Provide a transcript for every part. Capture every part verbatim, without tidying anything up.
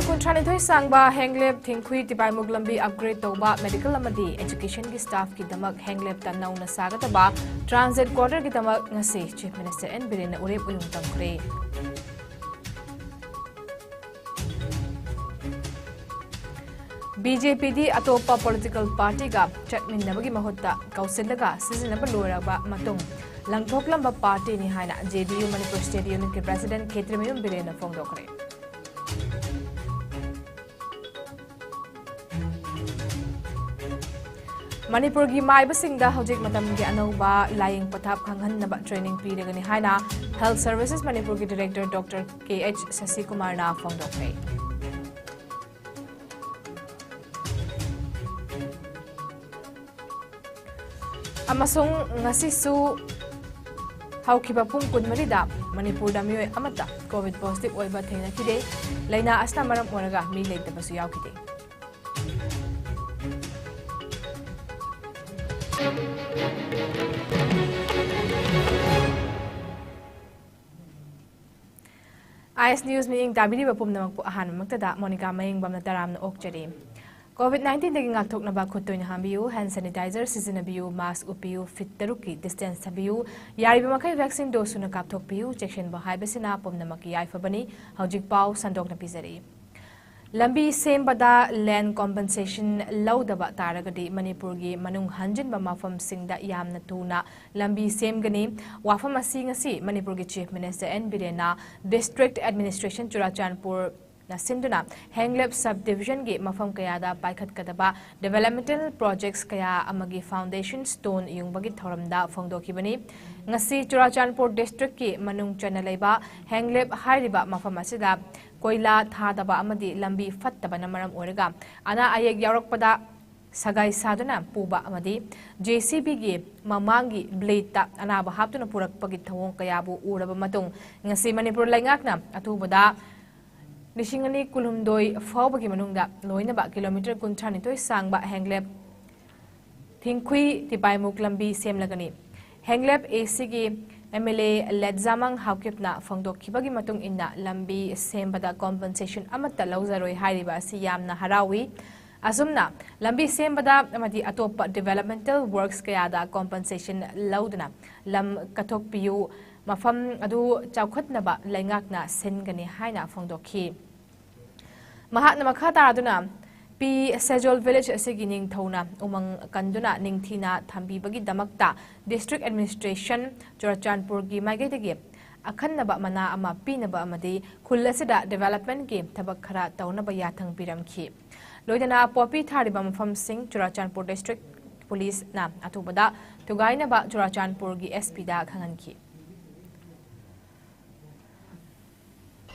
ꯀꯨꯟꯊ꯭ꯔꯥꯅꯤꯊꯣꯏ ꯁꯥꯡꯕ ꯍꯦꯡꯂꯦꯞ ꯊꯤꯡꯈꯨꯏ ꯇꯤꯄꯥꯏꯃꯨꯛ ꯂꯝꯕꯤ ꯑꯞꯒ꯭ꯔꯦꯗ ꯇꯧꯕ, ꯃꯦꯗꯤꯀꯦꯜ ꯑꯃꯗꯤ ꯑꯦꯖꯨꯀꯦꯁꯟꯒꯤ ꯁ꯭ꯇꯥꯐꯀꯤꯗꯃꯛ ꯍꯦꯡꯂꯦꯞꯇ ꯅꯧꯅ ꯁꯥꯒꯗꯕ ꯇ꯭ꯔꯥꯟꯖꯤꯠ ꯀ꯭ꯋꯥꯇꯔꯒꯤꯗꯃꯛ ꯉꯁꯤ ꯆꯤꯐ ꯃꯤꯅꯤꯁꯇꯔ ꯑꯦꯟ ꯕꯤꯔꯦꯟꯅ ꯎꯔꯦꯞ ꯎꯌꯨꯡ ꯇꯝꯈ꯭ꯔꯦ꯫ ꯕꯤ ꯖꯦ ꯄꯤꯗꯤ ꯑꯇꯣꯞꯄ ꯄꯣꯂꯤꯇꯤꯀꯦꯜ ꯄꯥꯔꯇꯤꯒ ꯆꯠꯃꯤꯟꯅꯕꯒꯤ ꯃꯍꯨꯠꯇ ꯀꯧꯁꯤꯜꯂꯒ ꯁꯤꯖꯤꯟꯅꯕ ꯂꯣꯏꯔꯕ ꯃꯇꯨꯡ ꯂꯪꯊꯣꯛꯂꯝꯕ ꯄꯥꯔꯇꯤꯅꯤ ꯍꯥꯏꯅ J D U Manipur state ꯌꯨꯅꯤꯠꯀꯤ president ꯈꯦꯇ꯭ꯔꯤꯃꯌꯨꯝ ꯕꯤꯔꯦꯟꯅ ꯐꯣꯡꯗꯣꯛꯈ꯭ꯔꯦ꯫ ꯃꯅꯤꯄꯨꯔꯒꯤ ꯃꯥꯏꯕꯁꯤꯡꯗ ꯍꯧꯖꯤꯛ ꯃꯇꯝꯒꯤ ꯑꯅꯧꯕ ꯂꯥꯌꯦꯡ ꯄꯊꯥꯞ ꯈꯪꯍꯟꯅꯕ ꯇ꯭ꯔꯦꯅꯤꯡ ꯄꯤꯔꯒꯅꯤ ꯍꯥꯏꯅ ꯍꯦꯜꯊ ꯁꯔꯚꯤꯁꯦꯁ ꯃꯅꯤꯄꯨꯔꯒꯤ ꯗꯤꯔꯦꯛꯇꯔ ꯗꯣꯛꯇꯔ ꯀꯦ ꯑꯩꯆ ꯁꯁꯤꯀꯨꯃꯥꯔꯅ ꯐꯣꯡꯗꯣꯛꯈ꯭ꯔꯦ꯫ ꯑꯃꯁꯨꯡ ꯉꯁꯤꯁꯨ ꯍꯧꯈꯤꯕ ꯄꯨꯡ ꯀꯨꯟꯃꯔꯤꯗ ꯃꯅꯤꯄꯨꯔꯗ ꯃꯤꯑꯣꯏ ꯑꯃꯠꯇ ꯀꯣꯚꯤꯗ ꯄꯣꯖꯤꯇꯤꯚ ꯑꯣꯏꯕ ꯊꯦꯡꯅꯈꯤꯗꯦ꯫ ꯂꯥꯏꯅꯥ ꯑꯁꯤꯅ ꯃꯔꯝ ꯑꯣꯏꯔꯒ ꯃꯤ ꯂꯩꯇꯕꯁꯨ ꯌꯥꯎꯈꯤꯗꯦ꯫ ꯑꯥꯏ ꯑꯦꯁ ꯅ꯭ꯌꯨꯁ ꯃꯤꯠꯌꯦꯡ ꯇꯥꯕꯤꯔꯤꯕ ꯄꯨꯝꯅꯃꯛꯄꯨ ꯑꯍꯥꯟꯕꯃꯛꯇꯗ ꯃꯣꯅꯤꯀꯥ ꯃꯌꯦꯡꯕꯝꯅ ꯇꯔꯥꯝꯅ ꯑꯣꯛꯆꯔꯤ꯫ ꯀꯣꯚꯤꯗ ꯅꯥꯏꯟꯇꯤꯟꯗꯒꯤ ꯉꯥꯛꯊꯣꯛꯅꯕ ꯈꯨꯠ ꯇꯣꯏꯅ ꯍꯥꯝꯕꯤꯌꯨ, ꯍꯦꯟ ꯁꯦꯅꯤꯇꯥꯏꯖꯔ ꯁꯤꯖꯤꯟꯅꯕꯤꯌꯨ, ꯃꯥꯁ꯭ꯛ ꯎꯞꯄꯤꯌꯨ, ꯐꯤꯠ ꯇꯔꯨꯛꯀꯤ ꯗꯤꯁꯇꯦꯟꯁ ꯊꯝꯕꯤꯌꯨ, ꯌꯥꯔꯤꯕ ꯃꯈꯩ ꯚꯦꯛꯁꯤꯟ ꯗꯣꯁ ꯁꯨꯅ ꯀꯥꯞꯊꯣꯛꯄꯤꯌꯨ, ꯆꯦꯛꯁꯤꯟꯕ ꯍꯥꯏꯕꯁꯤꯅ ꯄꯨꯝꯅꯃꯛꯀꯤ ꯌꯥꯏꯐꯕꯅꯤ꯫ ꯍꯧꯖꯤꯛ ꯄꯥꯎ ꯁꯟꯗꯣꯛꯅ ꯄꯤꯖꯔꯤ꯫ ꯂꯝꯕꯤ ꯁꯦꯝꯕꯗ ꯂꯦꯟ ꯀꯣꯝꯄꯦꯟꯁꯦꯁꯟ ꯂꯧꯗꯕ ꯇꯥꯔꯒꯗꯤ ꯃꯅꯤꯄꯨꯔꯒꯤ ꯃꯅꯨꯡ ꯍꯟꯖꯤꯟꯕ ꯃꯐꯝꯁꯤꯡꯗ ꯌꯥꯝꯅ ꯊꯨꯅ ꯂꯝꯕꯤ ꯁꯦꯝꯒꯅꯤ꯫ ꯋꯥꯐꯝ ꯑꯁꯤ ꯉꯁꯤ ꯃꯅꯤꯄꯨꯔꯒꯤ ꯆꯤꯐ ꯃꯤꯅꯤꯁꯇꯔ ꯑꯦꯟ ꯕꯤꯔꯦꯟꯅ ꯗꯤꯁꯇ꯭ꯔꯤꯛ ꯑꯦꯗꯃꯤꯅꯤꯁꯇ꯭ꯔꯦꯁꯟ ꯆꯨꯔꯥꯆꯥꯟꯄꯨꯔꯅ ꯁꯤꯟꯗꯨꯅ ꯍꯦꯡꯂꯦꯞ ꯁꯕ ꯗꯤꯚꯤꯖꯟꯒꯤ ꯃꯐꯝ ꯀꯌꯥꯗ ꯄꯥꯏꯈꯠꯀꯗꯕ ꯗꯤꯚꯦꯂꯞꯃꯦꯟꯇꯦꯜ ꯄ꯭ꯔꯣꯖꯦꯛꯁ ꯀꯌꯥ ꯑꯃꯒꯤ ꯐꯥꯎꯟꯗꯦꯁꯟ ꯁ꯭ꯇꯣꯟ ꯌꯨꯡꯕꯒꯤ ꯊꯧꯔꯝꯗ ꯐꯣꯡꯗꯣꯛꯈꯤꯕꯅꯤ꯫ ꯉꯁꯤ ꯆꯨꯔꯥꯆꯥꯟꯄꯨꯔ ꯗꯤꯁꯇ꯭ꯔꯤꯛꯀꯤ ꯃꯅꯨꯡ ꯆꯟꯅ ꯂꯩꯕ ꯍꯦꯡꯂꯦꯞ ꯍꯥꯏꯔꯤꯕ ꯃꯐꯝ ꯑꯁꯤꯗ ꯀꯣꯏꯂꯥ ꯊꯥꯗꯕ ꯑꯃꯗꯤ ꯂꯝꯕꯤ ꯐꯠꯇꯕꯅ ꯃꯔꯝ ꯑꯣꯏꯔꯒ ꯑꯅꯥ ꯑꯌꯦꯛ ꯌꯥꯎꯔꯛꯄꯗ ꯁꯒꯥꯏ ꯁꯥꯗꯨꯅ ꯄꯨꯕ ꯑꯃꯗꯤ ꯖꯦ ꯁꯤ ꯕꯤꯒꯤ ꯃꯃꯥꯡꯒꯤ ꯕ꯭ꯂꯦꯗꯇ ꯑꯅꯥꯕ ꯍꯥꯞꯇꯨꯅ ꯄꯨꯔꯛꯄꯒꯤ ꯊꯧꯑꯣꯡ ꯀꯌꯥꯕꯨ ꯎꯔꯕ ꯃꯇꯨꯡ, ꯉꯁꯤ ꯃꯅꯤꯄꯨꯔ ꯂꯩꯉꯥꯛꯅ ꯑꯊꯨꯕꯗ ꯂꯤꯁꯤꯡ ꯑꯅꯤ ꯀꯨꯟꯍꯨꯝꯗꯣꯏ ꯐꯥꯎꯕꯒꯤ ꯃꯅꯨꯡꯗ ꯂꯣꯏꯅꯕ ꯀꯤꯂꯣꯃꯤꯇꯔ ꯀꯨꯟꯊ꯭ꯔꯥꯅꯤꯊꯣꯏ ꯁꯥꯡꯕ ꯍꯦꯡꯂꯦꯞ ꯊꯤꯡꯈꯨꯏ ꯇꯤꯄꯥꯏꯃꯨꯛ ꯂꯝꯕꯤ ꯁꯦꯝꯂꯒꯅꯤ꯫ ꯍꯦꯡꯂꯦꯞ ꯑꯦ ꯁꯤꯒꯤ ꯑꯦꯝ ꯑꯦꯜ ꯑꯦ ꯂꯦꯠꯖꯥꯃꯪ ꯍꯥꯎꯀꯤꯞꯅ ꯐꯣꯡꯗꯣꯛꯈꯤꯕꯒꯤ ꯃꯇꯨꯡ ꯏꯟꯅ ꯂꯝꯕꯤ ꯁꯦꯝꯕꯗ ꯀꯣꯝꯄꯟꯁꯦꯁꯟ ꯑꯃꯠꯇ ꯂꯧꯖꯔꯣꯏ ꯍꯥꯏꯔꯤꯕ ꯑꯁꯤ ꯌꯥꯝꯅ ꯍꯔꯥꯎꯏ꯫ ꯑꯁꯨꯝꯅ ꯂꯝꯕꯤ ꯁꯦꯝꯕꯗ ꯑꯃꯗꯤ ꯑꯇꯣꯞꯄ ꯗꯤꯕꯦꯂꯞꯃꯦꯟꯇꯦꯜ ꯋꯔꯛꯁ ꯀꯌꯥꯗ ꯀꯣꯝꯄꯟꯁꯦꯁꯟ ꯂꯧꯗꯨꯅ ꯂꯝ ꯀꯠꯊꯣꯛꯄꯤꯌꯨ, ꯃꯐꯝ ꯑꯗꯨ ꯆꯥꯎꯈꯠꯅꯕ ꯂꯩꯉꯥꯛꯅ ꯁꯤꯟꯒꯅꯤ ꯍꯥꯏꯅ ꯐꯣꯡꯗꯣꯛꯈꯤ꯫ ꯃꯍꯥꯛꯅ ꯃꯈꯥ ꯇꯥꯗꯨꯅ, ꯄꯤ ꯁꯦꯖꯣꯜ ꯚꯤꯂꯦꯖ ꯑꯁꯤꯒꯤ ꯅꯤꯡꯊꯧꯅ ꯎꯃꯪ ꯀꯟꯗꯨꯅ ꯅꯤꯡꯊꯤꯅ ꯊꯝꯕꯤꯕꯒꯤꯗꯃꯛꯇ ꯗꯤꯁꯇ꯭ꯔꯤꯛ ꯑꯦꯗꯃꯤꯅꯤꯁꯇ꯭ꯔꯦꯁꯟ ꯆꯨꯔꯆꯥꯟꯄꯨꯔꯒꯤ ꯃꯥꯏꯀꯩꯗꯒꯤ ꯑꯈꯟꯅꯕ ꯃꯅꯥ ꯑꯃ ꯄꯤꯅꯕ ꯑꯃꯗꯤ ꯈꯨꯜ ꯑꯁꯤꯗ ꯗꯤꯕꯦꯂꯞꯃꯦꯟꯠꯀꯤ ꯊꯕꯛ ꯈꯔ ꯇꯧꯅꯕ ꯌꯥꯊꯪ ꯄꯤꯔꯝꯈꯤ꯫ ꯂꯣꯏꯅꯅ ꯄꯣꯄꯤ ꯊꯥꯔꯤꯕ ꯃꯐꯝꯁꯤꯡ ꯆꯨꯔꯆꯥꯟꯄꯨꯔ ꯗꯤꯁꯇ꯭ꯔꯤꯛ ꯄꯨꯂꯤꯁꯅ ꯑꯊꯨꯕꯗ ꯊꯨꯒꯥꯏꯅꯕ ꯆꯨꯔꯆꯥꯟꯄꯨꯔꯒꯤ ꯑꯦꯁ ꯄꯤꯗ ꯈꯪꯍꯟꯈꯤ꯫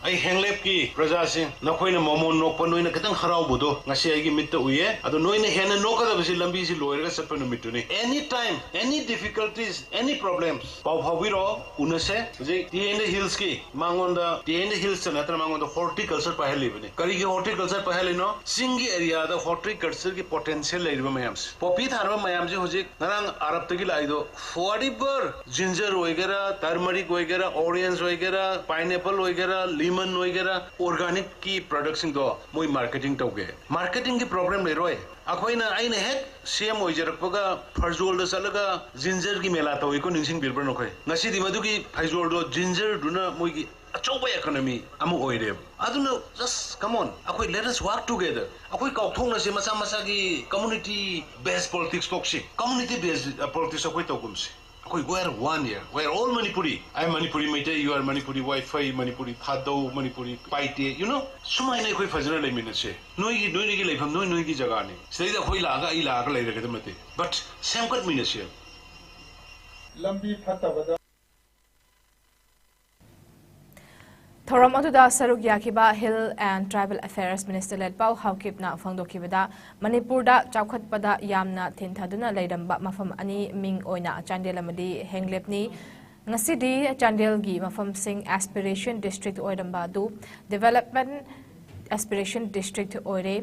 ꯑꯩ ꯍꯦꯡꯂꯦꯞꯀꯤ ꯄ꯭ꯔꯖꯥꯁꯤꯡ, ꯅꯈꯣꯏꯅ ꯃꯃꯣꯟ ꯅꯣꯛꯄ, ꯅꯣꯏꯅ ꯈꯤꯇꯪ ꯍꯔꯥꯎꯕꯗꯣ ꯉꯁꯤ ꯑꯩꯒꯤ ꯃꯤꯠꯇ ꯎꯏꯌꯦ꯫ ꯑꯗꯣ ꯅꯣꯏꯅ ꯍꯦꯟꯅ ꯅꯣꯛꯀꯗꯕꯁꯤ ꯂꯝꯕꯤꯁꯤ ꯂꯣꯏꯔꯒ ꯆꯠꯄ ꯅꯨꯃꯤꯠꯇꯨꯅꯤ꯫ Any time, any difficulties, any problems, ꯄꯥꯎ ꯐꯥꯎꯕꯤꯔꯛꯑꯣ, ꯎꯅꯁꯦ꯫ ꯍꯧꯖꯤꯛ ꯇꯤ ꯑꯦꯟ ꯍꯤꯜꯁꯀꯤ ꯃꯉꯣꯟꯗ, ꯇꯤ ꯑꯦꯟ ꯍꯤꯜꯁꯇ ꯅꯠꯇꯅ ꯃꯉꯣꯟꯗ ꯍꯣꯔꯇꯤꯀꯜꯆꯔ ꯄꯥꯏꯍꯜꯂꯤꯕꯅꯤ꯫ ꯀꯔꯤꯒꯤ ꯍꯣꯔꯇꯤꯀꯜꯆꯔ ꯄꯥꯏꯍꯜꯂꯤꯅꯣ? ꯆꯤꯡꯒꯤ ꯑꯦꯔꯤꯌꯥꯗ ꯍꯣꯔꯇꯤꯀꯜꯆꯔꯒꯤ ꯄꯣꯇꯦꯟꯁꯤꯌꯦꯜ ꯂꯩꯔꯤꯕ ꯃꯌꯥꯝꯁꯦ, ꯄꯣꯄꯤ ꯊꯥꯅꯕ ꯃꯌꯥꯝꯁꯦ ꯍꯧꯖꯤꯛ ꯉꯔꯥꯡ ꯑꯔꯕꯇꯒꯤ ꯂꯥꯛꯏꯗꯣ, whatever, ꯖꯤꯟꯖꯔ ꯑꯣꯏꯒꯦꯔꯥ, ꯇꯔꯃꯔꯤꯛ ꯑꯣꯏꯒꯦꯔꯥ, ꯑꯣꯔꯦꯟꯖ ꯑꯣꯏꯒꯦꯔꯥ, ꯄꯥꯏꯅꯦꯄꯜ ꯑꯣꯏꯒꯦꯔꯥ, ꯂꯤꯃꯟ ꯑꯣꯏꯒꯦꯔꯥ, ꯑꯣꯔꯒꯥꯅꯤꯛꯀꯤ ꯄ꯭ꯔꯗꯛꯁꯤꯡꯗꯣ ꯃꯣꯏ ꯃꯥꯔꯀꯦꯇꯤꯡ ꯇꯧꯒꯦ꯫ ꯃꯥꯔꯀꯦꯇꯤꯡꯒꯤ ꯄ꯭ꯔꯣꯕ꯭ꯂꯦꯝ ꯂꯩꯔꯣꯏ꯫ ꯑꯩꯈꯣꯏꯅ, ꯑꯩꯅ ꯍꯦꯛ ꯁꯤ ꯑꯦꯝ ꯑꯣꯏꯖꯔꯛꯄꯒ ꯐꯔꯖꯣꯜꯗ ꯆꯠꯂꯒ ꯖꯤꯟꯖꯔꯒꯤ ꯃꯦꯂꯥ ꯇꯧꯏꯀꯣ, ꯅꯤꯡꯁꯤꯡꯕꯤꯔꯕ꯭ꯔꯥ ꯅꯈꯣꯏ? ꯉꯁꯤꯗꯤ ꯃꯗꯨꯒꯤ ꯐꯩꯖꯣꯜꯗꯣ ꯖꯤꯟꯖꯔꯗꯨꯅ ꯃꯣꯏꯒꯤ ꯑꯆꯧꯕ ꯏꯀꯣꯅꯣꯃꯤ ꯑꯃ ꯑꯣꯏꯔꯦꯕ꯫ ꯑꯗꯨꯅ just come on, ꯑꯩꯈꯣꯏ let us work together꯫ ꯑꯩꯈꯣꯏ ꯀꯥꯎꯊꯣꯛꯅꯁꯦ ꯃꯁꯥ ꯃꯁꯥꯒꯤ ꯀꯝꯃ꯭ꯌꯨꯅꯤꯇꯤ ꯕꯦꯁ ꯄꯣꯂꯤꯇꯤꯛꯁ ꯇꯣꯛꯁꯤ꯫ ꯀꯝꯃ꯭ꯌꯨꯅꯤꯇꯤ ꯕꯦꯁ ꯄꯣꯂꯤꯇꯤꯛꯁ ꯑꯩꯈꯣꯏ ꯇꯧꯒꯨꯝꯁꯤ꯫ ꯑꯩꯈꯣꯏ we are one here, we are all Manipuri, I am Manipuri Meitei, you are Manipuri Waifei, Manipuri Thadou, Manipuri Paite, you know, ꯁꯨꯃꯥꯏꯅ ꯑꯩꯈꯣꯏ ꯐꯖꯅ ꯂꯩꯃꯤꯟꯅꯁꯦ꯫ ꯅꯣꯏꯒꯤ, ꯅꯣꯏ ꯅꯣꯏꯒꯤ ꯂꯩꯐꯝ, ꯅꯣꯏ ꯅꯣꯏꯒꯤ ꯖꯒꯥꯅꯤ꯫ ꯁꯤꯗꯩꯗ ꯑꯩꯈꯣꯏ ꯂꯥꯛꯑꯒ ꯑꯩ ꯂꯥꯛꯑꯒ ꯂꯩꯔꯒꯗꯕ ꯅꯠꯇꯦ, but ꯁꯦꯝꯒꯠꯃꯤꯟꯅꯁꯦ꯫ ꯂꯝꯕꯤ ꯐꯠꯇꯕꯗ ꯊꯧꯔꯝ ꯑꯗꯨꯗ ꯁꯔꯨꯛ ꯌꯥꯈꯤꯕ Hill and Tribal Affairs Minister ꯂꯦꯠꯄꯥꯎ ꯍꯥꯎꯀꯤꯞꯅ ꯐꯣꯡꯗꯣꯛꯈꯤꯕꯗ, ꯃꯅꯤꯄꯨꯔꯗ ꯆꯥꯎꯈꯠꯄꯗ ꯌꯥꯝꯅ ꯊꯤꯟꯊꯗꯨꯅ ꯂꯩꯔꯝꯕ ꯃꯐꯝ ꯑꯅꯤ, ꯃꯤꯡ ꯑꯣꯏꯅ ꯆꯥꯟꯗꯦꯜ ꯑꯃꯗꯤ ꯍꯦꯡꯂꯦꯞꯅꯤ꯫ ꯉꯁꯤꯗꯤ ꯆꯥꯟꯗꯦꯜꯒꯤ ꯃꯐꯝꯁꯤꯡ ꯑꯦꯁꯄꯤꯔꯦꯁꯟ ꯗꯤꯁꯇ꯭ꯔꯤꯛ ꯑꯣꯏꯔꯝꯕ ꯑꯗꯨ ꯗꯤꯕꯦꯂꯞꯃꯦꯟꯠ ꯑꯦꯁꯄꯤꯔꯦꯁꯟ ꯗꯤꯁꯇ꯭ꯔꯤꯛ ꯑꯣꯏꯔꯦ꯫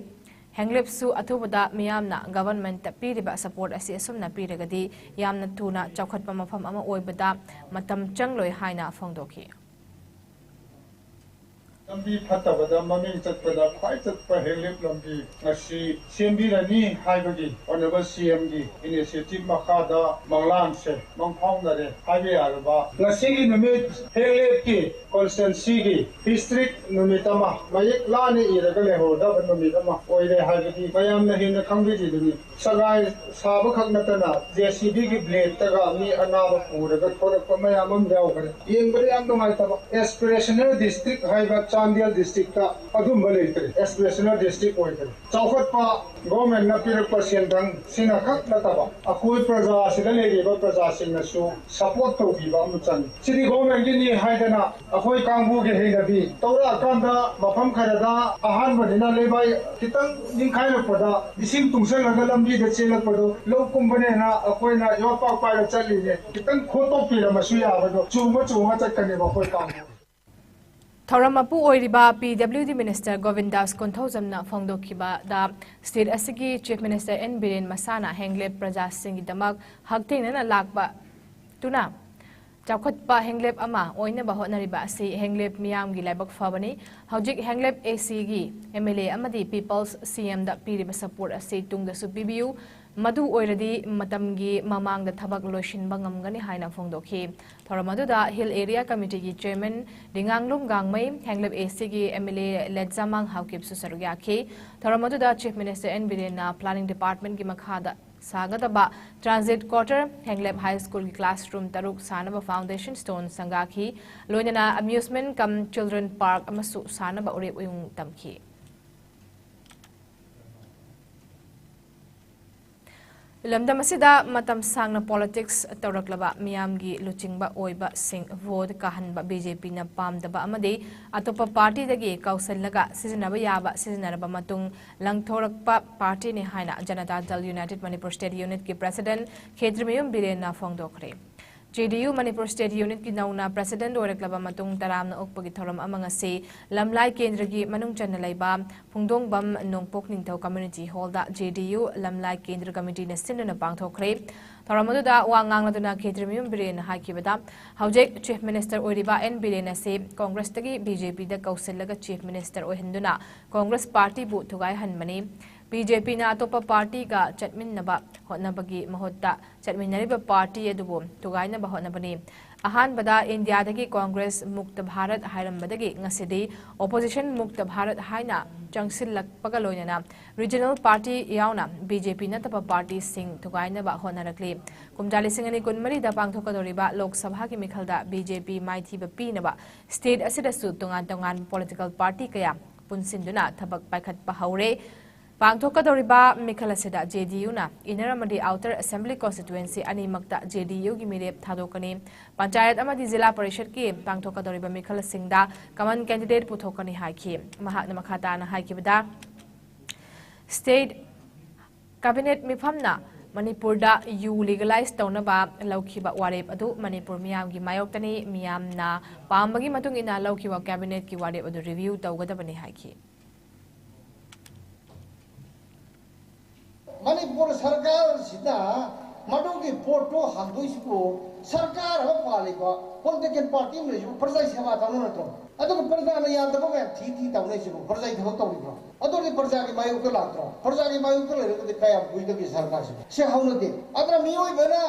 ꯍꯦꯡꯂꯦꯞꯁꯨ ꯑꯊꯨꯕꯗ ꯃꯤꯌꯥꯝꯅ ꯒꯚꯔꯟꯃꯦꯟꯠꯇ ꯄꯤꯔꯤꯕ ꯁꯄꯣꯔꯠ ꯑꯁꯤ ꯑꯁꯨꯝꯅ ꯄꯤꯔꯒꯗꯤ ꯌꯥꯝꯅ ꯊꯨꯅ ꯆꯥꯎꯈꯠꯄ ꯃꯐꯝ ꯑꯃ ꯑꯣꯏꯕꯗ ꯃꯇꯝ ꯆꯪꯂꯣꯏ ꯍꯥꯏꯅ ꯐꯣꯡꯗꯣꯛꯈꯤ꯫ ꯂꯝꯕꯤ ꯐꯠꯇꯕꯗ ꯃꯃꯤꯡ ꯆꯠꯄꯗ ꯈ꯭ꯋꯥꯏ ꯆꯠꯄ ꯍꯦꯡꯂꯦꯞ ꯂꯝꯕꯤ ꯑꯁꯤ ꯁꯦꯝꯕꯤꯔꯅꯤ ꯍꯥꯏꯕꯒꯤ ꯑꯣꯅꯔꯦꯕꯜ ꯁꯤ ꯑꯦꯝꯒꯤ ꯏꯅꯤꯁꯤꯌꯦꯇꯤꯚ ꯃꯈꯥꯗ ꯃꯪꯂꯥꯟꯁꯦ ꯃꯪꯐꯥꯎꯅꯔꯦ ꯍꯥꯏꯕ ꯌꯥꯔꯕ ꯉꯁꯤꯒꯤ ꯅꯨꯃꯤꯠ ꯍꯦꯡꯂꯦꯞꯀꯤ ꯀꯣꯟꯁꯇꯤꯇ꯭ꯋꯦꯟꯁꯤꯒꯤ ꯍꯤꯁꯇ꯭ꯔꯤꯛ ꯅꯨꯃꯤꯠ ꯑꯃ ꯃꯌꯦꯛ ꯂꯥꯅ ꯏꯔꯒ ꯂꯩꯍꯧꯔꯗꯕ ꯅꯨꯃꯤꯠ ꯑꯃ ꯑꯣꯏꯔꯦ ꯍꯥꯏꯕꯗꯤ ꯃꯌꯥꯝꯅ ꯍꯦꯟꯅ ꯈꯪꯕꯤꯔꯤꯗꯨꯅꯤ꯫ ꯁꯒꯥꯏ ꯁꯥꯕꯈꯛ ꯅꯠꯇꯅ ꯖꯦ ꯁꯤ ꯕꯤꯒꯤ ꯕ꯭ꯂꯦꯗꯇꯒ ꯃꯤ ꯑꯅꯥꯕ ꯄꯨꯔꯒ ꯊꯣꯔꯛꯄ ꯃꯌꯥꯝ ꯑꯃ ꯌꯥꯎꯈ꯭ꯔꯦ꯫ ꯌꯦꯡꯕꯗ ꯌꯥꯝ ꯅꯨꯡꯉꯥꯏꯇꯕ ꯑꯦꯁꯄꯤꯔꯦꯁꯅꯦꯜ ꯗꯤꯁꯇ꯭ꯔꯤꯛ ꯍꯥꯏꯕ ꯆꯥꯟꯗꯦꯜ ꯗꯤꯁꯇ꯭ꯔꯤꯛꯇ ꯑꯗꯨꯝꯕ ꯂꯩꯇ꯭ꯔꯦ꯫ ꯑꯦꯁꯄꯤꯔꯦꯁꯅꯦꯜ ꯗꯤꯁꯇ꯭ꯔꯤꯛ ꯑꯣꯏꯈ꯭ꯔꯦ꯫ ꯆꯥꯎꯈꯠꯄ ꯒꯣꯔꯃꯦꯟꯅ ꯄꯤꯔꯛꯄ ꯁꯦꯟꯊꯪ ꯁꯤꯅ ꯈꯛ ꯅꯠꯇꯕ ꯑꯩꯈꯣꯏ ꯄ꯭ꯔꯖꯥꯁꯤꯗ ꯂꯩꯔꯤꯕ ꯄ꯭ꯔꯖꯥꯁꯤꯡꯅꯁꯨ ꯁꯄꯣꯔꯠ ꯇꯧꯕꯤꯕ ꯑꯃ ꯆꯪꯉꯤ꯫ ꯁꯤꯗꯤ ꯒꯣꯔꯃꯦꯟꯒꯤꯅꯤ ꯍꯥꯏꯗꯅ ꯑꯩꯈꯣꯏ ꯀꯥꯡꯕꯨꯒꯤ ꯍꯩꯅꯕꯤ ꯇꯧꯔꯛꯑꯀꯥꯟꯗ ꯃꯐꯝ ꯈꯔꯗ ꯑꯍꯥꯟꯕꯅꯤꯅ ꯂꯩꯃꯥꯏ ꯈꯤꯇꯪ ꯅꯤꯡꯈꯥꯏꯔꯛꯄꯗ ꯏꯁꯤꯡ ꯇꯨꯡꯁꯤꯜꯂꯒ ꯂꯝꯕꯤꯗ ꯆꯦꯜꯂꯛꯄꯗꯣ ꯂꯧ ꯀꯨꯝꯕꯅꯦꯅ ꯑꯩꯈꯣꯏꯅ ꯌꯣꯠꯄꯥꯛ ꯄꯥꯏꯔ ꯆꯠꯂꯤꯅꯦ꯫ ꯈꯤꯇꯪ ꯈꯣꯠꯇꯣꯛꯄꯤꯔꯝꯃꯁꯨ ꯌꯥꯕꯗꯣ ꯆꯣꯡꯉ ꯆꯣꯡꯉ ꯆꯠꯀꯅꯦꯕ ꯑꯩꯈꯣꯏ ꯀꯥꯡꯕꯨ꯫ ꯊꯧꯔꯝ ꯃꯄꯨ ꯑꯣꯏꯔꯤꯕ ꯄꯤ ꯗꯕ꯭ꯂꯤꯎ ꯗꯤ ꯃꯤꯅꯤꯁꯇꯔ ꯒꯣꯕꯤꯟꯗꯥꯁ ꯀꯣꯟꯊꯧꯖꯝꯅ ꯐꯣꯡꯗꯣꯛꯈꯤꯕꯗ, ꯁ꯭ꯇꯦꯠ ꯑꯁꯤꯒꯤ ꯆꯤꯐ ꯃꯤꯅꯤꯁꯇꯔ ꯑꯦꯟ ꯕꯤꯔꯦꯟ ꯃꯁꯥꯅ ꯍꯦꯡꯂꯦꯞ ꯄ꯭ꯔꯖꯥꯁꯤꯡꯒꯤꯗꯃꯛ ꯍꯛꯊꯦꯡꯅꯅ ꯂꯥꯛꯄ ꯇꯨꯅ ꯆꯥꯎꯈꯠꯄ ꯍꯦꯡꯂꯦꯞ ꯑꯃ ꯑꯣꯏꯅꯕ ꯍꯣꯠꯅꯔꯤꯕ ꯑꯁꯤ ꯍꯦꯡꯂꯦꯞ ꯃꯤꯌꯥꯝꯒꯤ ꯂꯥꯏꯕꯛ ꯐꯕꯅꯤ꯫ ꯍꯧꯖꯤꯛ ꯍꯦꯡꯂꯦꯞ ꯑꯦ ꯁꯤꯒꯤ ꯑꯦꯝ ꯑꯦꯜ ꯑꯦ ꯑꯃꯗꯤ ꯄꯤꯄꯜꯁ ꯁꯤ ꯑꯦꯝꯗ ꯄꯤꯔꯤꯕ ꯁꯄꯣꯔꯠ ꯑꯁꯤ ꯇꯨꯡꯗꯁꯨ ꯄꯤꯕꯤꯌꯨ꯫ ꯃꯗꯨ ꯑꯣꯏꯔꯗꯤ ꯃꯇꯝꯒꯤ ꯃꯃꯥꯡꯗ ꯊꯕꯛ ꯂꯣꯏꯁꯤꯟꯕ ꯉꯝꯒꯅꯤ ꯍꯥꯏꯅ ꯐꯣꯡꯗꯣꯛꯈꯤ꯫ ꯊꯧꯔꯝ ꯑꯗꯨꯗ ꯍꯤꯜ ꯑꯦꯔꯤꯌꯥ ꯀꯃꯤꯇꯤꯒꯤ ꯆꯦꯌꯔꯃꯦꯟ ꯔꯤꯉꯥꯡꯂꯨꯝ ꯒꯥꯡꯃꯩ, ꯍꯦꯡꯂꯦꯞ ꯑꯦ ꯁꯤꯒꯤ ꯑꯦꯝ ꯑꯦꯜ ꯑꯦ ꯂꯦꯠꯖꯥꯃꯥꯡ ꯍꯥꯎꯀꯤꯞꯁꯨ ꯁꯔꯨꯛ ꯌꯥꯈꯤ꯫ ꯊꯧꯔꯝ ꯑꯗꯨꯗ ꯆꯤꯐ ꯃꯤꯅꯤꯁꯇꯔ ꯑꯦꯟ ꯕꯤꯔꯦꯟꯅ ꯄ꯭ꯂꯥꯅꯤꯡ ꯗꯤꯄꯥꯔꯠꯃꯦꯟꯠꯀꯤ ꯃꯈꯥꯗ ꯁꯥꯒꯗꯕ ꯇ꯭ꯔꯥꯟꯖꯤꯠ ꯀ꯭ꯋꯥꯇꯔ, ꯍꯦꯡꯂꯦꯞ ꯍꯥꯏ ꯁ꯭ꯀꯨꯜꯒꯤ ꯀ꯭ꯂꯥꯁꯔꯨꯝ ꯇꯔꯨꯛ ꯁꯥꯅꯕ ꯐꯥꯎꯟꯗꯦꯁꯟ ꯁ꯭ꯇꯣꯟ ꯁꯪꯒꯥꯈꯤ꯫ ꯂꯣꯏꯅꯅ ꯑꯃ꯭ꯌꯨꯁꯃꯦꯟꯠ ꯀꯝ ꯆꯤꯜꯗ꯭ꯔꯦꯟ ꯄꯥꯔꯛ ꯑꯃꯁꯨ ꯁꯥꯅꯕ ꯎꯔꯦꯞ ꯎꯌꯨꯡ ꯇꯝꯈꯤ꯫ ꯂꯝꯗꯝ ꯑꯁꯤꯗ ꯃꯇꯝ ꯁꯥꯡꯅ ꯄꯣꯂꯤꯇꯤꯛꯁ ꯇꯧꯔꯛꯂꯕ ꯃꯤꯌꯥꯝꯒꯤ ꯂꯨꯆꯤꯡꯕ ꯑꯣꯏꯕꯁꯤꯡ ꯚꯣꯠ ꯀꯥꯍꯟꯕ ꯕꯤ ꯖꯦ ꯄꯤꯅ ꯄꯥꯝꯗꯕ ꯑꯃꯗꯤ ꯑꯇꯣꯞꯄ ꯄꯥꯔꯇꯤꯗꯒꯤ ꯀꯧꯁꯤꯜꯂꯒ ꯁꯤꯖꯤꯟꯅꯕ ꯌꯥꯕ ꯁꯤꯖꯤꯟꯅꯔꯕ ꯃꯇꯨꯡ ꯂꯪꯊꯣꯔꯛꯄ ꯄꯥꯔꯇꯤꯅꯤ ꯍꯥꯏꯅ ꯖꯅꯇꯥ ꯗꯜ ꯌꯨꯅꯥꯏꯇꯦꯗ ꯃꯅꯤꯄꯨꯔ ꯁ꯭ꯇꯦꯠ ꯌꯨꯅꯤꯠꯀꯤ ꯄ꯭ꯔꯦꯁꯤꯗꯦꯟꯠ ꯈꯦꯇ꯭ꯔꯤꯃꯌꯨꯝ ꯕꯤꯔꯦꯟꯅ ꯐꯣꯡꯗꯣꯛꯈ꯭ꯔꯦ꯫ J D U Manipur state ꯌꯨꯅꯤꯠꯀꯤ ꯅꯧꯅ ꯄ꯭ꯔꯁꯤꯗꯦꯟꯠ ꯑꯣꯏꯔꯛꯂꯕ ꯃꯇꯨꯡ ꯇꯔꯥꯝꯅ ꯑꯣꯛꯄꯒꯤ ꯊꯧꯔꯝ ꯑꯃ ꯉꯁꯤ ꯂꯝꯂꯥꯏ ꯀꯦꯟꯗ꯭ꯔꯒꯤ ꯃꯅꯨꯡ ꯆꯟꯅ ꯂꯩꯕ ꯐꯨꯡꯗꯣꯡꯕꯝ ꯅꯣꯡꯄꯣꯛ ꯅꯤꯡꯊꯧ ꯀꯝꯃ꯭ꯌꯨꯅꯤꯇꯤ ꯍꯣꯜꯗ ꯖꯦ ꯗꯤ ꯌꯨ ꯂꯝꯂꯥꯏ ꯀꯦꯟꯗ꯭ꯔ ꯀꯃꯤꯇꯤꯅ ꯁꯤꯟꯗꯨꯅ ꯄꯥꯡꯊꯣꯛꯈ꯭ꯔꯦ꯫ ꯊꯧꯔꯝ ꯑꯗꯨꯗ ꯋꯥ ꯉꯥꯡꯂꯗꯨꯅ ꯈꯦꯇ꯭ꯔꯤꯃꯌꯨꯝ ꯕꯤꯔꯦꯟꯅ ꯍꯥꯏꯈꯤꯕꯗ, ꯍꯧꯖꯤꯛ ꯆꯤꯐ ꯃꯤꯅꯤꯁꯇꯔ ꯑꯣꯏꯔꯤꯕ ꯑꯦꯟ ꯕꯤꯔꯦꯟ ꯑꯁꯤ ꯀꯣꯡꯒ꯭ꯔꯦꯁꯇꯒꯤ ꯕꯤ ꯖꯦ ꯄꯤꯗ ꯀꯧꯁꯤꯜꯂꯒ ꯆꯤꯐ ꯃꯤꯅꯤꯁꯇꯔ ꯑꯣꯏꯍꯟꯗꯨꯅ ꯀꯣꯡꯒ꯭ꯔꯦꯁ ꯄꯥꯔꯇꯤꯕꯨ ꯊꯨꯒꯥꯏꯍꯟꯕꯅꯤ꯫ ꯕꯤ ꯖꯦ ꯄꯤꯅ ꯑꯇꯣꯞꯄ ꯄꯥꯔꯇꯤꯒ ꯆꯠꯃꯤꯟꯅꯕ ꯍꯣꯠꯅꯕꯒꯤ ꯃꯍꯨꯠꯇ ꯆꯠꯃꯤꯟꯅꯔꯤꯕ ꯄꯥꯔꯇꯤ ꯑꯗꯨꯕꯨ ꯊꯨꯒꯥꯏꯅꯕ ꯍꯣꯠꯅꯕꯅꯤ꯫ ꯑꯍꯥꯟꯕꯗ ꯏꯟꯗꯤꯌꯥꯗꯒꯤ ꯀꯣꯡꯒ꯭ꯔꯦꯁ ꯃꯨꯛꯇ ꯚꯥꯔꯠ ꯍꯥꯏꯔꯝꯕꯗꯒꯤ ꯉꯁꯤꯗꯤ ꯑꯣꯄꯣꯖꯤꯁꯟ ꯃꯨꯛꯇ ꯚꯥꯔꯠ ꯍꯥꯏꯅ ꯆꯪꯁꯤꯜꯂꯛꯄꯒ ꯂꯣꯏꯅꯅ ꯔꯤꯖꯅꯦꯜ ꯄꯥꯔꯇꯤ ꯌꯥꯎꯅ ꯕꯤ ꯖꯦ ꯄꯤ ꯅꯠꯇꯕ ꯄꯥꯔꯇꯤꯁꯤꯡ ꯊꯨꯒꯥꯏꯅꯕ ꯍꯣꯠꯅꯔꯛꯂꯤ꯫ ꯀꯨꯝꯖꯥ ꯂꯤꯁꯤꯡ ꯑꯅꯤ ꯀꯨꯟꯃꯔꯤꯗ ꯄꯥꯡꯊꯣꯛꯀꯗꯧꯔꯤꯕ ꯂꯣꯛ ꯁꯚꯥꯒꯤ ꯃꯤꯈꯜꯗ ꯕꯤ ꯖꯦ ꯄꯤ ꯃꯥꯏꯊꯤꯕ ꯄꯤꯅꯕ ꯁ꯭ꯇꯦꯠ ꯑꯁꯤꯗꯁꯨ ꯇꯣꯉꯥꯟ ꯇꯣꯉꯥꯟꯕ ꯄꯣꯂꯤꯇꯤꯀꯦꯜ ꯄꯥꯔꯇꯤ ꯀꯌꯥ ꯄꯨꯟꯁꯤꯟꯗꯨꯅ ꯊꯕꯛ ꯄꯥꯏꯈꯠꯄ ꯍꯧꯔꯦ꯫ ꯄꯥꯡꯊꯣꯛꯀꯗꯧꯔꯤꯕ ꯃꯤꯈꯜ ꯑꯁꯤꯗ ꯖꯦ ꯗꯤ ꯌꯨꯅ ꯏꯟꯅꯔ ꯑꯃꯗꯤ ꯑꯥꯎꯇꯔ ꯑꯦꯁꯦꯝꯕ꯭ꯂꯤ ꯀꯣꯟꯁꯇꯤꯇ꯭ꯋꯦꯟꯁꯤ ꯑꯅꯤꯃꯛꯇ ꯖꯦ ꯗꯤ ꯌꯨꯒꯤ ꯃꯤꯔꯦꯞ ꯊꯥꯗꯣꯛꯀꯅꯤ꯫ ꯄꯟꯆꯥꯌꯠ ꯑꯃꯗꯤ ꯖꯤꯂꯥ ꯄꯔꯤꯁꯠꯀꯤ ꯄꯥꯡꯊꯣꯛꯀꯗꯧꯔꯤꯕ ꯃꯤꯈꯜꯁꯤꯡꯗ ꯀꯃꯟ ꯀꯦꯟꯗꯤꯗꯦꯠ ꯄꯨꯊꯣꯛꯀꯅꯤ ꯍꯥꯏꯈꯤ꯫ ꯃꯍꯥꯛꯅ ꯃꯈꯥ ꯇꯥꯅ ꯍꯥꯏꯈꯤꯕꯗ, ꯁ꯭ꯇꯦꯠ ꯀꯦꯕꯤꯅꯦꯠ ꯃꯤꯐꯝꯅ ꯃꯅꯤꯄꯨꯔꯗ ꯌꯨ ꯂꯤꯒꯂꯥꯏꯖ ꯇꯧꯅꯕ ꯂꯧꯈꯤꯕ ꯋꯥꯔꯦꯞ ꯑꯗꯨ ꯃꯅꯤꯄꯨꯔ ꯃꯤꯌꯥꯝꯒꯤ ꯃꯥꯌꯣꯛꯇꯅꯤ, ꯃꯤꯌꯥꯝꯅ ꯄꯥꯝꯕꯒꯤ ꯃꯇꯨꯡ ꯏꯟꯅ ꯂꯧꯈꯤꯕ ꯀꯦꯕꯤꯅꯦꯠꯀꯤ ꯋꯥꯔꯦꯞ ꯑꯗꯨ ꯔꯤꯚꯤꯌꯨ ꯇꯧꯒꯗꯕꯅꯤ ꯍꯥꯏꯈꯤ꯫ ꯃꯅꯤꯄꯨꯔ ꯁꯔꯀꯥꯔꯁꯤꯅ ꯃꯗꯨꯒꯤ ꯄꯣꯠꯇꯣ ꯍꯥꯡꯗꯣꯛꯏꯁꯤꯕꯨ ꯁꯔꯀꯥꯔ ꯑꯃ ꯄꯥꯜꯂꯤꯕ ꯄꯣꯂꯤꯇꯤꯀꯦꯜ ꯄꯥꯔꯇꯤ ꯑꯃ ꯂꯩꯔꯤꯁꯤꯕꯨ ꯄ꯭ꯔꯖꯥꯒꯤ ꯁꯦꯕꯥ ꯇꯧꯅ ꯅꯠꯇ꯭ꯔꯣ? ꯑꯗꯨꯒ ꯄ꯭ꯔꯖꯥꯅ ꯌꯥꯗꯕ ꯃꯌꯥꯝ ꯊꯤ ꯊꯤ ꯇꯧꯅꯩꯁꯤꯕꯨ ꯄ꯭ꯔꯖꯥꯒꯤ ꯊꯕꯛ ꯇꯧꯔꯤꯕ꯭ꯔꯣ? ꯑꯗꯨꯗꯤ ꯄ꯭ꯔꯖꯥꯒꯤ ꯃꯥꯌꯣꯛꯇ ꯂꯥꯛꯇ꯭ꯔꯣ? ꯄ꯭ꯔꯖꯥꯒꯤ ꯃꯥꯌꯣꯛꯇ ꯂꯩꯔꯒꯗꯤ ꯀꯌꯥꯝ ꯀꯨꯏꯗꯒꯦ ꯁꯔꯀꯥꯔꯁꯤꯕꯨ? ꯁꯤ ꯍꯧꯅꯗꯦ꯫ ꯑꯗꯨꯅ ꯃꯤꯑꯣꯏꯕꯅ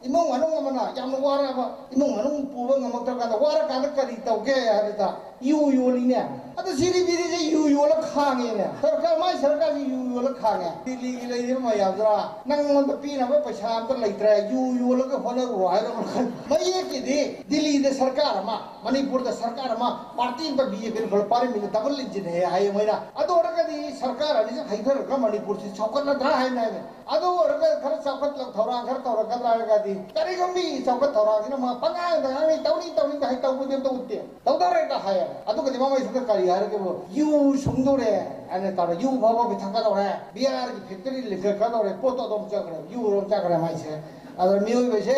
ꯏꯃꯨꯡ ꯃꯅꯨꯡ ꯑꯃꯅ ꯌꯥꯝꯅ ꯋꯥꯔꯛꯑꯕ ꯏꯃꯨꯡ ꯃꯅꯨꯡ ꯄꯨꯕ ꯉꯝꯃꯛꯇ꯭ꯔꯀꯥꯟꯗ ꯋꯥꯔꯀꯥꯟꯗ ꯀꯔꯤ ꯇꯧꯒꯦ ꯍꯥꯏꯕꯗ ꯌꯨ ꯌꯣꯜꯂꯤꯅꯦ꯫ ꯑꯗ ꯁꯤꯗꯤ ꯕꯤꯗꯤꯁꯦ ꯌꯨ ꯌꯣꯜꯂ ꯈꯥꯡꯉꯦꯅꯦ꯫ ꯁꯔꯀꯥꯔ, ꯃꯥꯏ ꯁꯔꯀꯥꯔꯁꯤ ꯌꯨ ꯌꯣꯜꯂ ꯈꯥꯡꯉꯦ꯫ ꯗꯤꯜꯂꯤꯒꯤ ꯂꯩꯔꯤꯕ ꯃꯌꯥꯝꯗꯨꯅ ꯅꯪꯉꯣꯟꯗ ꯄꯤꯅꯕ ꯄꯩꯁꯥ ꯑꯝꯇ ꯂꯩꯇ꯭ꯔꯦ, ꯌꯨ ꯌꯣꯜꯂꯒ ꯍꯣꯠꯅꯔꯨꯔꯣ ꯍꯥꯏꯕ ꯑꯃ ꯈꯟ-, ꯃꯌꯦꯛꯀꯤꯗꯤ ꯗꯤꯜꯂꯤꯗ ꯁꯔꯀꯥꯔ ꯑꯃ, ꯃꯅꯤꯄꯨꯔꯗ ꯁꯔꯀꯥꯔ ꯑꯃ, ꯄꯥꯔꯇꯤ ꯑꯝꯇ ꯕꯤ ꯖꯦ ꯄꯤꯅ ꯈꯔ ꯄꯥꯔꯤ ꯃꯤꯅ ꯗꯕꯜ ꯏꯟꯖꯤꯟ ꯍꯦꯛ ꯍꯥꯏꯌꯦ ꯃꯣꯏꯅ꯫ ꯑꯗꯨ ꯑꯣꯏꯔꯒꯗꯤ ꯁꯔꯀꯥꯔ ꯑꯅꯤꯁꯤ ꯍꯩꯊꯔꯒ ꯃꯅꯤꯄꯨꯔꯁꯤ ꯆꯥꯎꯈꯠꯂꯗ꯭ꯔꯥ ꯍꯥꯏꯅ ꯍꯥꯏꯅꯦ꯫ ꯑꯗꯨ ꯑꯣꯏꯔꯒ ꯈꯔ ꯆꯥꯎꯈꯠ ꯊꯧꯔꯥꯡ ꯈꯔ ꯇꯧꯔꯛꯀꯗ꯭ꯔꯥ ꯍꯥꯏꯔꯒꯗꯤ ꯀꯔꯤꯒꯨꯝꯕꯤ ꯆꯥꯎꯈꯠ ꯊꯧꯔꯥꯡꯁꯤꯅ ꯃꯥ ꯄꯉꯥꯡꯗ ꯉꯥꯡꯅꯩ, ꯇꯧꯅꯤ ꯇꯧꯅꯤ ꯍꯥꯏ ꯇꯧꯕꯗꯤ ꯑꯝꯇ ꯎꯠꯇꯦ꯫ ꯇꯧꯗꯧꯔꯦ ꯍꯥꯏꯌꯦ꯫ ꯑꯗꯨꯒꯗꯤ ꯃꯃꯩꯁꯤꯗ ꯀꯔꯤ ꯍꯥꯏꯔꯒꯦꯕꯨ, ꯌꯨ ꯁꯨꯡꯗꯧꯔꯦ ꯍꯥꯏꯅ ꯇꯧꯔꯦ, ꯌꯨ ꯐꯥꯎꯕ ꯄꯤꯊꯛꯀꯗꯧꯔꯦ, ꯕꯤꯌꯥꯔꯒꯤ ꯐꯦꯛꯇꯔꯤ ꯂꯤꯡꯈꯠꯀꯗꯧꯔꯦ, ꯄꯣꯠꯇꯣ ꯑꯗꯨꯝ ꯆꯠꯈ꯭ꯔꯦ, ꯌꯨ ꯑꯗꯨꯝ ꯆꯠꯈ꯭ꯔꯦ ꯃꯥꯏꯁꯦ꯫ ꯑꯗ ꯃꯤꯑꯣꯏꯕꯁꯦ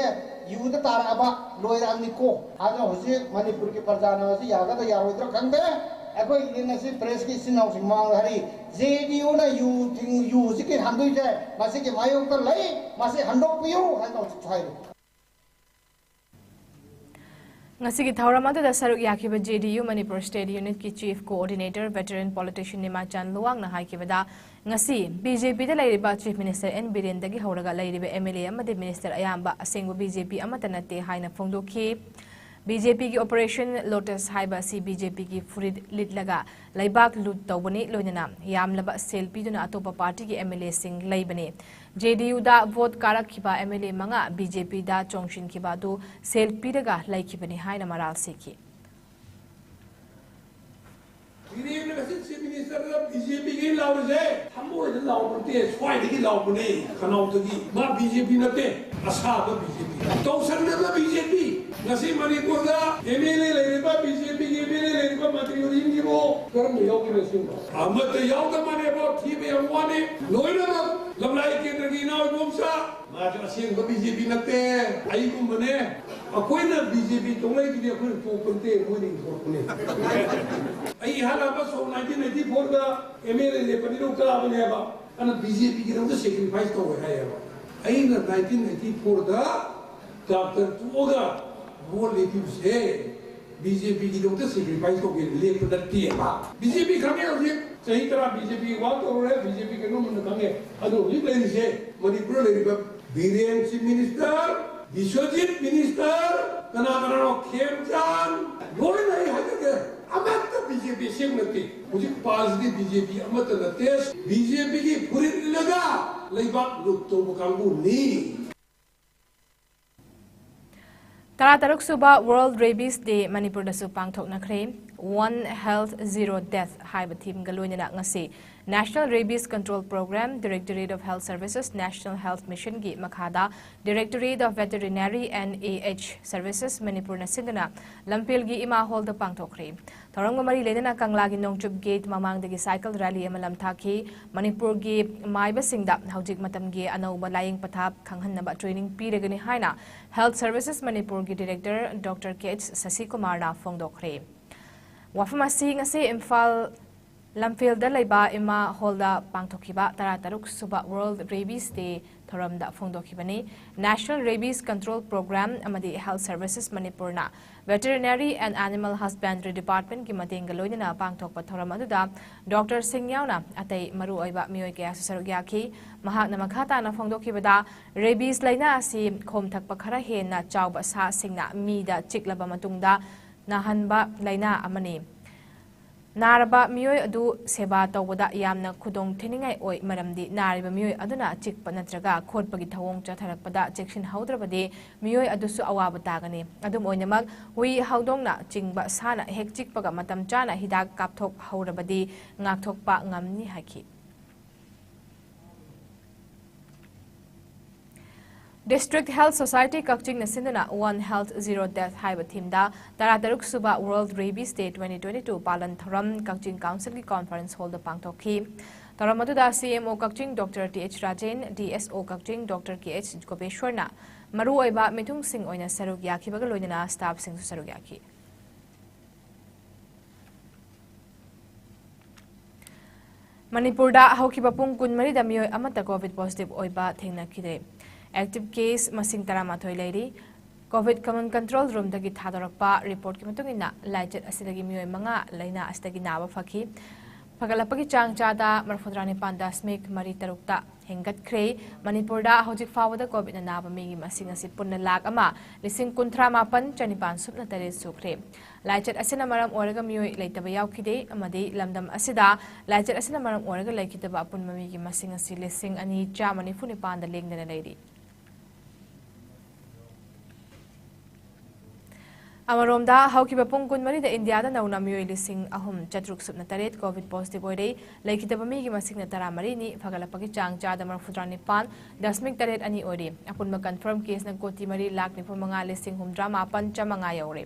ꯌꯨꯗ ꯇꯥꯔꯛꯑꯕ ꯂꯣꯏꯔꯛꯑꯕꯅꯤꯀꯣ꯫ ꯑꯗꯣ ꯍꯧꯖꯤꯛ ꯃꯅꯤꯄꯨꯔꯒꯤ ꯄ꯭ꯔꯖꯥꯅ ꯃꯁꯤ ꯌꯥꯒꯗ꯭ꯔꯥ ꯌꯥꯔꯣꯏꯗ꯭ꯔꯥ ꯈꯪꯗꯦ꯫ ꯑꯩꯈꯣꯏꯒꯤꯗꯤ ꯉꯁꯤ ꯄ꯭ꯔꯦꯁꯀꯤ ꯏꯆꯤꯟ ꯏꯅꯥꯎꯁꯤꯡ ꯃꯃꯥꯡꯗ ꯍꯥꯏꯔꯤ, ꯖꯦ ꯗꯤ ꯌꯨꯅ ꯌꯨ ꯊꯤꯡ-, ꯌꯨ ꯍꯧꯖꯤꯛꯀꯤ ꯍꯟꯗꯣꯏꯁꯦ ꯃꯁꯤꯒꯤ ꯃꯥꯌꯣꯛꯇ ꯂꯩ, ꯃꯁꯤ ꯍꯟꯗꯣꯛꯄꯤꯌꯨ ꯍꯥꯏꯅ ꯍꯧꯖꯤꯛ ꯍꯥꯏꯔꯤ꯫ ꯉꯁꯤꯒꯤ ꯊꯧꯔꯝ ꯑꯗꯨꯗ ꯁꯔꯨꯛ ꯌꯥꯈꯤꯕ J D U Manipur state ꯌꯨꯅꯤꯠꯀꯤ chief coordinator veteran politician Nimachan ꯂꯨꯋꯥꯡꯅ ꯍꯥꯏꯈꯤꯕꯗ, ꯉꯁꯤ ꯕꯤ ꯖꯦ ꯄꯤꯗ ꯂꯩꯔꯤꯕ ꯆꯤꯐ ꯃꯤꯅꯤꯁꯇꯔ ꯑꯦꯟ ꯕꯤꯔꯦꯟꯗꯒꯤ ꯍꯧꯔꯒ ꯂꯩꯔꯤꯕ ꯑꯦꯝ ꯑꯦꯜ ꯑꯦ ꯑꯃꯗꯤ ꯃꯤꯅꯤꯁꯇꯔ ꯑꯌꯥꯝꯕ ꯑꯁꯦꯡꯕ ꯕꯤ ꯖꯦ ꯄꯤ ꯑꯃꯠꯇ ꯅꯠꯇꯦ ꯍꯥꯏꯅ ꯐꯣꯡꯗꯣꯛꯈꯤ꯫ ꯕꯤ ꯖꯦ ꯄꯤꯒꯤ ꯑꯣꯄꯔꯦꯁꯟ ꯂꯣꯇꯁ ꯍꯥꯏꯕ ꯑꯁꯤ ꯕꯤ ꯖꯦ ꯄꯤꯒꯤ ꯐꯨꯔꯤꯠ ꯂꯤꯠꯂꯒ ꯂꯩꯕꯥꯛ ꯂꯨꯠ ꯇꯧꯕꯅꯤ, ꯂꯣꯏꯅꯅ ꯌꯥꯝꯂꯕ ꯁꯦꯜ ꯄꯤꯗꯨꯅ ꯑꯇꯣꯞꯄ ꯄꯥꯔꯇꯤꯒꯤ ꯑꯦꯝ ꯑꯦꯜ ꯑꯦꯁꯤꯡ ꯂꯩꯕꯅꯤ꯫ ꯖꯦ ꯗꯤ ꯌꯨꯗ ꯚꯣꯠ ꯀꯥꯔꯛꯈꯤꯕ ꯑꯦꯝ ꯑꯦꯜ ꯑꯦ ꯃꯉꯥ ꯕꯤ ꯖꯦ ꯄꯤꯗ ꯆꯣꯡꯁꯤꯟꯈꯤꯕ ꯑꯗꯨ ꯁꯦꯜ ꯄꯤꯔꯒ ꯂꯩꯈꯤꯕꯅꯤ ꯍꯥꯏꯅ ꯃꯔꯥꯜ ꯁꯤꯈꯤ꯫ ꯕꯤꯔꯦꯟꯅ ꯉꯁꯤ ꯆꯤꯐ ꯃꯤꯅꯤꯁꯇꯔꯗ ꯕꯤ ꯖꯦ ꯄꯤꯒꯤ ꯂꯥꯎꯔꯤꯁꯦ ꯊꯃꯣꯏꯗ ꯂꯥꯎꯕ ꯅꯠꯇꯦ, ꯁ꯭ꯋꯥꯏꯗꯒꯤ ꯂꯥꯎꯕꯅꯦ, ꯈꯅꯥꯎꯗꯒꯤ꯫ ꯃꯥ ꯕꯤ ꯖꯦ ꯄꯤ ꯅꯠꯇꯦ, ꯑꯁꯥꯕ ꯕꯤ ꯖꯦ ꯄꯤ꯫ ꯇꯧꯁꯟꯅꯕ ꯕꯤ ꯖꯦ ꯄꯤ꯫ ꯉꯁꯤ ꯃꯅꯤꯄꯨꯔꯗ ꯑꯦꯝ ꯑꯦꯜ ꯑꯦ ꯂꯩꯔꯤꯕ, ꯕꯤ ꯖꯦ ꯄꯤꯒꯤ ꯑꯦꯝ ꯑꯦꯜ ꯑꯦ ꯂꯩꯔꯤꯕ ꯃꯟꯇ꯭ꯔꯤ ꯃꯔꯤꯁꯤꯡꯁꯤꯕꯨ ꯀꯔꯝꯕ ꯌꯥꯎꯒꯦꯅ ꯁꯤꯡꯕ? ꯑꯃꯠꯇ ꯌꯥꯎꯗꯕꯅꯦꯕ, ꯊꯤꯕ ꯌꯥꯝ ꯋꯥꯅꯤ꯫ ꯂꯣꯏꯅꯃꯛ ꯂꯝꯂꯥꯏ ꯀꯦꯟꯗ꯭ꯔꯒꯤ ꯏꯅꯥꯎ ꯏꯕꯣꯝꯆꯥ, ꯃꯥꯁꯨ ꯑꯁꯦꯡꯕ ꯕꯤ ꯖꯦ ꯄꯤ ꯅꯠꯇꯦ꯫ ꯑꯩꯒꯨꯝꯕꯅꯦ, ꯑꯩꯈꯣꯏꯅ ꯕꯤ ꯖꯦ ꯄꯤ ꯇꯧꯅꯩꯗꯨꯗꯤ ꯑꯩꯈꯣꯏꯅ ꯄꯣꯛꯄ ꯅꯠꯇꯦ, ꯃꯣꯏꯅ ꯏꯟꯊꯣꯔꯛꯄꯅꯦ꯫ ꯑꯩ ꯏꯍꯥꯟ ꯍꯥꯟꯕ ꯁꯣꯛ ꯅꯥꯏꯟꯇꯤꯟ ꯑꯩꯠꯇꯤ ꯐꯣꯔꯗ ꯑꯦꯝ ꯑꯦꯜ ꯑꯦ ꯂꯦꯞꯄꯅꯤꯅ ꯀꯥꯕꯅꯦꯕ꯫ ꯑꯗꯨꯅ ꯕꯤ ꯖꯦ ꯄꯤꯒꯤꯗꯃꯛꯇ ꯁꯦꯀ꯭ꯔꯤꯐꯥꯏꯁ ꯇꯧꯋꯦ ꯍꯥꯏꯌꯦꯕ꯫ ꯑꯩꯅ ꯅꯥꯏꯟꯇꯤꯟ ꯑꯩꯠꯇꯤ ꯐꯣꯔꯗ ꯗꯥꯛꯇꯔ ꯇꯣꯛꯑꯒ ꯚꯣꯠ ꯂꯦꯞꯄꯤꯕꯁꯦ ꯕꯤ ꯖꯦ ꯄꯤꯒꯤꯗꯃꯛꯇ ꯁꯦꯀ꯭ꯔꯤꯐꯥꯏꯁ ꯇꯧꯒꯦ ꯂꯦꯞꯄ ꯅꯠꯇꯦꯕ꯫ ꯕꯤ ꯖꯦ ꯄꯤ ꯈꯪꯉꯦ ꯍꯧꯖꯤꯛ ꯆꯍꯤ ꯇꯔꯥ ꯕꯤ ꯖꯦ ꯄꯤ ꯋꯥꯛ ꯇꯧꯔꯨꯔꯦ, ꯕꯤ ꯖꯦ ꯄꯤ ꯀꯩꯅꯣ ꯃꯨꯟꯅ ꯈꯪꯉꯦ꯫ ꯑꯗꯣ ꯍꯧꯖꯤꯛ ꯂꯩꯔꯤꯁꯦ ꯃꯅꯤꯄꯨꯔꯗ ꯂꯩꯔꯤꯕ Biren chief minister, Biswajit minister, ꯀꯅꯥ ꯀꯅꯥꯅꯣ, ꯈꯦꯝꯆꯥꯟ, ꯂꯣꯏꯅ ꯑꯩ ꯍꯥꯏꯖꯒꯦ, ꯑꯃꯠꯇ ꯕꯤ ꯖꯦ ꯄꯤ ꯑꯁꯦꯡꯕ ꯅꯠꯇꯦ꯫ ꯍꯧꯖꯤꯛ ꯄꯥꯜꯁꯤꯗꯤ ꯕꯤ ꯖꯦ ꯄꯤ ꯑꯃꯠꯇ ꯅꯠꯇꯦ, ꯕꯤ ꯖꯦ ꯄꯤꯒꯤ ꯐꯨꯔꯤꯠ ꯂꯤꯠꯂꯒ ꯂꯩꯕꯥꯛ ꯂꯨꯠ ꯇꯧꯕ ꯀꯥꯡꯕꯨꯅꯤ꯫ ꯇꯔꯥꯇꯔꯨꯛ ꯁꯨꯕ World Rabies Day ꯃꯅꯤꯄꯨꯔꯗꯁꯨ ꯄꯥꯡꯊꯣꯛꯅꯈ꯭ꯔꯦ꯫ One Health Zero Death ꯍꯥꯏꯕ ꯊꯤꯝꯒ ꯂꯣꯏꯅꯅ ꯉꯁꯤ National Rabies Control Program, Directorate of Health Services, National Health Mission ꯒꯤ ꯃꯈꯥꯗ Directorate of Veterinary and A H Services ꯃꯅꯤꯄꯨꯔꯅ ꯁꯤꯟꯗꯨꯅ ꯂꯝꯐꯦꯜꯒꯤ ꯏꯃꯥ ꯍꯣꯜꯗ ꯄꯥꯡꯊꯣꯛꯈ꯭ꯔꯦ꯫ ꯊꯧꯔꯝꯒ ꯃꯔꯤ ꯂꯩꯅꯅ ꯀꯪꯂꯥꯒꯤ ꯅꯣꯡꯆꯨꯞ ꯒꯦꯠ ꯃꯃꯥꯡꯗꯒꯤ ꯁꯥꯏꯀꯜ ꯔꯦꯂꯤ ꯑꯃ ꯂꯝꯊꯥꯈꯤ꯫ ꯃꯅꯤꯄꯨꯔꯒꯤ ꯃꯥꯏꯕꯁꯤꯡꯗ ꯍꯧꯖꯤꯛ ꯃꯇꯝꯒꯤ ꯑꯅꯧꯕ ꯂꯥꯌꯦꯡ ꯄꯊꯥꯞ ꯈꯪꯍꯟꯅꯕ training ꯄꯤꯔꯒꯅꯤ ꯍꯥꯏꯅ Health Services ꯃꯅꯤꯄꯨꯔꯒꯤ Director Doctor K H ꯁꯁꯤꯀꯨꯃꯥꯔꯅ ꯐꯣꯡꯗꯣꯛꯈ꯭ꯔꯦ꯫ ꯋꯥꯐꯝ ꯑꯁꯤ ꯉꯁꯤ ꯏꯝꯐꯥꯜ ꯂꯝꯐꯦꯜꯗ ꯂꯩꯕ ꯏꯃꯥ ꯍꯣꯜꯗ ꯄꯥꯡꯊꯣꯛꯈꯤꯕ ꯇꯔꯥꯇꯔꯨꯛ ꯁꯨꯕ World Rabies Day ꯊꯧꯔꯝꯗ ꯐꯣꯡꯗꯣꯛꯈꯤꯕꯅꯤ꯫ National Rabies Control Program ꯑꯃꯗꯤ Health Services ꯃꯅꯤꯄꯨꯔꯅ Veterinary and Animal Husbandry Department ꯀꯤ ꯃꯇꯦꯡꯒ ꯂꯣꯏꯅꯅ ꯄꯥꯡꯊꯣꯛꯄ ꯊꯧꯔꯝ ꯑꯗꯨꯗ Doctor ꯁꯤꯡ ꯌꯥꯎꯅ ꯑꯇꯩ ꯃꯔꯨꯑꯣꯏꯕ ꯃꯤꯑꯣꯏ ꯀꯌꯥꯁꯨ ꯁꯔꯨꯛ ꯌꯥꯈꯤ꯫ ꯃꯍꯥꯛꯅ ꯃꯈꯥ ꯇꯥꯅ ꯐꯣꯡꯗꯣꯛꯈꯤꯕꯗ, rabies ꯂꯥꯏꯅꯥ ꯑꯁꯤ ꯈꯣꯝ ꯊꯛꯄ ꯈꯔ ꯍꯦꯟꯅ ꯆꯥꯎꯕ ꯁꯥꯁꯤꯡꯅ ꯃꯤꯗ ꯆꯤꯛꯂꯕ ꯃꯇꯨꯡꯗ ꯅꯥꯍꯟꯕ ꯂꯥꯏꯅꯥ ꯑꯃꯅꯤ꯫ ꯅꯥꯔꯕ ꯃꯤꯑꯣꯏ ꯑꯗꯨ ꯁꯦꯕꯥ ꯇꯧꯕꯗ ꯌꯥꯝꯅ ꯈꯨꯗꯣꯡ ꯊꯤꯅꯤꯡꯉꯥꯏ ꯑꯣꯏ, ꯃꯔꯝꯗꯤ ꯅꯥꯔꯤꯕ ꯃꯤꯑꯣꯏ ꯑꯗꯨꯅ ꯆꯤꯛꯄ ꯅꯠꯇ꯭ꯔꯒ ꯈꯣꯠꯄꯒꯤ ꯊꯧꯑꯣꯡ ꯆꯠꯊꯔꯛꯄꯗ ꯆꯦꯛꯁꯤꯟꯍꯧꯗ꯭ꯔꯕꯗꯤ ꯃꯤꯑꯣꯏ ꯑꯗꯨꯁꯨ ꯑꯋꯥꯕ ꯇꯥꯒꯅꯤ꯫ ꯑꯗꯨꯝ ꯑꯣꯏꯅꯃꯛ, ꯍꯨꯏ ꯍꯧꯗꯣꯡꯅ ꯆꯤꯡꯕ ꯁꯥꯅ ꯍꯦꯛ ꯆꯤꯛꯄꯒ ꯃꯇꯝ ꯆꯥꯅ ꯍꯤꯗꯥꯛ ꯀꯥꯞꯊꯣꯛꯍꯧꯔꯕꯗꯤ ꯉꯥꯛꯊꯣꯛꯄ ꯉꯝꯅꯤ ꯍꯥꯏꯈꯤ꯫ District Health Society ꯀꯛꯆꯤꯡꯅ ꯁꯤꯟꯗꯨꯅ One Health Zero Death ꯍꯥꯏꯕ theme ꯗ ꯇꯔꯥꯇꯔꯨꯛ ꯁꯨꯕ World Rabies Day twenty twenty-two ꯄꯥꯂꯟ ꯊꯧꯔꯝ ꯀꯛꯆꯤꯡ council ꯒꯤ conference hall ꯗ ꯄꯥꯡꯊꯣꯛꯈꯤ꯫ ꯊꯧꯔꯝ ꯑꯗꯨꯗ C M O ꯀꯛꯆꯤꯡ Doctor T H Rajen, D S O ꯀꯛꯆꯤꯡ Doctor K H ꯒꯣꯄꯦꯁ꯭ꯋꯔꯅ ꯃꯔꯨꯑꯣꯏꯕ ꯃꯤꯊꯨꯡꯁꯤꯡ ꯑꯣꯏꯅ ꯁꯔꯨꯛ ꯌꯥꯈꯤꯕꯒ ꯂꯣꯏꯅꯅ staff ꯁꯤꯡꯁꯨ ꯁꯔꯨꯛ ꯌꯥꯈꯤ꯫ ꯃꯅꯤꯄꯨꯔꯗ ꯍꯧꯈꯤꯕ ꯄꯨꯡ ꯀꯨꯟꯃꯔꯤꯗ ꯃꯤꯑꯣꯏ ꯑꯃꯠꯇ COVID positive ꯑꯣꯏꯕ ꯊꯦꯡꯅꯈꯤꯗꯦ꯫ Active case ꯃꯁꯤꯡ ꯇꯔꯥꯃꯥꯊꯣꯏ ꯂꯩꯔꯤ꯫ COVID Common Control Room ꯗꯒꯤ ꯊꯥꯗꯣꯔꯛꯄ report ꯀꯤ ꯃꯇꯨꯡ ꯏꯟꯅ, ꯂꯥꯏꯆꯠ ꯑꯁꯤꯗꯒꯤ ꯃꯤꯑꯣꯏ ꯃꯉꯥ ꯂꯥꯏꯅꯥ ꯑꯁꯤꯗꯒꯤ ꯅꯥꯕ ꯐꯈꯤ꯫ ꯐꯒꯠꯂꯛꯄꯒꯤ ꯆꯥꯡ ꯆꯥꯗ ꯃꯔꯤꯐꯨꯇꯔꯥ ꯅꯤꯄꯥꯟ ꯗꯁꯃꯤꯛ ꯃꯔꯤ ꯇꯔꯨꯛꯇ ꯍꯦꯟꯒꯠꯈ꯭ꯔꯦ꯫ ꯃꯅꯤꯄꯨꯔꯗ ꯍꯧꯖꯤꯛ ꯐꯥꯎꯕꯗ COVID ꯅ ꯅꯥꯕ ꯃꯤꯒꯤ ꯃꯁꯤꯡ ꯑꯁꯤ ꯄꯨꯟꯅ ꯂꯥꯈ ꯑꯃ ꯂꯤꯁꯤꯡ ꯀꯨꯟꯊ꯭ꯔꯥ ꯃꯥꯄꯟ ꯆꯅꯤꯄꯥꯟ ꯁꯨꯞꯅ ꯇꯔꯦꯠ ꯁꯨꯈ꯭ꯔꯦ꯫ ꯂꯥꯏꯆꯠ ꯑꯁꯤꯅ ꯃꯔꯝ ꯑꯣꯏꯔꯒ ꯃꯤꯑꯣꯏ ꯂꯩꯇꯕ ꯌꯥꯎꯈꯤꯗꯦ, ꯑꯃꯗꯤ ꯂꯝꯗꯝ ꯑꯁꯤꯗ ꯂꯥꯏꯆꯠ ꯑꯁꯤꯅ ꯃꯔꯝ ꯑꯣꯏꯔꯒ ꯂꯩꯈꯤꯗꯕ ꯑꯄꯨꯟꯕ ꯃꯤꯒꯤ ꯃꯁꯤꯡ ꯑꯁꯤ ꯂꯤꯁꯤꯡ ꯑꯅꯤ ꯆꯥꯝꯃ ꯅꯤꯐꯨ ꯅꯤꯄꯥꯟꯗ ꯂꯦꯡꯗꯅ ꯂꯩꯔꯤ꯫ ꯑꯃꯔꯣꯝꯗ, ꯍꯧꯈꯤꯕ ꯄꯨꯡ ꯀꯨꯟꯃꯔꯤꯗ ꯏꯟꯗꯤꯌꯥꯗ ꯅꯧꯅ ꯃꯤꯑꯣꯏ ꯂꯤꯁꯤꯡ ꯑꯍꯨꯝ ꯆꯥꯇ꯭ꯔꯨꯛ ꯁꯨꯞꯅ ꯇꯔꯦꯠ ꯀꯣꯚꯤꯗ ꯄꯣꯖꯤꯇꯤꯚ ꯑꯣꯏꯔꯦ꯫ ꯂꯩꯈꯤꯗꯕ ꯃꯤꯒꯤ ꯃꯁꯤꯡꯅ ꯇꯔꯥꯃꯔꯤꯅꯤ꯫ ꯐꯒꯠꯂꯛꯄꯒꯤ ꯆꯥꯡ ꯆꯥꯗ ꯃꯔꯐꯨꯇꯔꯥ ꯅꯤꯄꯥꯟ ꯗꯁꯃꯤꯛ ꯇꯔꯦꯠ ꯑꯅꯤ ꯑꯣꯏꯔꯦ꯫ ꯑꯄꯨꯟꯕ ꯀꯟꯐꯥꯔꯝ ꯀꯦꯁꯅ ꯀꯣꯇꯤ ꯃꯔꯤ ꯂꯥꯈ ꯅꯤꯐꯨ ꯃꯉꯥ ꯂꯤꯁꯤꯡ ꯍꯨꯝꯐꯨꯇꯔꯥ ꯃꯥꯄꯟ ꯆꯥꯃꯉꯥ ꯌꯧꯔꯦ꯫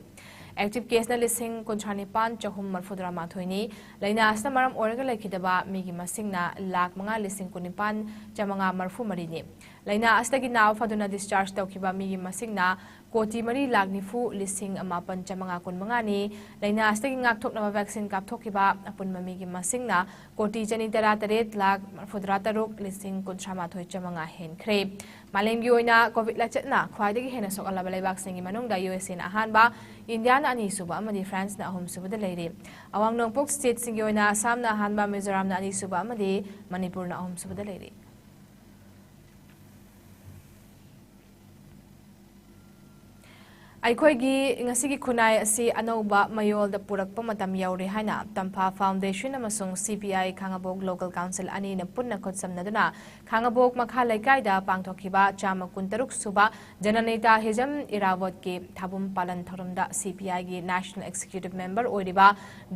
ꯑꯦꯛꯇꯤꯚ ꯀꯦꯁꯅ ꯂꯤꯁꯤꯡ ꯀꯨꯟꯊ꯭ꯔꯥ ꯅꯤꯄꯥꯟ ꯆꯍꯨꯝ ꯃꯔꯐꯨꯇꯔꯥ ꯃꯥꯊꯣꯏꯅꯤ꯫ ꯂꯥꯏꯅꯥ ꯑꯁꯤꯅ ꯃꯔꯝ ꯑꯣꯏꯔꯒ ꯂꯩꯈꯤꯗꯕ ꯃꯤꯒꯤ ꯃꯁꯤꯡꯅ ꯂꯥꯈ ꯃꯉꯥ ꯂꯤꯁꯤꯡ ꯀꯨꯟꯅꯤꯄꯥꯟ ꯆꯥꯃꯉꯥ ꯃꯔꯐꯨ ꯃꯔꯤꯅꯤ꯫ ꯂꯥꯏꯅꯥ ꯑꯁꯤꯗꯒꯤ ꯅꯥꯕ ꯐꯗꯨꯅ ꯗꯤꯁꯆꯥꯔꯖ ꯇꯧꯈꯤꯕ ꯃꯤꯒꯤ ꯃꯁꯤꯡꯅ ꯀꯣꯇꯤ ꯃꯔꯤ ꯂꯥꯈ ꯅꯤꯐꯨ ꯂꯤꯁꯤꯡ ꯃꯥꯄꯟ ꯆꯥꯃꯉꯥ ꯀꯨꯟꯃꯉꯥꯅꯤ꯫ ꯂꯥꯏꯅꯥ ꯑꯁꯤꯗꯒꯤ ꯉꯥꯛꯊꯣꯛꯅꯕ ꯚꯦꯛꯁꯤꯟ ꯀꯥꯞꯊꯣꯛꯈꯤꯕ ꯑꯄꯨꯟꯕ ꯃꯤꯒꯤ ꯃꯁꯤꯡꯅ ꯀꯣꯇꯤ ꯆꯅꯤ ꯇꯔꯥ ꯇꯔꯦꯠ ꯂꯥꯈ ꯃꯔꯐꯨꯇꯔꯥ ꯇꯔꯨꯛ ꯂꯤꯁꯤꯡ ꯀꯨꯟꯊ꯭ꯔꯥ ꯃꯥꯊꯣꯏ ꯆꯥꯃꯉꯥ ꯍꯦꯟꯈ꯭ꯔꯦ꯫ ꯃꯥꯂꯦꯝꯒꯤ ꯑꯣꯏꯅ ꯀꯣꯚꯤꯗ ꯂꯥꯏꯆꯠꯅ ꯈ꯭ꯋꯥꯏꯗꯒꯤ ꯍꯦꯟꯅ ꯁꯣꯛꯍꯜꯂꯕ ꯂꯩꯕꯥꯛꯁꯤꯡꯒꯤ ꯃꯅꯨꯡꯗ ꯌꯨ ꯑꯦꯁ ꯑꯦꯅ ꯑꯍꯥꯟꯕ, ꯏꯟꯗꯤꯌꯥꯅ ꯑꯅꯤꯁꯨꯕ ꯑꯃꯗꯤ ꯐ꯭ꯔꯥꯟꯁꯅ ꯑꯍꯨꯝꯁꯨꯕꯗ ꯂꯩꯔꯤ꯫ ꯑꯋꯥꯡ ꯅꯣꯡꯄꯣꯛ ꯁ꯭ꯇꯦꯠꯁꯤꯡꯒꯤ ꯑꯣꯏꯅ ꯑꯁꯥꯝꯅ ꯑꯍꯥꯟꯕ, ꯃꯤꯖꯣꯔꯥꯝꯅ ꯑꯅꯤꯁꯨꯕ ꯑꯃꯗꯤ ꯃꯅꯤꯄꯨꯔꯅ ꯑꯍꯨꯝꯁꯨꯕꯗ ꯂꯩꯔꯤ꯫ ꯑꯩꯈꯣꯏꯒꯤ ꯉꯁꯤꯒꯤ ꯈꯨꯟꯅꯥꯏ ꯑꯁꯤ ꯑꯅꯧꯕ ꯃꯌꯣꯜꯗ ꯄꯨꯔꯛꯄ ꯃꯇꯝ ꯌꯧꯔꯦ ꯍꯥꯏꯅ ꯇꯝꯐꯥ ꯐꯥꯎꯟꯗꯦꯁꯟ ꯑꯃꯁꯨꯡ ꯁꯤ P I Khangabok local council ꯑꯅꯤꯅ ꯄꯨꯟꯅ ꯈꯨꯠꯁꯝꯅꯗꯨꯅ ꯈꯥꯉꯕꯣꯛ ꯃꯈꯥ ꯂꯩꯀꯥꯏꯗ ꯄꯥꯡꯊꯣꯛꯈꯤꯕ ꯆꯥꯝꯃ ꯀꯨꯟꯇꯔꯨꯛ ꯁꯨꯕ ꯖꯅꯅꯦꯇꯥ ꯍꯤꯖꯝ ꯏꯔꯥꯕꯣꯠꯀꯤ ꯊꯥꯕꯨꯝ ꯄꯥꯂꯟ ꯊꯧꯔꯝꯗ ꯁꯤ ꯄꯤ ꯑꯥꯏꯒꯤ ꯅꯦꯁꯅꯦꯜ ꯑꯦꯛꯖꯤꯀ꯭ꯌꯨꯇꯤꯚ ꯃꯦꯝꯕꯔ ꯑꯣꯏꯔꯤꯕ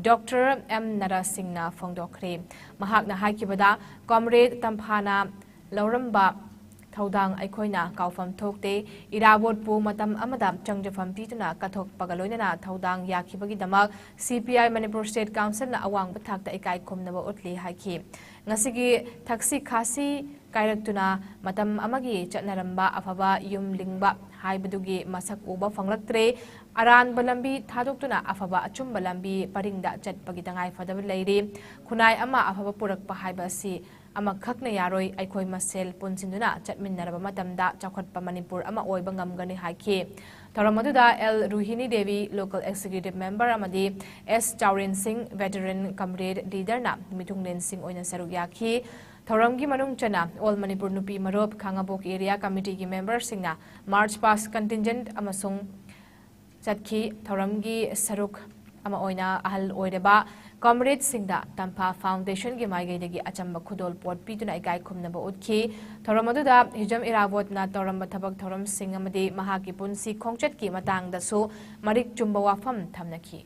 ꯗꯣꯛꯇꯔ ꯑꯦꯝ ꯅꯔꯥ ꯁꯤꯡꯅ ꯐꯣꯡꯗꯣꯛꯈ꯭ꯔꯦ꯫ ꯃꯍꯥꯛꯅ ꯍꯥꯏꯈꯤꯕꯗ, ꯀꯣꯝꯔꯦꯗ ꯇꯝꯐꯥꯅ ꯂꯧꯔꯝꯕ ꯊꯧꯗꯥꯡ ꯑꯩꯈꯣꯏꯅ ꯀꯥꯎꯐꯝ ꯊꯣꯛꯇꯦ꯫ ꯏꯔꯥꯕꯣꯠꯄꯨ ꯃꯇꯝ ꯑꯃꯗ ꯆꯪꯖꯐꯝ ꯄꯤꯗꯨꯅ ꯀꯠꯊꯣꯛꯄꯒ ꯂꯣꯏꯅꯅ ꯊꯧꯗꯥꯡ ꯌꯥꯈꯤꯕꯒꯤꯗꯃꯛ ꯁꯤ ꯄꯤ ꯑꯥꯏ ꯃꯅꯤꯄꯨꯔ ꯁ꯭ꯇꯦꯠ ꯀꯥꯎꯟꯁꯤꯜꯅ ꯑꯋꯥꯡꯕ ꯊꯥꯛꯇ ꯏꯀꯥꯏ ꯈꯨꯝꯅꯕ ꯎꯠꯂꯤ ꯍꯥꯏꯈꯤ꯫ ꯉꯁꯤꯒꯤ ꯊꯛꯁꯤ ꯈꯥꯁꯤ ꯀꯥꯏꯔꯛꯇꯨꯅ ꯃꯇꯝ ꯑꯃꯒꯤ ꯆꯠꯅꯔꯝꯕ ꯑꯐꯕ ꯌꯨꯝ ꯂꯤꯡꯕ ꯍꯥꯏꯕꯗꯨꯒꯤ ꯃꯁꯛ ꯎꯕ ꯐꯪꯂꯛꯇ꯭ꯔꯦ꯫ ꯑꯔꯥꯟꯕ ꯂꯝꯕꯤ ꯊꯥꯗꯣꯛꯇꯨꯅ ꯑꯐꯕ ꯑꯆꯨꯝꯕ ꯂꯝꯕꯤ ꯄꯔꯤꯡꯗ ꯆꯠꯄꯒꯤ ꯇꯉꯥꯏꯐꯗꯕ ꯂꯩꯔꯤ꯫ ꯈꯨꯟꯅꯥꯏ ꯑꯃ ꯑꯐꯕ ꯄꯨꯔꯛꯄ ꯍꯥꯏꯕ ꯑꯁꯤ ꯑꯃꯈꯛꯅ ꯌꯥꯔꯣꯏ, ꯑꯩꯈꯣꯏ ꯃꯁꯦꯜ ꯄꯨꯟꯁꯤꯟꯗꯨꯅ ꯆꯠꯃꯤꯟꯅꯔꯕ ꯃꯇꯝꯗ ꯆꯥꯎꯈꯠꯄ ꯃꯅꯤꯄꯨꯔ ꯑꯃ ꯑꯣꯏꯕ ꯉꯝꯒꯅꯤ ꯍꯥꯏꯈꯤ꯫ ꯊꯧꯔꯝ ꯑꯗꯨꯗ L Rohini Devi, local executive member ꯑꯃꯗꯤ ꯑꯦꯁ ꯆꯥꯎꯔꯦꯟ ꯁꯤꯡ, ꯚꯦꯇꯔꯟ ꯀꯝꯔꯦꯗ ꯂꯤꯗꯔꯅ ꯃꯤꯊꯨꯡꯂꯦꯟꯁꯤꯡ ꯑꯣꯏꯅ ꯁꯔꯨꯛ ꯌꯥꯈꯤ꯫ ꯊꯧꯔꯝꯒꯤ ꯃꯅꯨꯡ ꯆꯟꯅ ꯑꯣꯜ ꯃꯅꯤꯄꯨꯔ ꯅꯨꯄꯤ ꯃꯔꯨꯞ, ꯈꯥꯉꯕꯣꯛ ꯑꯦꯔꯤꯌꯥ ꯀꯃꯤꯇꯤꯒꯤ ꯃꯦꯝꯕꯔꯁꯤꯡꯅ ꯃꯥꯔꯆ ꯄꯥꯁ ꯀꯟꯇꯤꯟꯖꯦꯟꯠ ꯑꯃꯁꯨꯡ ꯆꯠꯈꯤ꯫ ꯊꯧꯔꯝꯒꯤ ꯁꯔꯨꯛ ꯑꯃ ꯑꯣꯏꯅ ꯑꯍꯜ ꯑꯣꯏꯔꯕ ꯀꯣꯝꯔꯦꯗꯁꯤꯡꯗ ꯇꯝꯐꯥ ꯐꯥꯎꯟꯗꯦꯁꯟꯒꯤ ꯃꯥꯏꯀꯩꯗꯒꯤ ꯑꯆꯝꯕ ꯈꯨꯗꯣꯜ ꯄꯣꯠ ꯄꯤꯗꯨꯅ ꯏꯀꯥꯏ ꯈꯨꯝꯅꯕ ꯎꯠꯈꯤ꯫ ꯊꯧꯔꯝ ꯑꯗꯨꯗ ꯍꯤꯖꯝ ꯏꯔꯥꯕꯣꯠꯅ ꯇꯧꯔꯝꯕ ꯊꯕꯛ ꯊꯧꯔꯝꯁꯤꯡ ꯑꯃꯗꯤ ꯃꯍꯥꯛꯀꯤ ꯄꯨꯟꯁꯤ ꯈꯣꯡꯆꯠꯀꯤ ꯃꯇꯥꯡꯗꯁꯨ ꯃꯔꯤꯛ ꯆꯨꯝꯕ ꯋꯥꯐꯝ ꯊꯝꯅꯈꯤ꯫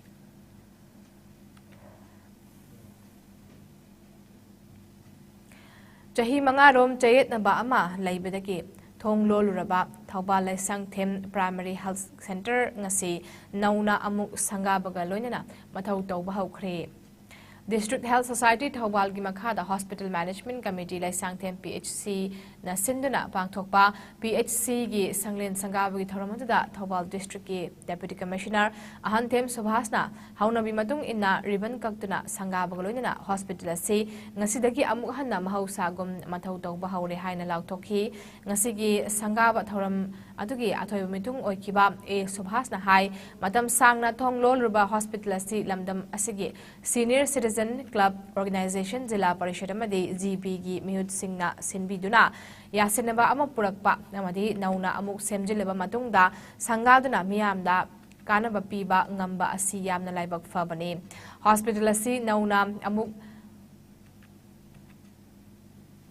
ꯆꯍꯤ ꯃꯉꯥꯔꯣꯝ ꯆꯌꯦꯠꯅꯕ ꯑꯃ ꯂꯩꯕꯗꯒꯤ ꯊꯣꯡ ꯂꯣꯜꯂꯨꯔꯕ Thoubal Leishangthem primary health centre ꯉꯁꯤ ꯅꯧꯅ ꯑꯃꯨꯛ ꯁꯪꯒꯥꯕꯒ ꯂꯣꯏꯅꯅ ꯃꯊꯧ ꯇꯧꯕ ꯍꯧꯈ꯭ꯔꯦ꯫ ꯗꯤꯁꯇ꯭ꯔꯤꯛ ꯍꯦꯜꯊ ꯁꯣꯁꯥꯏꯇꯤ ꯊꯧꯕꯥꯜꯒꯤ ꯃꯈꯥꯗ hospital management committee Leishangthem P H ꯁꯤꯅ ꯁꯤꯟꯗꯨꯅ ꯄꯥꯡꯊꯣꯛꯄ ꯄꯤ ꯑꯩꯆ ꯁꯤꯒꯤ ꯁꯪꯂꯦꯟ ꯁꯪꯒꯥꯕꯒꯤ ꯊꯧꯔꯝ ꯑꯗꯨꯗ ꯊꯧꯕꯥꯜ ꯗꯤꯁꯇ꯭ꯔꯤꯛꯀꯤ ꯗꯦꯄ꯭ꯌꯨꯇꯤ ꯀꯃꯤꯁꯅꯔ ꯑꯍꯟꯊꯦꯝ ꯁꯨꯚꯥꯁꯅ ꯍꯧꯅꯕꯤ ꯃꯇꯨꯡ ꯏꯟꯅ ꯔꯤꯕꯟ ꯀꯛꯇꯨꯅ ꯁꯪꯒꯥꯕꯒ ꯂꯣꯏꯅꯅ ꯍꯣꯁꯄꯤꯇꯥꯜ ꯑꯁꯤ ꯉꯁꯤꯗꯒꯤ ꯑꯃꯨꯛ ꯍꯟꯅ ꯃꯍꯧꯁꯥꯒꯨꯝ ꯃꯊꯧ ꯇꯧꯕ ꯍꯧꯔꯦ ꯍꯥꯏꯅ ꯂꯥꯎꯊꯣꯛꯈꯤ꯫ ꯉꯁꯤꯒꯤ ꯁꯪꯒꯥꯕ ꯊꯧꯔꯝ ꯑꯗꯨꯒꯤ ꯑꯊꯣꯏꯕ ꯃꯤꯊꯨꯡ ꯑꯣꯏꯈꯤꯕ ꯑꯦ ꯁꯨꯚꯥꯁꯅ ꯍꯥꯏ, ꯃꯇꯝ ꯁꯥꯡꯅ ꯊꯣꯡ ꯂꯣꯜꯂꯨꯔꯕ ꯍꯣꯁꯄꯤꯇꯥꯜ ꯑꯁꯤ ꯂꯝꯗꯝ ꯑꯁꯤꯒꯤ ꯁꯤꯅꯤꯌꯔ ꯁꯤꯇꯤꯖꯟ ꯀ꯭ꯂꯕ ꯑꯣꯔꯒꯅꯥꯏꯖꯦꯁꯟ, ꯖꯤꯂꯥ ꯄꯔꯤꯁꯗ ꯑꯃꯗꯤ ꯖꯤ ꯕꯤꯒꯤ ꯃꯤꯍꯨꯠꯁꯤꯡꯅ ꯁꯤꯟꯕꯤꯗꯨꯅ ꯌꯥꯁꯤꯟꯅꯕ ꯑꯃ ꯄꯨꯔꯛꯄ ꯑꯃꯗꯤ ꯅꯧꯅ ꯑꯃꯨꯛ ꯁꯦꯝꯖꯤꯜꯂꯕ ꯃꯇꯨꯡꯗ ꯁꯪꯒꯥꯗꯨꯅ ꯃꯤꯌꯥꯝꯗ ꯀꯥꯟꯅꯕ ꯄꯤꯕ ꯉꯝꯕ ꯑꯁꯤ ꯌꯥꯝꯅ ꯂꯥꯏꯕꯛ ꯐꯕꯅꯤ꯫ ꯍꯣꯁꯄꯤꯇꯥꯜ ꯑꯁꯤ ꯅꯧꯅ ꯑꯃꯨꯛ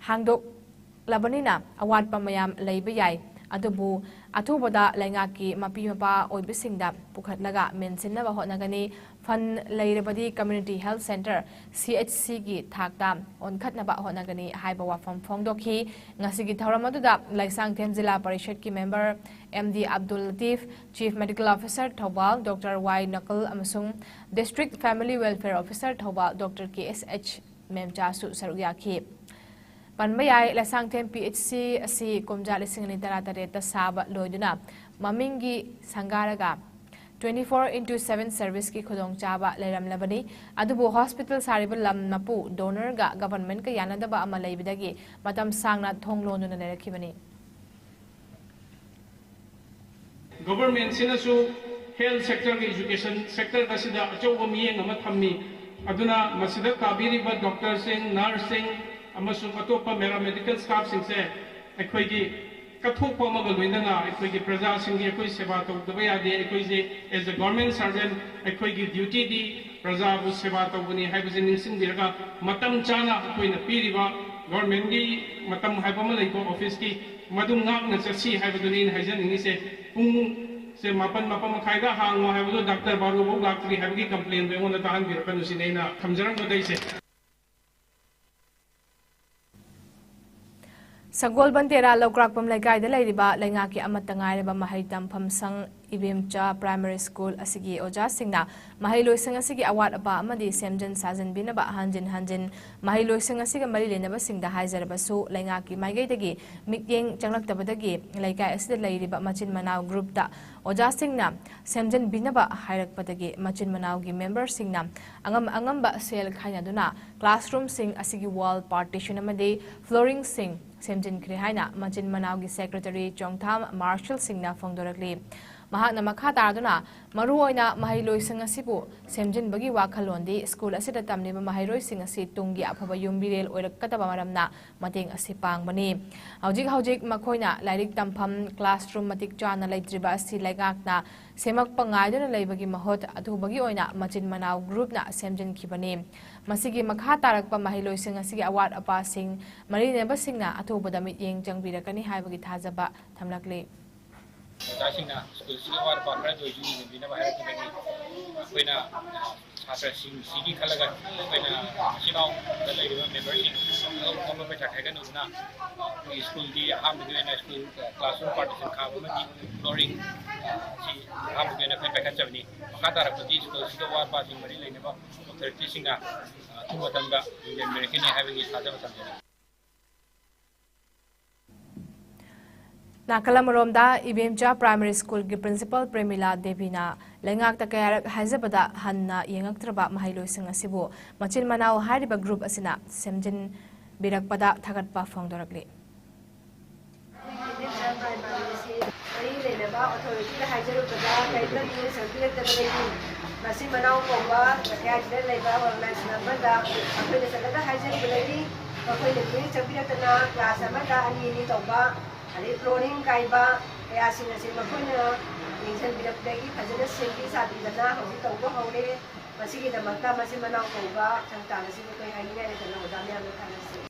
ꯍꯥꯡꯗꯣꯛꯂꯕꯅꯤꯅ ꯑꯋꯥꯠꯄ ꯃꯌꯥꯝ ꯂꯩꯕ ꯌꯥꯏ, ꯑꯗꯨꯕꯨ ꯑꯊꯨꯕꯗ ꯂꯩꯉꯥꯛꯀꯤ ꯃꯄꯤ ꯃꯄꯥ ꯑꯣꯏꯕꯁꯤꯡꯗ ꯄꯨꯈꯠꯂꯒ ꯃꯦꯟꯁꯤꯟꯅꯕ ꯍꯣꯠꯅꯒꯅꯤ꯫ ꯐꯟ ꯂꯩꯔꯕꯗꯤ ꯀꯝꯃ꯭ꯌꯨꯅꯤꯇꯤ ꯍꯦꯜꯊ ꯁꯦꯟꯇꯔ, ꯁꯤ ꯑꯩꯆ ꯁꯤꯒꯤ ꯊꯥꯛꯇ ꯑꯣꯟꯈꯠꯅꯕ ꯍꯣꯠꯅꯒꯅꯤ ꯍꯥꯏꯕ ꯋꯥꯐꯝ ꯐꯣꯡꯗꯣꯛꯈꯤ꯫ ꯉꯁꯤꯒꯤ ꯊꯧꯔꯝ ꯑꯗꯨꯗ ꯂꯩꯁꯥꯡꯊꯦꯝ ꯖꯤꯂꯥ ꯄꯔꯤꯁꯗꯀꯤ member M D Abdul Latif, chief medical officer Thoubal doctor Y Nakul ꯑꯃꯁꯨꯡ district family welfare officer Thoubal doctor K S H ꯃꯦꯝꯆꯥꯁꯨ ꯁꯔꯨꯛ ꯌꯥꯈꯤ꯫ ꯄꯟꯕ ꯌꯥꯏ, ꯂꯩꯁꯥꯡꯊꯦꯝ ꯄꯤ ꯑꯩꯆ ꯁꯤ ꯑꯁꯤ ꯀꯨꯝꯖꯥ ꯂꯤꯁꯤꯡ ꯑꯅꯤ ꯇꯔꯥꯇꯔꯦꯠꯇ ꯁꯥꯕ ꯂꯣꯏꯗꯨꯅ ꯃꯃꯤꯡꯒꯤ ꯁꯪꯒꯥꯔꯒ twenty four into seven serviceꯀꯤ ꯈꯨꯗꯣꯡꯆꯥꯕ ꯂꯩꯔꯝꯂꯕꯅꯤ꯫ ꯑꯗꯨꯕꯨ ꯍꯣꯁꯄꯤꯇꯥꯜ ꯁꯥꯔꯤꯕ ꯂꯝ ꯃꯄꯨ ꯗꯣꯅꯔꯒ ꯒꯚꯔꯟꯃꯦꯟꯠꯀ ꯌꯥꯅꯗꯕ ꯑꯃ ꯂꯩꯕꯗꯒꯤ ꯃꯇꯝ ꯁꯥꯡꯅ ꯊꯣꯡ ꯂꯣꯟꯗꯨꯅ ꯂꯩꯔꯛꯈꯤꯕꯅꯤ꯫ ꯒꯚꯔꯟꯃꯦꯟꯠꯁꯤꯅꯁꯨ ꯍꯦꯜꯊ ꯁꯦꯛꯇꯔꯒ ꯏꯖꯨꯀꯦꯁꯟ ꯁꯦꯛꯇꯔꯒꯁꯤꯗ ꯑꯆꯧꯕ ꯃꯤꯠꯌꯦꯡ ꯑꯃ ꯊꯝꯃꯤ꯫ ꯑꯗꯨꯅ ꯃꯁꯤꯗ ꯀꯥꯕꯤꯔꯤꯕ ꯗꯣꯛꯇꯔꯁꯤꯡ, ꯅꯔꯁꯁꯤꯡ ꯑꯃꯁꯨꯡ ꯑꯇꯣꯞꯄ ꯄꯦꯔꯥꯃꯦꯗꯤꯀꯦꯜ ꯁ꯭ꯇꯥꯐꯁꯤꯡꯁꯦ ꯑꯩꯈꯣꯏꯒꯤ ꯀꯠꯊꯣꯛꯄ ꯑꯃꯒ ꯂꯣꯏꯅꯅ ꯑꯩꯈꯣꯏꯒꯤ ꯄ꯭ꯔꯖꯥꯁꯤꯡꯒꯤ ꯑꯩꯈꯣꯏ ꯁꯦꯕꯥ ꯇꯧꯗꯕ ꯌꯥꯗꯦ꯫ ꯑꯩꯈꯣꯏꯁꯦ as a government servant ꯑꯩꯈꯣꯏꯒꯤ duty ꯗꯤ ꯄ꯭ꯔꯖꯥꯕꯨ ꯁꯦꯕꯥ ꯇꯧꯕꯅꯤ ꯍꯥꯏꯕꯁꯦ ꯅꯤꯡꯁꯤꯡꯕꯤꯔꯒ ꯃꯇꯝ ꯆꯥꯅ ꯑꯩꯈꯣꯏꯅ ꯄꯤꯔꯤꯕ government ꯀꯤ ꯃꯇꯝ ꯍꯥꯏꯕ ꯑꯃ ꯂꯩꯀꯣ office ꯀꯤ, ꯃꯗꯨ ꯉꯥꯛꯅ ꯆꯠꯁꯤ ꯍꯥꯏꯕꯗꯨꯅꯤ ꯑꯩꯅ ꯍꯥꯏꯖꯅꯤꯡꯉꯤꯁꯦ꯫ ꯄꯨꯡꯁꯦ ꯃꯥꯄꯟ, ꯃꯥꯄꯟ ꯃꯈꯥꯏꯗ ꯍꯥꯡꯉꯣ ꯍꯥꯏꯕꯗꯣ ꯗꯥꯛꯇꯔ ꯕꯥꯔꯣ ꯐꯥꯎ ꯂꯥꯛꯇ꯭ꯔꯤ ꯍꯥꯏꯕꯒꯤ complain ꯗꯣ ꯑꯩꯉꯣꯟꯗ ꯇꯥꯍꯟꯕꯤꯔꯛꯀꯅꯨ ꯁꯤꯅꯤ ꯑꯩꯅ ꯊꯝꯖꯔꯝꯕꯗ ꯑꯩꯁꯦ꯫ ꯁꯒꯣꯜꯕꯟ ꯇꯦꯔꯥ ꯂꯧꯀ꯭ꯔꯥꯛꯄꯝ ꯂꯩꯀꯥꯏꯗ ꯂꯩꯔꯤꯕ ꯂꯩꯉꯥꯛꯀꯤ ꯑꯃꯠꯇ ꯉꯥꯏꯔꯕ ꯃꯍꯩ ꯇꯝꯐꯝ ꯁꯪ ꯏꯕꯦꯝꯆꯥ ꯄ꯭ꯔꯥꯏꯃꯔꯤ ꯁ꯭ꯀꯨꯜ ꯑꯁꯤꯒꯤ ꯑꯣꯖꯥꯁꯤꯡꯅ ꯃꯍꯩꯂꯣꯏꯁꯪ ꯑꯁꯤꯒꯤ ꯑꯋꯥꯠ ꯑꯄꯥ ꯑꯃꯗꯤ ꯁꯦꯝꯖꯤꯟ ꯁꯥꯖꯤꯟꯕꯤꯅꯕ ꯍꯟꯖꯤꯟ ꯍꯟꯖꯤꯟ ꯃꯍꯩꯂꯣꯏꯁꯪ ꯑꯁꯤꯒ ꯃꯔꯤ ꯂꯩꯅꯕꯁꯤꯡꯗ ꯍꯥꯏꯖꯔꯕꯁꯨ ꯂꯩꯉꯥꯛꯀꯤ ꯃꯥꯏꯀꯩꯗꯒꯤ ꯃꯤꯠꯌꯦꯡ ꯆꯪꯂꯛꯇꯕꯗꯒꯤ ꯂꯩꯀꯥꯏ ꯑꯁꯤꯗ ꯂꯩꯔꯤꯕ ꯃꯆꯤꯟ ꯃꯅꯥꯎ ꯒ꯭ꯔꯨꯞꯇ ꯑꯣꯖꯥꯁꯤꯡꯅ ꯁꯦꯝꯖꯤꯟꯕꯤꯅꯕ ꯍꯥꯏꯔꯛꯄꯗꯒꯤ ꯃꯆꯤꯟ ꯃꯅꯥꯎꯒꯤ ꯃꯦꯝꯕꯔꯁꯤꯡꯅ ꯑꯉꯝ ꯑꯉꯝꯕ ꯁꯦꯜ ꯈꯥꯏꯅꯗꯨꯅ classroom ꯁꯤꯡ ꯑꯁꯤꯒꯤ wall partition ꯑꯃꯗꯤ flooring ꯁꯤꯡ ꯁꯦꯝꯖꯤꯟꯈ꯭ꯔꯦ ꯍꯥꯏꯅ ꯃꯆꯤꯟ ꯃꯅꯥꯎꯒꯤ secretary ꯆꯣꯡꯊꯥꯝ ꯃꯥꯔꯁꯦꯜ ꯁꯤꯡꯅ ꯐꯣꯡꯗꯣꯔꯛꯂꯤ꯫ ꯃꯍꯥꯛꯅ ꯃꯈꯥ ꯇꯥꯗꯨꯅ ꯃꯔꯨꯑꯣꯏꯅ ꯃꯍꯩꯂꯣꯏꯁꯪ ꯑꯁꯤꯕꯨ ꯁꯦꯝꯖꯤꯟꯕꯒꯤ ꯋꯥꯈꯜꯂꯣꯟꯗꯤ ꯁ꯭ꯀꯨꯜ ꯑꯁꯤꯗ ꯇꯝꯂꯤꯕ ꯃꯍꯩꯔꯣꯏꯁꯤꯡ ꯑꯁꯤ ꯇꯨꯡꯒꯤ ꯑꯐꯕ ꯌꯨꯝꯕꯤꯔꯦꯜ ꯑꯣꯏꯔꯛꯀꯗꯕ ꯃꯔꯝꯅ ꯃꯇꯦꯡ ꯑꯁꯤ ꯄꯥꯡꯕꯅꯤ꯫ ꯍꯧꯖꯤꯛ ꯍꯧꯖꯤꯛ ꯃꯈꯣꯏꯅ ꯂꯥꯏꯔꯤꯛ ꯇꯝꯐꯝ classroom ꯃꯇꯤꯛ ꯆꯥꯅ ꯂꯩꯇ꯭ꯔꯤꯕ ꯑꯁꯤ ꯂꯩꯉꯥꯛꯅ ꯁꯦꯝꯃꯛꯄ ꯉꯥꯏꯗꯨꯅ ꯂꯩꯕꯒꯤ ꯃꯍꯨꯠ ꯑꯊꯨꯕꯒꯤ ꯑꯣꯏꯅ ꯃꯆꯤꯟ ꯃꯅꯥꯎ ꯒ꯭ꯔꯨꯞꯅ ꯁꯦꯝꯖꯤꯟꯈꯤꯕꯅꯤ꯫ ꯃꯁꯤꯒꯤ ꯃꯈꯥ ꯇꯥꯔꯛꯄ ꯃꯍꯩꯂꯣꯏꯁꯤꯡ ꯑꯁꯤꯒꯤ ꯑꯋꯥꯠ ꯑꯄꯥꯁꯤꯡ ꯃꯔꯤ ꯂꯩꯅꯕꯁꯤꯡꯅ ꯑꯊꯨꯕꯗ ꯃꯤꯠꯌꯦꯡ ꯆꯪꯕꯤꯔꯛꯀꯅꯤ ꯍꯥꯏꯕꯒꯤ ꯊꯥꯖꯕ ꯊꯝꯂꯛꯂꯤ꯫ ꯑꯣꯖꯥꯁꯤꯡꯅ ꯁ꯭ꯀꯨꯜꯁꯤꯒꯤ ꯑꯋꯥꯠ ꯑꯄꯥ ꯈꯔꯗ ꯑꯣꯏꯁꯨ ꯌꯦꯡꯁꯤꯟꯕꯤꯅꯕ ꯍꯥꯏꯔꯛꯄꯗꯒꯤ ꯑꯩꯈꯣꯏꯅ ꯁꯥꯇ꯭ꯔꯁꯤꯡꯁꯤꯒꯤ ꯈꯜꯂꯒ ꯑꯩꯈꯣꯏꯅ ꯃꯆꯤꯟꯅꯥꯎꯗ ꯂꯩꯔꯤꯕ ꯃꯦꯝꯕꯔꯁꯤꯡ ꯑꯉꯝ ꯑꯉꯝꯕ ꯄꯩꯁꯥ ꯈꯥꯏꯒꯠꯅꯗꯨꯅ ꯑꯩꯈꯣꯏꯒꯤ ꯁ꯭ꯀꯨꯜꯒꯤ ꯑꯍꯥꯟꯕꯒꯤ ꯑꯣꯏꯅ ꯁ꯭ꯀꯨꯜ classroom partition ꯈꯥꯕ ꯑꯃꯗꯤ flooring ꯁꯤ ꯑꯍꯥꯟꯕꯒꯤ ꯑꯣꯏꯅ ꯑꯩꯈꯣꯏ ꯄꯥꯏꯈꯠꯆꯕꯅꯤ꯫ ꯃꯈꯥ ꯇꯥꯔꯛꯄꯗꯤ ꯁ꯭ꯀꯨꯜꯁꯤꯒ ꯑꯋꯥꯠ ꯑꯄꯥꯁꯤꯡ ꯃꯔꯤ ꯂꯩꯅꯕ authority ꯁꯤꯡꯅ ꯑꯊꯨꯕ ꯃꯇꯝꯗ ꯌꯦꯡꯁꯤꯟꯕꯤꯔꯛꯀꯅꯤ ꯍꯥꯏꯕꯒꯤ ꯊꯥꯖꯕ ꯊꯝꯖꯔꯤ꯫ ꯅꯥꯀꯜ ꯑꯃꯔꯣꯝꯗ ꯏꯕꯦꯝꯆꯥ ꯄ꯭ꯔꯥꯏꯃꯔꯤ ꯁ꯭ꯀꯨꯜꯒꯤ ꯄ꯭ꯔꯤꯟꯁꯤꯄꯥꯜ ꯄ꯭ꯔꯦꯃꯤꯂꯥ ꯗꯦꯕꯤꯅ ꯂꯩꯉꯥꯛꯇ ꯀꯌꯥꯔꯛ ꯍꯥꯏꯖꯕꯗ ꯍꯟꯅ ꯌꯦꯡꯉꯛꯇ꯭ꯔꯕ ꯃꯍꯩꯂꯣꯏꯁꯤꯡ ꯑꯁꯤꯕꯨ ꯃꯆꯤꯟ ꯃꯅꯥꯎ ꯍꯥꯏꯔꯤꯕ ꯒ꯭ꯔꯨꯞ ꯑꯁꯤꯅ ꯁꯦꯝꯖꯤꯟꯕꯤꯔꯛꯄꯗ ꯊꯥꯒꯠꯄ ꯐꯣꯡꯗꯣꯔꯛꯂꯤ꯫ ꯃꯔꯤ ꯂꯩꯅꯕ ꯑꯣꯊꯣꯔꯤꯇꯤꯗ ꯍꯥꯏꯖꯔꯨꯕꯗ ꯀꯔꯤꯝꯇ ꯃꯤꯠꯌꯦꯡ ꯆꯪꯕꯤꯔꯛꯇꯕꯗꯒꯤ ꯃꯆꯤꯟ ꯃꯅꯥꯎ ꯀꯧꯕ ꯂꯩꯀꯥꯏꯁꯤꯗ ꯂꯩꯕ ꯑꯣꯔꯒꯅꯥꯏꯖꯦꯁꯟ ꯑꯃꯗ ꯑꯩꯈꯣꯏꯅ ꯆꯠꯂꯒ ꯍꯥꯏꯖꯔꯨꯕꯗꯒꯤ ꯃꯈꯣꯏꯅ ꯃꯤꯠꯌꯦꯡ ꯆꯪꯕꯤꯔꯛꯇꯅ ꯀ꯭ꯂꯥꯁ ꯑꯃꯗ ꯑꯅꯤ ꯑꯅꯤ ꯇꯧꯕ ꯑꯗꯩ ꯀ꯭ꯂꯣꯔꯤꯟ ꯀꯥꯏꯕ ꯀꯌꯥꯁꯤꯡ ꯑꯁꯤ ꯃꯈꯣꯏꯅ ꯌꯦꯡꯁꯤꯟꯕꯤꯔꯛꯄꯗꯒꯤ ꯐꯖꯅ ꯁꯦꯝꯕꯤ ꯁꯥꯕꯤꯗꯅ ꯍꯧꯖꯤꯛ ꯇꯧꯕ ꯍꯧꯔꯦ꯫ ꯃꯁꯤꯒꯤꯗꯃꯛꯇ ꯃꯆꯤꯟ ꯃꯅꯥꯎ ꯀꯧꯕ ꯁꯪꯁꯊꯥꯟ ꯑꯁꯤꯕꯨ ꯑꯩꯈꯣꯏ ꯍꯥꯏꯅꯤꯡꯉꯥꯏ ꯂꯩꯇꯅ ꯑꯣꯖꯥ ꯃꯌꯥꯝꯗ ꯊꯥꯒꯠꯆꯔꯤ꯫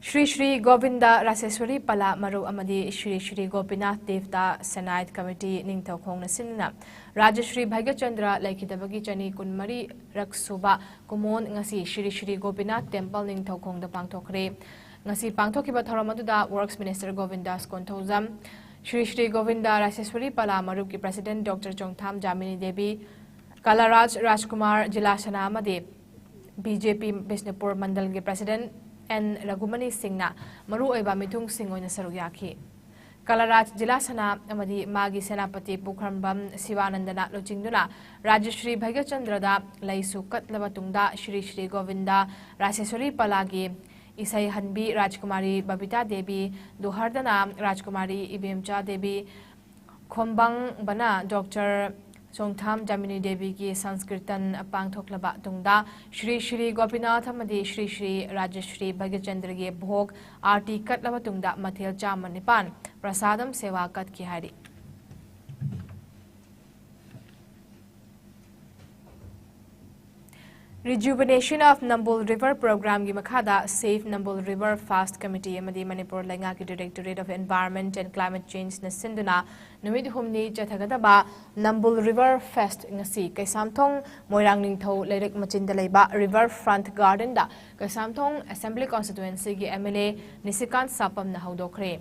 ꯁ꯭ꯔꯤ ꯁ꯭ꯔꯤ ꯒꯣꯕꯤꯟꯗ ꯔꯥꯁꯦꯁ꯭ꯋꯔꯤ ꯄꯂꯥ ꯃꯔꯨꯞ ꯑꯃꯗꯤ ꯁ꯭ꯔꯤ ꯁ꯭ꯔꯤ ꯒꯣꯄꯤꯅꯥꯊ ꯗꯦꯕꯇꯥ ꯁꯦꯅꯥꯏꯠ ꯀꯃꯤꯇꯤ ꯅꯤꯡꯊꯧꯈꯣꯡꯅ ꯁꯤꯟꯗꯨꯅ ꯔꯥꯖꯁ꯭ꯔꯤ ꯚꯥꯒ꯭ꯌꯆꯟꯗ꯭ꯔ ꯂꯩꯈꯤꯗꯕꯒꯤ ꯆꯅꯤ ꯀꯨꯟꯃꯔꯤꯔꯛ ꯁꯨꯕ ꯀꯨꯃꯣꯟ ꯉꯁꯤ ꯁ꯭ꯔꯤ ꯁ꯭ꯔꯤ ꯒꯣꯄꯤꯅꯥꯊ ꯇꯦꯝꯄꯜ ꯅꯤꯡꯊꯧꯈꯣꯡꯗ ꯄꯥꯡꯊꯣꯛꯈ꯭ꯔꯦ꯫ ꯉꯁꯤ ꯄꯥꯡꯊꯣꯛꯈꯤꯕ ꯊꯧꯔꯝ ꯑꯗꯨꯗ ꯋꯔꯛꯁ ꯃꯤꯅꯤꯁꯇꯔ ꯒꯣꯕꯤꯟꯗꯥꯁ ꯀꯣꯟꯊꯧꯖꯝ, ꯁ꯭ꯔꯤ ꯁ꯭ꯔꯤ ꯒꯣꯕꯤꯟꯗ ꯔꯥꯁꯦꯁ꯭ꯋꯔꯤ ꯄꯂꯥ ꯃꯔꯨꯞꯀꯤ ꯄ꯭ꯔꯁꯤꯗꯦꯟꯠ ꯗꯣꯛꯇꯔ ꯆꯣꯡꯊꯥꯝ ꯖꯥꯃꯤꯅꯤ ꯗꯦꯕꯤ, ꯀꯂꯥꯔꯥꯖ ꯔꯥꯖꯀꯨꯃꯥꯔ ꯖꯤꯂꯥꯁꯅꯥ ꯑꯃꯗꯤ ꯕꯤ ꯖꯦ ꯄꯤ ꯕꯤꯁꯅꯨꯄꯨꯔ ꯃꯟꯗꯜꯒꯤ ꯄ꯭ꯔꯁꯤꯗꯦꯟꯠ ꯑꯦꯟ ꯔꯘꯨꯃꯅꯤ ꯁꯤꯡꯅ ꯃꯔꯨꯑꯣꯏꯕ ꯃꯤꯊꯨꯡꯁꯤꯡ ꯑꯣꯏꯅ ꯁꯔꯨꯛ ꯌꯥꯈꯤ꯫ ꯀꯂꯥꯔꯥꯖ ꯖꯤꯂꯥꯁꯅꯥ ꯑꯃꯗꯤ ꯃꯥꯒꯤ ꯁꯦꯅꯥꯄꯇꯤ ꯄꯨꯈ꯭ꯔꯝꯕꯝ ꯁꯤꯕꯥꯅꯟꯗꯅ ꯂꯨꯆꯤꯡꯗꯨꯅ ꯔꯥꯖꯁ꯭ꯔꯤ ꯚꯥꯒ꯭ꯌꯆꯟꯗ꯭ꯔꯗ ꯂꯩꯁꯨ ꯀꯠꯂꯕ ꯇꯨꯡꯗ ꯁ꯭ꯔꯤ ꯁ꯭ꯔꯤ ꯒꯣꯕꯤꯟꯗ ꯔꯥꯁꯦꯁ꯭ꯋꯔꯤ ꯄꯂꯥꯒꯤ ꯏꯁꯩ ꯍꯟꯕꯤ ꯔꯥꯖꯀꯨꯃꯥꯔꯤ ꯕꯕꯤꯇꯥ ꯗꯦꯕꯤ, ꯗꯨꯍꯔꯗꯅ ꯔꯥꯖꯀꯨꯃꯥꯔꯤ ꯏꯕꯦꯝꯆꯥ ꯗꯦꯕꯤ, ꯈꯣꯝꯕꯪꯕꯅ ꯗꯣꯛꯇꯔ ꯆꯣꯡꯊꯥꯝ ꯖꯥꯃꯤꯅꯤ ꯗꯦꯕꯤꯒꯤ ꯁꯪꯁꯀ꯭ꯔꯤꯇꯟ ꯄꯥꯡꯊꯣꯛꯂꯕ ꯇꯨꯡꯗ ꯁ꯭ꯔꯤ ꯁ꯭ꯔꯤ ꯒꯣꯄꯤꯅꯥꯊ ꯑꯃꯗꯤ ꯁ꯭ꯔꯤ ꯁ꯭ꯔꯤ ꯔꯥꯖꯁ꯭ꯔꯤ ꯚꯥꯒ꯭ꯌꯆꯟꯗ꯭ꯔꯒꯤ ꯚꯣꯒ ꯑꯥꯔꯇꯤ ꯀꯠꯂꯕ ꯇꯨꯡꯗ ꯃꯊꯦꯜ ꯆꯥꯝꯃ ꯅꯤꯄꯥꯟ ꯄ꯭ꯔꯁꯥꯗꯝ ꯁꯦꯋꯥ ꯀꯠꯈꯤ ꯍꯥꯏꯔꯤ꯫ Rejuvenation of Nambul River Programꯒꯤ ꯃꯈꯥꯗ Save Nambul River Fast Committee ꯑꯃꯗꯤ ꯃꯅꯤꯄꯨꯔ ꯂꯩꯉꯥꯛꯀꯤ Directorate of Environment and Climate Changeꯅ ꯁꯤꯟꯗꯨꯅ ꯅꯨꯃꯤꯠ ꯍꯨꯝꯅꯤ ꯆꯠꯊꯒꯗꯕ Nambul River Fest ꯉꯁꯤ ꯀꯩꯁꯥꯝꯊꯣꯡ ꯃꯣꯏꯔꯥꯡ ꯅꯤꯡꯊꯧ ꯂꯩꯔꯛ ꯃꯆꯤꯟꯗ ꯂꯩꯕ River Front Gardenꯗ Keishamthong Assembly Constituencyꯒꯤ M L A ꯅꯤꯁꯤꯀꯥꯟ ꯁꯥꯄꯝꯅ ꯍꯧꯗꯣꯛꯈ꯭ꯔꯦ꯫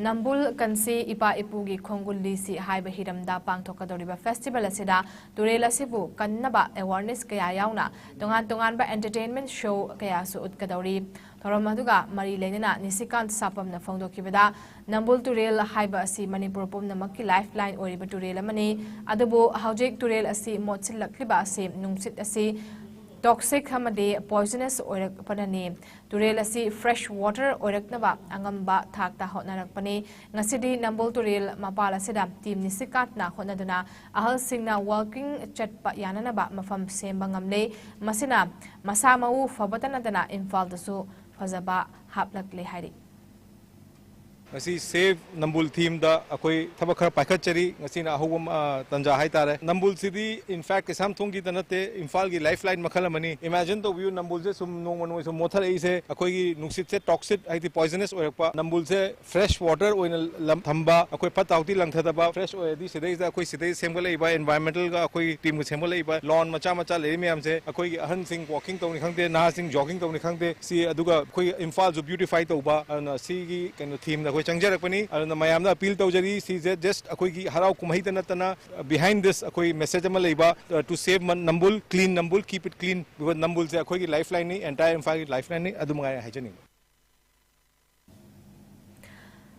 ꯅꯝꯕꯨꯜ ꯀꯟꯁꯤ ꯏꯄꯥ ꯏꯄꯨꯒꯤ ꯈꯣꯡꯒꯨꯜ ꯂꯤꯁꯤ ꯍꯥꯏꯕ ꯍꯤꯔꯝꯗ ꯄꯥꯡꯊꯣꯛꯀꯗꯧꯔꯤꯕ festival ꯑꯁꯤꯗ ꯇꯨꯔꯦꯜ ꯑꯁꯤꯕꯨ ꯀꯟꯅꯕ awareness ꯀꯌꯥ ꯌꯥꯎꯅ ꯇꯣꯉꯥꯟ ꯇꯣꯉꯥꯟꯕ entertainment show ꯀꯌꯥꯁꯨ ꯎꯠꯀꯗꯧꯔꯤ꯫ ꯊꯧꯔꯝ ꯑꯗꯨꯒ ꯃꯔꯤ ꯂꯩꯅꯅ ꯅꯤꯁꯤꯀꯥꯟ ꯁꯥꯄꯝꯅ ꯐꯣꯡꯗꯣꯛꯈꯤꯕꯗ, ꯅꯝꯕꯨꯜ ꯇꯨꯔꯦꯜ ꯍꯥꯏꯕ ꯑꯁꯤ ꯃꯅꯤꯄꯨꯔ ꯄꯨꯝꯅꯃꯛꯀꯤ lifeline ꯑꯣꯏꯔꯤꯕ ꯇꯨꯔꯦꯜ ꯑꯃꯅꯤ꯫ ꯑꯗꯨꯕꯨ ꯍꯧꯖꯤꯛ ꯇꯨꯔꯦꯜ ꯑꯁꯤ ꯃꯣꯠꯁꯤꯜꯂꯛꯂꯤꯕ ꯑꯁꯤ ꯅꯨꯡꯁꯤꯠ ꯑꯁꯤ toxic ꯑꯃꯗꯤ poisonous ꯑꯣꯏꯔꯛꯄꯅꯅꯤ꯫ ꯇꯨꯔꯦꯜ ꯑꯁꯤ fresh water ꯑꯣꯏꯔꯛꯅꯕ ꯑꯉꯝꯕ ꯊꯥꯛꯇ ꯍꯣꯠꯅꯔꯛꯄꯅꯤ꯫ ꯉꯁꯤꯗꯤ ꯅꯝꯕꯨꯜ ꯇꯨꯔꯦꯜ ꯃꯄꯥꯜ ꯑꯁꯤꯗ team ꯅꯤꯁꯤꯀꯥꯟꯠꯅ ꯍꯣꯠꯅꯗꯨꯅ ꯑꯍꯜꯁꯤꯡꯅ walking ꯆꯠꯄ ꯌꯥꯅꯅꯕ ꯃꯐꯝ ꯁꯦꯝꯕ ꯉꯝꯂꯦ꯫ ꯃꯁꯤꯅ ꯃꯁꯥ ꯃꯎ ꯐꯕꯇ ꯅꯠꯇꯅ ꯏꯝꯐꯥꯜꯗꯁꯨ ꯐꯖꯕ ꯍꯥꯞꯂꯛꯂꯦ ꯍꯥꯏꯔꯤ꯫ ꯉꯁꯤ Save Nambul themeꯗ ꯑꯩꯈꯣꯏ ꯊꯕꯛ ꯈꯔ ꯄꯥꯏꯈꯠꯆꯔꯤ꯫ ꯉꯁꯤꯅ ꯑꯍꯧꯕ ꯑ, ꯇꯥꯟꯖꯥ ꯍꯥꯏꯇꯥꯔꯦ꯫ ꯅꯝꯕꯨꯜꯁꯤꯗꯤ in fact ꯀꯩꯁꯥꯝꯊꯣꯡꯒꯤꯗ ꯅꯠꯇꯦ, ꯏꯝꯐꯥꯜꯒꯤ lifeline ꯃꯈꯜ ꯑꯃꯅꯤ꯫ Imagine ꯇꯧꯕꯤꯌꯨ, ꯅꯝꯕꯨꯜꯁꯦ ꯁꯨꯝ ꯅꯣꯡꯃ ꯅꯣꯡꯃ ꯁꯨꯝ ꯃꯣꯠꯊꯔꯛꯏꯁꯦ, ꯑꯩꯈꯣꯏꯒꯤ ꯅꯨꯡꯁꯤꯠꯁꯦ toxic ꯍꯥꯏꯗꯤ poisonous ꯑꯣꯏꯔꯛꯄ, ꯅꯝꯕꯨꯜꯁꯦ fresh water ꯑꯣꯏꯅ ꯂꯝ ꯊꯝꯕ, ꯑꯩꯈꯣꯏ ꯐꯠꯇ ꯍꯥꯎꯗꯤ ꯂꯪꯊꯗꯕ, fresh ꯑꯣꯏꯔꯗꯤ ꯁꯤꯗꯩꯁꯤꯗ ꯑꯩꯈꯣꯏ ꯁꯤꯗꯩ ꯁꯦꯝꯒꯠꯂꯛꯏꯕ environmentalꯒ ꯑꯩꯈꯣꯏꯒꯤ teamꯒ ꯁꯦꯝꯒꯠꯂꯛꯏꯕ lawn ꯃꯆꯥ ꯃꯆꯥ ꯂꯩꯔꯤ ꯃꯌꯥꯝꯁꯦ, ꯑꯩꯈꯣꯏꯒꯤ ꯑꯍꯟꯁꯤꯡ walking ꯇꯧꯅꯤ ꯈꯪꯗꯦ, ꯅꯍꯥꯁꯤꯡ jogging ꯇꯧꯅꯤ ꯈꯪꯗꯦ, ꯁꯤ ꯑꯗꯨꯒ ꯑꯩꯈꯣꯏ ꯏꯝꯐꯥꯜꯁꯨ beautify ꯇꯧꯕ, ꯑꯗꯨꯅ ꯁꯤꯒꯤ ꯀꯩꯅꯣ themeꯗ ꯑꯩꯈꯣꯏ ꯆꯪꯖꯔꯛꯄꯅꯤ꯫ ꯑꯗꯨꯅ ꯃꯌꯥꯝꯗ appeal ꯇꯧꯖꯔꯤ, ꯁꯤꯁꯦ just ꯑꯩꯈꯣꯏꯒꯤ ꯍꯔꯥꯎ ꯀꯨꯝꯍꯩꯗ ꯅꯠꯇꯅ behind this ꯑꯩꯈꯣꯏ message ꯑꯃ ꯂꯩꯕ, uh, to save Nambul, clean Nambul, keep it clean, because ꯅꯝꯕꯨꯜꯁꯦ ꯑꯩꯈꯣꯏꯒꯤ lifelineꯅꯤ, entire ꯏꯝꯐꯥꯜꯒꯤ lifelineꯅꯤ, ꯑꯗꯨ ꯃꯉꯥꯏ ꯍꯥꯏꯖꯅꯤꯡꯉꯤ꯫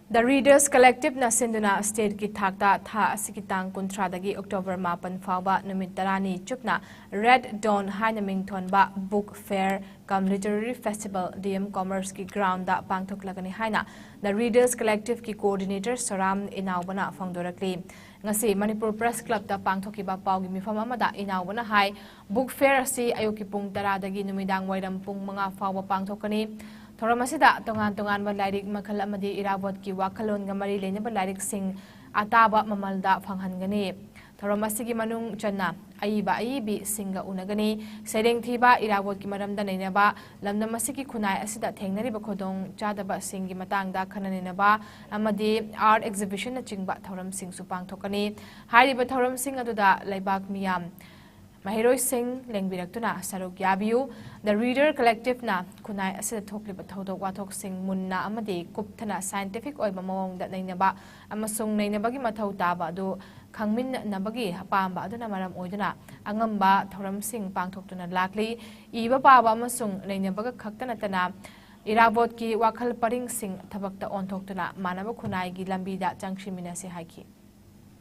The Readers Collectiveꯅ ꯁꯤꯟꯗꯨꯅ stateꯀꯤ ꯊꯥꯛꯇ ꯊꯥ ꯑꯁꯤꯒꯤ ꯇꯥꯡ ꯀꯨꯟꯊ꯭ꯔꯥꯗꯒꯤ October ꯃꯥꯄꯟ ꯐꯥꯎꯕ ꯅꯨꯃꯤꯠ ꯇꯔꯥꯅꯤ ꯆꯨꯞꯅ Red Dawn ꯍꯥꯏꯅ ꯃꯤꯡꯊꯣꯟꯕ book fair cum literary festival D M Commerceꯀꯤ groundꯗ ꯄꯥꯡꯊꯣꯛꯂꯒꯅꯤ ꯍꯥꯏꯅ The Readers Collectiveꯀꯤ coordinator ꯁꯣꯔꯥꯝ ꯏꯅꯥꯎꯕꯅ ꯐꯣꯡꯗꯣꯔꯛꯂꯤ꯫ ꯉꯁꯤ ꯃꯅꯤꯄꯨꯔ Press Clubꯇ ꯄꯥꯡꯊꯣꯛꯈꯤꯕ ꯄꯥꯎꯒꯤ ꯃꯤꯐꯝ ꯑꯃꯗ ꯏꯅꯥꯎꯕꯅ ꯍꯥꯏ, book fair ꯑꯁꯤ ꯑꯌꯨꯛꯀꯤ ꯄꯨꯡ ꯇꯔꯥꯗꯒꯤ ꯅꯨꯃꯤꯗꯥꯡ ꯋꯥꯏꯔꯝ ꯄꯨꯡ ꯃꯉꯥ ꯐꯥꯎꯕ ꯄꯥꯡꯊꯣꯛꯀꯅꯤ꯫ ꯊꯧꯔꯝ ꯑꯁꯤꯗ ꯇꯣꯉꯥꯟ ꯇꯣꯉꯥꯟꯕ ꯂꯥꯏꯔꯤꯛ ꯃꯈꯜ ꯑꯃꯗꯤ ꯏꯔꯥꯕꯣꯠꯀꯤ ꯋꯥꯈꯜꯂꯣꯟꯒ ꯃꯔꯤ ꯂꯩꯅꯕ ꯂꯥꯏꯔꯤꯛꯁꯤꯡ ꯑꯇꯥꯕ ꯃꯃꯜꯗ ꯐꯪꯍꯟꯒꯅꯤ꯫ ꯊꯧꯔꯝ ꯑꯁꯤꯒꯤ ꯃꯅꯨꯡ ꯆꯟꯅ ꯑꯏꯕ ꯑꯏꯕꯤꯁꯤꯡꯒ ꯎꯅꯒꯅꯤ꯫ ꯁꯩꯔꯦꯡ ꯊꯤꯕ, ꯏꯔꯥꯕꯣꯠꯀꯤ ꯃꯔꯝꯗ ꯅꯩꯅꯕ, ꯂꯝꯗꯝ ꯑꯁꯤꯒꯤ ꯈꯨꯟꯅꯥꯏ ꯑꯁꯤꯗ ꯊꯦꯡꯅꯔꯤꯕ ꯈꯨꯗꯣꯡ ꯆꯥꯗꯕꯁꯤꯡꯒꯤ ꯃꯇꯥꯡꯗ ꯈꯟꯅ ꯅꯩꯅꯕ ꯑꯃꯗꯤ art exhibitionꯅꯆꯤꯡꯕ ꯊꯧꯔꯝꯁꯤꯡꯁꯨ ꯄꯥꯡꯊꯣꯛꯀꯅꯤ꯫ ꯍꯥꯏꯔꯤꯕ ꯊꯧꯔꯝꯁꯤꯡ ꯑꯗꯨꯗ ꯂꯩꯕꯥꯛ ꯃꯤꯌꯥꯝ, ꯃꯍꯩꯔꯣꯏꯁꯤꯡ ꯂꯦꯡꯕꯤꯔꯛꯇꯨꯅ ꯁꯔꯨꯛ ꯌꯥꯕꯤꯌꯨ꯫ The Reader Collectiveꯅ ꯈꯨꯟꯅꯥꯏ ꯑꯁꯤꯗ ꯊꯣꯛꯂꯤꯕ ꯊꯧꯗꯣꯛ ꯋꯥꯊꯣꯛꯁꯤꯡ ꯃꯨꯟꯅ ꯑꯃꯗꯤ ꯀꯨꯞꯊꯅ scientific ꯑꯣꯏꯕ ꯃꯑꯣꯡꯗ ꯅꯩꯅꯕ ꯑꯃꯁꯨꯡ ꯅꯩꯅꯕꯒꯤ ꯃꯊꯧ ꯇꯥꯕ ꯑꯗꯨ ꯈꯪꯃꯤꯟꯅꯕꯒꯤ ꯑꯄꯥꯝꯕ ꯑꯗꯨꯅ ꯃꯔꯝ ꯑꯣꯏꯗꯨꯅ ꯑꯉꯝꯕ ꯊꯧꯔꯝꯁꯤꯡ ꯄꯥꯡꯊꯣꯛꯇꯨꯅ ꯂꯥꯛꯂꯤ꯫ ꯏꯕ ꯄꯥꯕ ꯑꯃꯁꯨꯡ ꯅꯩꯅꯕꯒ ꯈꯛꯇ ꯅꯠꯇꯅ ꯏꯔꯥꯕꯣꯠꯀꯤ ꯋꯥꯈꯜ ꯄꯔꯤꯡꯁꯤꯡ ꯊꯕꯛꯇ ꯑꯣꯟꯊꯣꯛꯇꯨꯅ ꯃꯥꯟꯅꯕ ꯈꯨꯟꯅꯥꯏꯒꯤ ꯂꯝꯕꯤꯗ ꯆꯪꯁꯤꯟꯃꯤꯟꯅꯁꯤ ꯍꯥꯏꯈꯤ꯫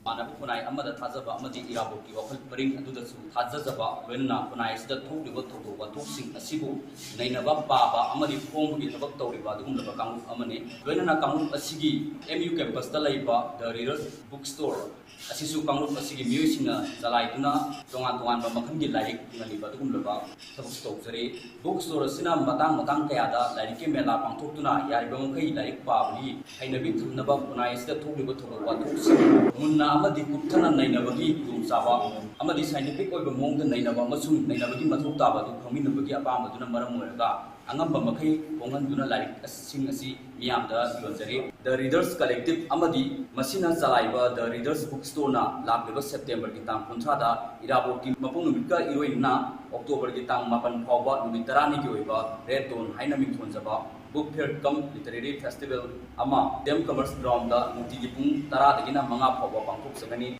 ꯃꯥꯟꯅꯕ ꯈꯨꯟꯅꯥꯏ ꯑꯃꯗ ꯊꯥꯖꯕ ꯑꯃꯗꯤ ꯏꯔꯥꯕꯣꯠꯀꯤ ꯋꯥꯈꯜ ꯄꯔꯤꯡ ꯑꯗꯨꯗꯁꯨ ꯊꯥꯖꯖꯕ, ꯂꯣꯏꯅꯅ ꯈꯨꯟꯅꯥꯏ ꯑꯁꯤꯗ ꯊꯣꯛꯂꯤꯕ ꯊꯧꯗꯣꯛ ꯋꯥꯊꯣꯛꯁꯤꯡ ꯑꯁꯤꯕꯨ ꯅꯩꯅꯕ, ꯄꯥꯕ ꯑꯃꯗꯤ ꯐꯣꯡꯕꯒꯤ ꯊꯕꯛ ꯇꯧꯔꯤꯕ ꯑꯗꯨꯒꯨꯝꯂꯕ ꯀꯥꯡꯂꯨꯞ ꯑꯃꯅꯤ꯫ ꯂꯣꯏꯅꯅ ꯀꯥꯡꯂꯨꯞ ꯑꯁꯤꯒꯤ M U campus ꯇ ꯂꯩꯕ The Reader's Book Store ꯑꯁꯤꯁꯨ ꯀꯥꯡꯂꯨꯞ ꯑꯁꯤꯒꯤ ꯃꯤꯑꯣꯏꯁꯤꯡꯅ ꯆꯂꯥꯏꯗꯨꯅ ꯇꯣꯉꯥꯟ ꯇꯣꯉꯥꯟꯕ ꯃꯈꯜꯒꯤ ꯂꯥꯏꯔꯤꯛ ꯌꯣꯟꯍꯜꯂꯤꯕ ꯑꯗꯨꯒꯨꯝꯂꯕ ꯊꯕꯛꯁꯨ ꯇꯧꯖꯔꯤ꯫ Book Store ꯑꯁꯤꯅ ꯃꯇꯥꯡ ꯃꯇꯥꯡ ꯀꯌꯥꯗ ꯂꯥꯏꯔꯤꯛꯀꯤ ꯃꯦꯂꯥ ꯄꯥꯡꯊꯣꯛꯇꯨꯅ ꯌꯥꯔꯤꯕ ꯃꯈꯩ ꯂꯥꯏꯔꯤꯛ ꯄꯥꯕꯒꯤ ꯍꯩꯅꯕꯤ ꯊꯝꯅꯕ, ꯈꯨꯟꯅꯥꯏ ꯑꯁꯤꯗ ꯊꯣꯛꯂꯤꯕ ꯊꯧꯗꯣꯛ ꯋꯥꯊꯣꯛꯁꯤꯡ ꯃꯨꯟꯅ ꯑꯃꯗꯤ ꯀꯨꯞꯊꯅ ꯅꯩꯅꯕꯒꯤ ꯈꯨꯗꯣꯡꯆꯥꯕ ꯑꯃꯗꯤ scientific ꯑꯣꯏꯕ ꯃꯑꯣꯡꯗ ꯅꯩꯅꯕ ꯑꯃꯁꯨꯡ ꯅꯩꯅꯕꯒꯤ ꯃꯊꯧ ꯇꯥꯕ ꯑꯗꯨ ꯈꯪꯃꯤꯟꯅꯕꯒꯤ ꯑꯄꯥꯝꯕꯗꯨꯅ ꯃꯔꯝ ꯑꯣꯏꯔꯒ ꯑꯉꯝꯕ ꯃꯈꯩ ꯍꯣꯡꯍꯟꯗꯨꯅ ꯂꯥꯏꯔꯤꯛꯁꯤꯡ ꯑꯁꯤ ꯃꯤꯌꯥꯝꯗ ꯌꯣꯟꯖꯔꯤ꯫ The Readers Collective ꯑꯃꯗꯤ ꯃꯁꯤꯅ ꯆꯂꯥꯏꯕ The Readers Book Store ꯅ ꯂꯥꯛꯂꯤꯕ ꯁꯦꯞꯇꯦꯝꯕꯔꯒꯤ ꯇꯥꯡ ꯀꯨꯟꯊ꯭ꯔꯥꯗ ꯏꯔꯥꯕꯣꯠꯀꯤ ꯃꯄꯣꯛ ꯅꯨꯃꯤꯠꯀ ꯏꯔꯣꯏꯅꯅ ꯑꯣꯛꯇꯣꯕꯔꯒꯤ ꯇꯥꯡ ꯃꯥꯄꯟ ꯐꯥꯎꯕ ꯅꯨꯃꯤꯠ ꯇꯔꯥꯅꯤꯒꯤ ꯑꯣꯏꯕ Red Dawn ꯍꯥꯏꯅ ꯃꯤꯡꯊꯣꯟꯖꯕ Book Fair cum Literary Festival ꯑꯃ D M Commerce Ground ꯗ ꯅꯨꯡꯇꯤꯒꯤ ꯄꯨꯡ ꯇꯔꯥꯗꯒꯤꯅ ꯃꯉꯥ ꯐꯥꯎꯕ ꯄꯥꯡꯊꯣꯛꯆꯒꯅꯤ꯫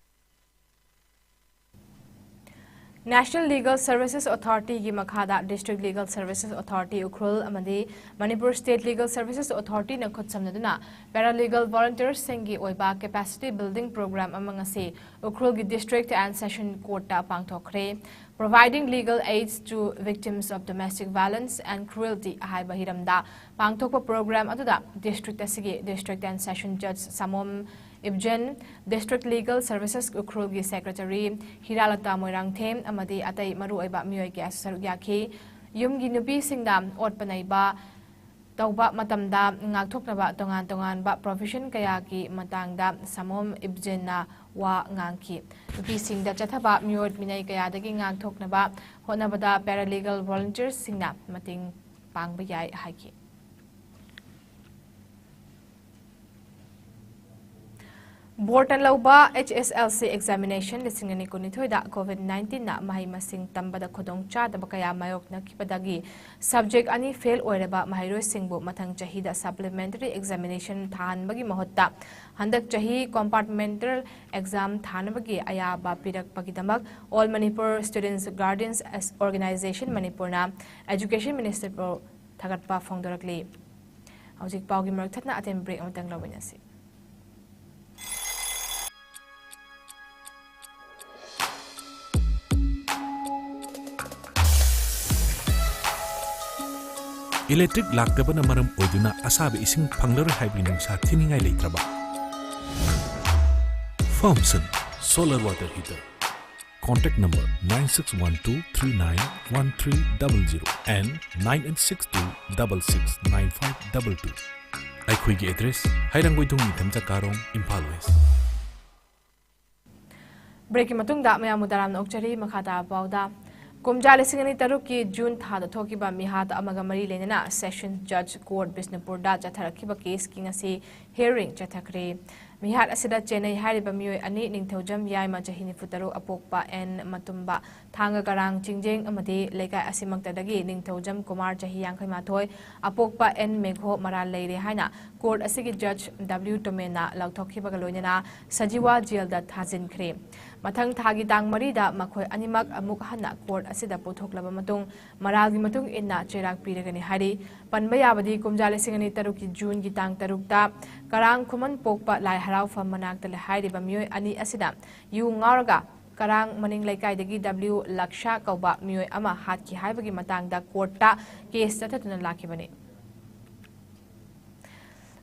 National Legal Services Authority ꯒꯤ ꯃꯈꯥꯗ District Legal Services Authority Ukhrul ꯑꯃꯗꯤ Manipur State Legal Services Authority ꯅ ꯈꯨꯠꯁꯝꯅꯗꯨꯅ paralegal volunteers ꯁꯤꯡꯒꯤ ꯑꯣꯏꯕ capacity building program ꯑꯃ ꯉꯁꯤ ꯎꯈ꯭ꯔꯨꯜꯒꯤ District and Session Court ꯇ ꯄꯥꯡꯊꯣꯛꯈ꯭ꯔꯦ꯫ Providing Legal Aids to Victims of Domestic Violence and Cruelty ꯍꯥꯏꯕ ꯍꯤꯔꯝꯗ ꯄꯥꯡꯊꯣꯛꯄ program ꯑꯗꯨꯗ district ꯑꯁꯤꯒꯤ District and Session Judge ꯁꯥꯃꯣꯝ ꯏꯕꯖꯦꯟ, District Legal Services ꯎꯈ꯭ꯔꯨꯜꯒꯤ Secretary ꯍꯤꯔꯥꯂꯇꯥ ꯃꯣꯏꯔꯥꯡꯊꯦꯝ ꯑꯃꯗꯤ ꯑꯇꯩ ꯃꯔꯨꯑꯣꯏꯕ ꯃꯤꯑꯣꯏ ꯀꯌꯥꯁꯨ ꯁꯔꯨꯛ ꯌꯥꯈꯤ꯫ ꯌꯨꯝꯒꯤ ꯅꯨꯄꯤꯁꯤꯡꯗ ꯑꯣꯠꯄ ꯅꯩꯕ ꯇꯧꯕ ꯃꯇꯝꯗ ꯉꯥꯛꯊꯣꯛꯅꯕ ꯇꯣꯉꯥꯟ ꯇꯣꯉꯥꯟꯕ provision ꯀꯌꯥꯒꯤ ꯃꯇꯥꯡꯗ ꯁꯥꯃꯣꯝ ꯏꯕꯖꯦꯟꯅ ꯋꯥ ꯉꯥꯡꯈꯤ꯫ ꯅꯨꯄꯤꯁꯤꯡꯗ ꯆꯠꯊꯕ ꯃꯤꯑꯣꯠ ꯃꯤꯅꯩ ꯀꯌꯥꯗꯒꯤ ꯉꯥꯛꯊꯣꯛꯅꯕ ꯍꯣꯠꯅꯕꯗ paralegal volunteers ꯁꯤꯡꯅ ꯃꯇꯦꯡ ꯄꯥꯡꯕ ꯌꯥꯏ ꯍꯥꯏꯈꯤ꯫ ꯕꯣꯔꯠꯅ ꯂꯧꯕ H S L C examination ꯂꯤꯁꯤꯡ ꯑꯅꯤ ꯀꯨꯟꯅꯤꯊꯣꯏꯗ COVID nineteen ꯅ ꯃꯍꯩ ꯃꯁꯤꯡ ꯇꯝꯕꯗ ꯈꯨꯗꯣꯡꯆꯥꯗꯕ ꯀꯌꯥ ꯃꯥꯌꯣꯛꯅꯈꯤꯕꯗꯒꯤ subject ꯑꯅꯤ fail ꯑꯣꯏꯔꯕ ꯃꯍꯩꯔꯣꯏꯁꯤꯡꯕꯨ ꯃꯊꯪ ꯆꯍꯤꯗ supplementary examination ꯊꯥꯍꯟꯕꯒꯤ ꯃꯍꯨꯠꯇ ꯍꯟꯗꯛ ꯆꯍꯤ compartmental exam ꯊꯥꯅꯕꯒꯤ ꯑꯌꯥꯕ ꯄꯤꯔꯛꯄꯒꯤꯗꯃꯛ All Manipur Students Guardians Organization ꯃꯅꯤꯄꯨꯔꯅ Education Minister ꯕꯨ ꯊꯥꯒꯠꯄ ꯐꯣꯡꯗꯣꯔꯛꯂꯤ꯫ ꯍꯧꯖꯤꯛ ꯄꯥꯎꯒꯤ ꯃꯔꯛ ꯊꯠꯅ ꯑꯇꯦꯟꯕ break ꯑꯃꯇꯪ ꯂꯧꯃꯤꯟꯅꯁꯤ꯫ Electric ꯂꯥꯛꯇꯕꯅ ꯃꯔꯝ ꯑꯣꯏꯗꯨꯅ ꯑꯁꯥꯕ ꯏꯁꯤꯡ ꯐꯪꯂꯔꯣꯏ ꯍꯥꯏꯕꯒꯤ ꯅꯨꯡꯁꯥ ꯊꯤꯅꯤꯡꯉꯥꯏ ꯂꯩꯇ꯭ꯔꯕ? Firmson Solar Water Heater. Contact number nine six one two three nine one three double zero and nine eight six two double six nine five double two. ꯑꯩꯈꯣꯏꯒꯤ address, ꯍꯩꯔꯥꯡꯒꯣꯏꯊꯣꯡ ꯅꯤꯡꯊꯝꯆꯥ ꯀꯥꯔꯣꯡ, ꯏꯝꯐꯥꯜ West. Breakꯀꯤ ꯃꯇꯨꯡꯗ ꯃꯌꯥꯝꯕꯨ ꯇꯔꯥꯝꯅ ꯑꯣꯛꯆꯔꯤ꯫ ꯃꯈꯥ ꯇꯥꯕ ꯄꯥꯎꯗ, ꯀꯨꯝꯖꯥ ꯂꯤꯁꯤꯡ ꯑꯅꯤ ꯇꯔꯨꯛꯀꯤ June ꯊꯥꯗ ꯊꯣꯛꯈꯤꯕ ꯃꯤꯍꯥꯠ ꯑꯃꯒ ꯃꯔꯤ ꯂꯩꯅꯅ Session Judge Court ꯕꯤꯁꯅꯨꯄꯨꯔꯗ ꯆꯠꯊꯔꯛꯈꯤꯕ caseꯀꯤ ꯉꯁꯤ hearing ꯆꯠꯊꯈ꯭ꯔꯦ꯫ ꯃꯤꯍꯥꯠ ꯑꯁꯤꯗ ꯆꯦꯟꯅꯩ ꯍꯥꯏꯔꯤꯕ ꯃꯤꯑꯣꯏ ꯑꯅꯤ, ꯅꯤꯡꯊꯧꯖꯝ ꯌꯥꯏꯃ ꯆꯍꯤ ꯅꯤꯐꯨ ꯇꯔꯨꯛ, ꯑꯄꯣꯛꯄ ꯑꯦꯟ ꯃꯇꯨꯝꯕ, ꯊꯥꯡꯒ ꯀꯔꯥꯡ ꯆꯤꯡꯖꯦꯡ ꯑꯃꯗꯤ ꯂꯩꯀꯥꯏ ꯑꯁꯤꯃꯛꯇꯗꯒꯤ ꯅꯤꯡꯊꯧꯖꯝ ꯀꯨꯃꯥꯔ ꯆꯍꯤ ꯌꯥꯡꯈꯩ ꯃꯥꯊꯣꯏ, ꯑꯄꯣꯛꯄ ꯑꯦꯟ ꯃꯦꯘꯣ ꯃꯔꯥꯜ ꯂꯩꯔꯦ ꯍꯥꯏꯅ court ꯑꯁꯤꯒꯤ Judge W ꯇꯣꯃꯦꯟꯅ ꯂꯥꯎꯊꯣꯛꯈꯤꯕꯒ ꯂꯣꯏꯅꯅ ꯁꯖꯤꯋꯥ jailꯗ ꯊꯥꯖꯤꯟꯈ꯭ꯔꯦ꯫ ꯃꯊꯪ ꯊꯥꯒꯤ ꯇꯥꯡ ꯃꯔꯤꯗ ꯃꯈꯣꯏ ꯑꯅꯤꯃꯛ ꯑꯃꯨꯛ ꯍꯟꯅ court ꯑꯁꯤꯗ ꯄꯨꯊꯣꯛꯂꯕ ꯃꯇꯨꯡ ꯃꯔꯥꯜꯒꯤ ꯃꯇꯨꯡ ꯏꯟꯅ ꯆꯩꯔꯥꯛ ꯄꯤꯔꯒꯅꯤ ꯍꯥꯏꯔꯤ꯫ ꯄꯟꯕ ꯌꯥꯕꯗꯤ, ꯀꯨꯝꯖꯥ ꯂꯤꯁꯤꯡ ꯑꯅꯤ ꯇꯔꯨꯛꯀꯤ Juneꯒꯤ ꯇꯥꯡ ꯇꯔꯨꯛꯇ ꯀꯔꯥꯡ ꯈꯨꯃꯟ ꯄꯣꯛꯄ ꯂꯥꯏ ꯍꯔꯥꯎꯐꯝ ꯃꯅꯥꯛꯇ ꯂꯩ ꯍꯥꯏꯔꯤꯕ ꯃꯤꯑꯣꯏ ꯑꯅꯤ ꯑꯁꯤꯗ ꯌꯨ ꯉꯥꯎꯔꯒ ꯀꯔꯥꯡ ꯃꯅꯤꯡ ꯂꯩꯀꯥꯏꯗꯒꯤ W ꯂꯛꯁꯥ ꯀꯧꯕ ꯃꯤꯑꯣꯏ ꯑꯃ ꯍꯥꯠꯈꯤ ꯍꯥꯏꯕꯒꯤ ꯃꯇꯥꯡꯗ courtꯇ case ꯆꯠꯊꯗꯨꯅ ꯂꯥꯛꯈꯤꯕꯅꯤ꯫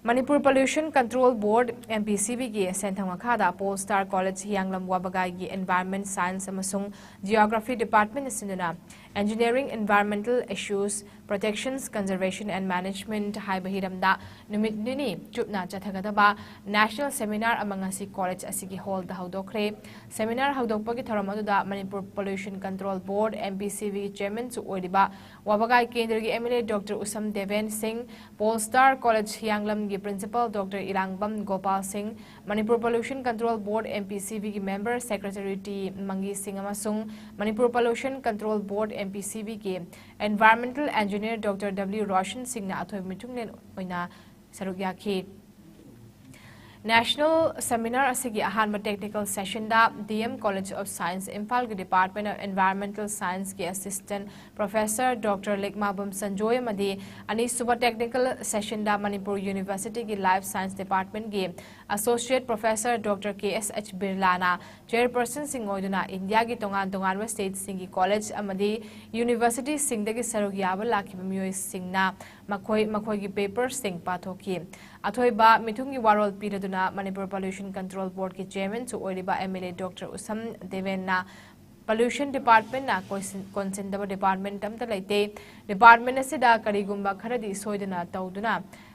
Manipur Pollution Control Board, MPCBꯒꯤ ꯁꯦꯟꯊꯪ ꯃꯈꯥꯗ Polestar College ꯍꯤꯌꯥꯡꯂꯝ ꯋꯥꯕꯒꯥꯏꯒꯤ Environment Science ꯑꯃꯁꯨꯡ Geography Department ꯁꯤꯟꯗꯨꯅ Engineering Environmental Issues, Protections, Conservation and Management ꯍꯥꯏꯕ ꯍꯤꯔꯝꯗ ꯅꯨꯃꯤꯠ ꯅꯤꯅꯤ ꯆꯨꯞꯅ ꯆꯠꯊꯒꯗꯕ national seminar ꯑꯃ ꯉꯁꯤ college ꯑꯁꯤꯒꯤ hallꯗ ꯍꯧꯗꯣꯛꯈ꯭ꯔꯦ꯫ Seminar ꯍꯧꯗꯣꯛꯄꯒꯤ ꯊꯧꯔꯝ ꯑꯗꯨꯗ Manipur Pollution Control Board, MPCBꯒꯤ chairmanꯁꯨ ꯑꯣꯏꯔꯤꯕ ꯋꯥꯕꯒꯥꯏ ꯀꯦꯟꯗ꯭ꯔꯒꯤ MLA Doctor ꯎꯁꯝ ꯗꯦꯕꯦꯟ ꯁꯤꯡ, Polestar College ꯍꯤꯌꯥꯡꯂꯝꯒꯤ Principal Doctor ꯏꯔꯥꯡꯕꯝ Gopal ꯁꯤꯡ, Manipur Pollution Control Board, MPCBꯒꯤ member secretary T ꯃꯪꯒꯤ ꯁꯤꯡ ꯑꯃꯁꯨꯡ Manipur Pollution Control Board, MPCBꯒꯤ Environmental Engineer Doctor W Roshan ꯁꯤꯡꯅ ꯑꯊꯣꯏꯕ ꯃꯤꯊꯨꯡꯂꯦꯟ ꯑꯣꯏꯅ ꯁꯔꯨꯛ ꯌꯥꯈꯤ꯫ National seminar ꯑꯁꯤꯒꯤ ꯑꯍꯥꯟꯕ technical sessionꯗ D M College of Science ꯏꯝꯐꯥꯜꯒꯤ Department of Environmental Scienceꯀꯤ Assistant Professor Doctor ꯂꯤꯛꯃꯥꯕꯝ Sanjoy ꯑꯃꯗꯤ ꯑꯅꯤꯁꯨꯕ technical sessionꯗ Manipur Universityꯒꯤ Life Science Departmentꯀꯤ Associate Professor Doctor K S H ꯕꯤꯔꯂꯥꯅ chairpersonꯁꯤꯡ ꯑꯣꯏꯗꯨꯅ ꯏꯟꯗꯤꯌꯥꯒꯤ ꯇꯣꯉꯥꯟ ꯇꯣꯉꯥꯟꯕ stateꯁꯤꯡꯒꯤ college ꯑꯃꯗꯤ universityꯁꯤꯡꯗꯒꯤ ꯁꯔꯨꯛ ꯌꯥꯕ ꯂꯥꯛꯈꯤꯕ ꯃꯤꯑꯣꯏꯁꯤꯡꯅ ꯃꯈꯣꯏ ꯃꯈꯣꯏꯒꯤ paperꯁꯤꯡ ꯄꯥꯊꯣꯛꯈꯤ꯫ ꯑꯊꯣꯏꯕ ꯃꯤꯊꯨꯡꯒꯤ ꯋꯥꯔꯣꯜ ꯄꯤꯔꯗꯨꯅ ꯃꯅꯤꯄꯨꯔ Pollution Control Boardꯀꯤ chairmanꯁꯨ ꯑꯣꯏꯔꯤꯕ M L A Doctor Usham ꯗꯦꯕꯦꯟꯅ Pollution Departmentꯅ ꯀꯣꯏꯁꯤꯟ-, ꯀꯣꯟꯁꯤꯟꯗꯕ department ꯑꯝꯇ ꯂꯩꯇꯦ꯫ Department ꯑꯁꯤꯗ ꯀꯔꯤꯒꯨꯝꯕ ꯈꯔꯗꯤ ꯁꯣꯏꯗꯅ ꯇꯧꯗꯨꯅ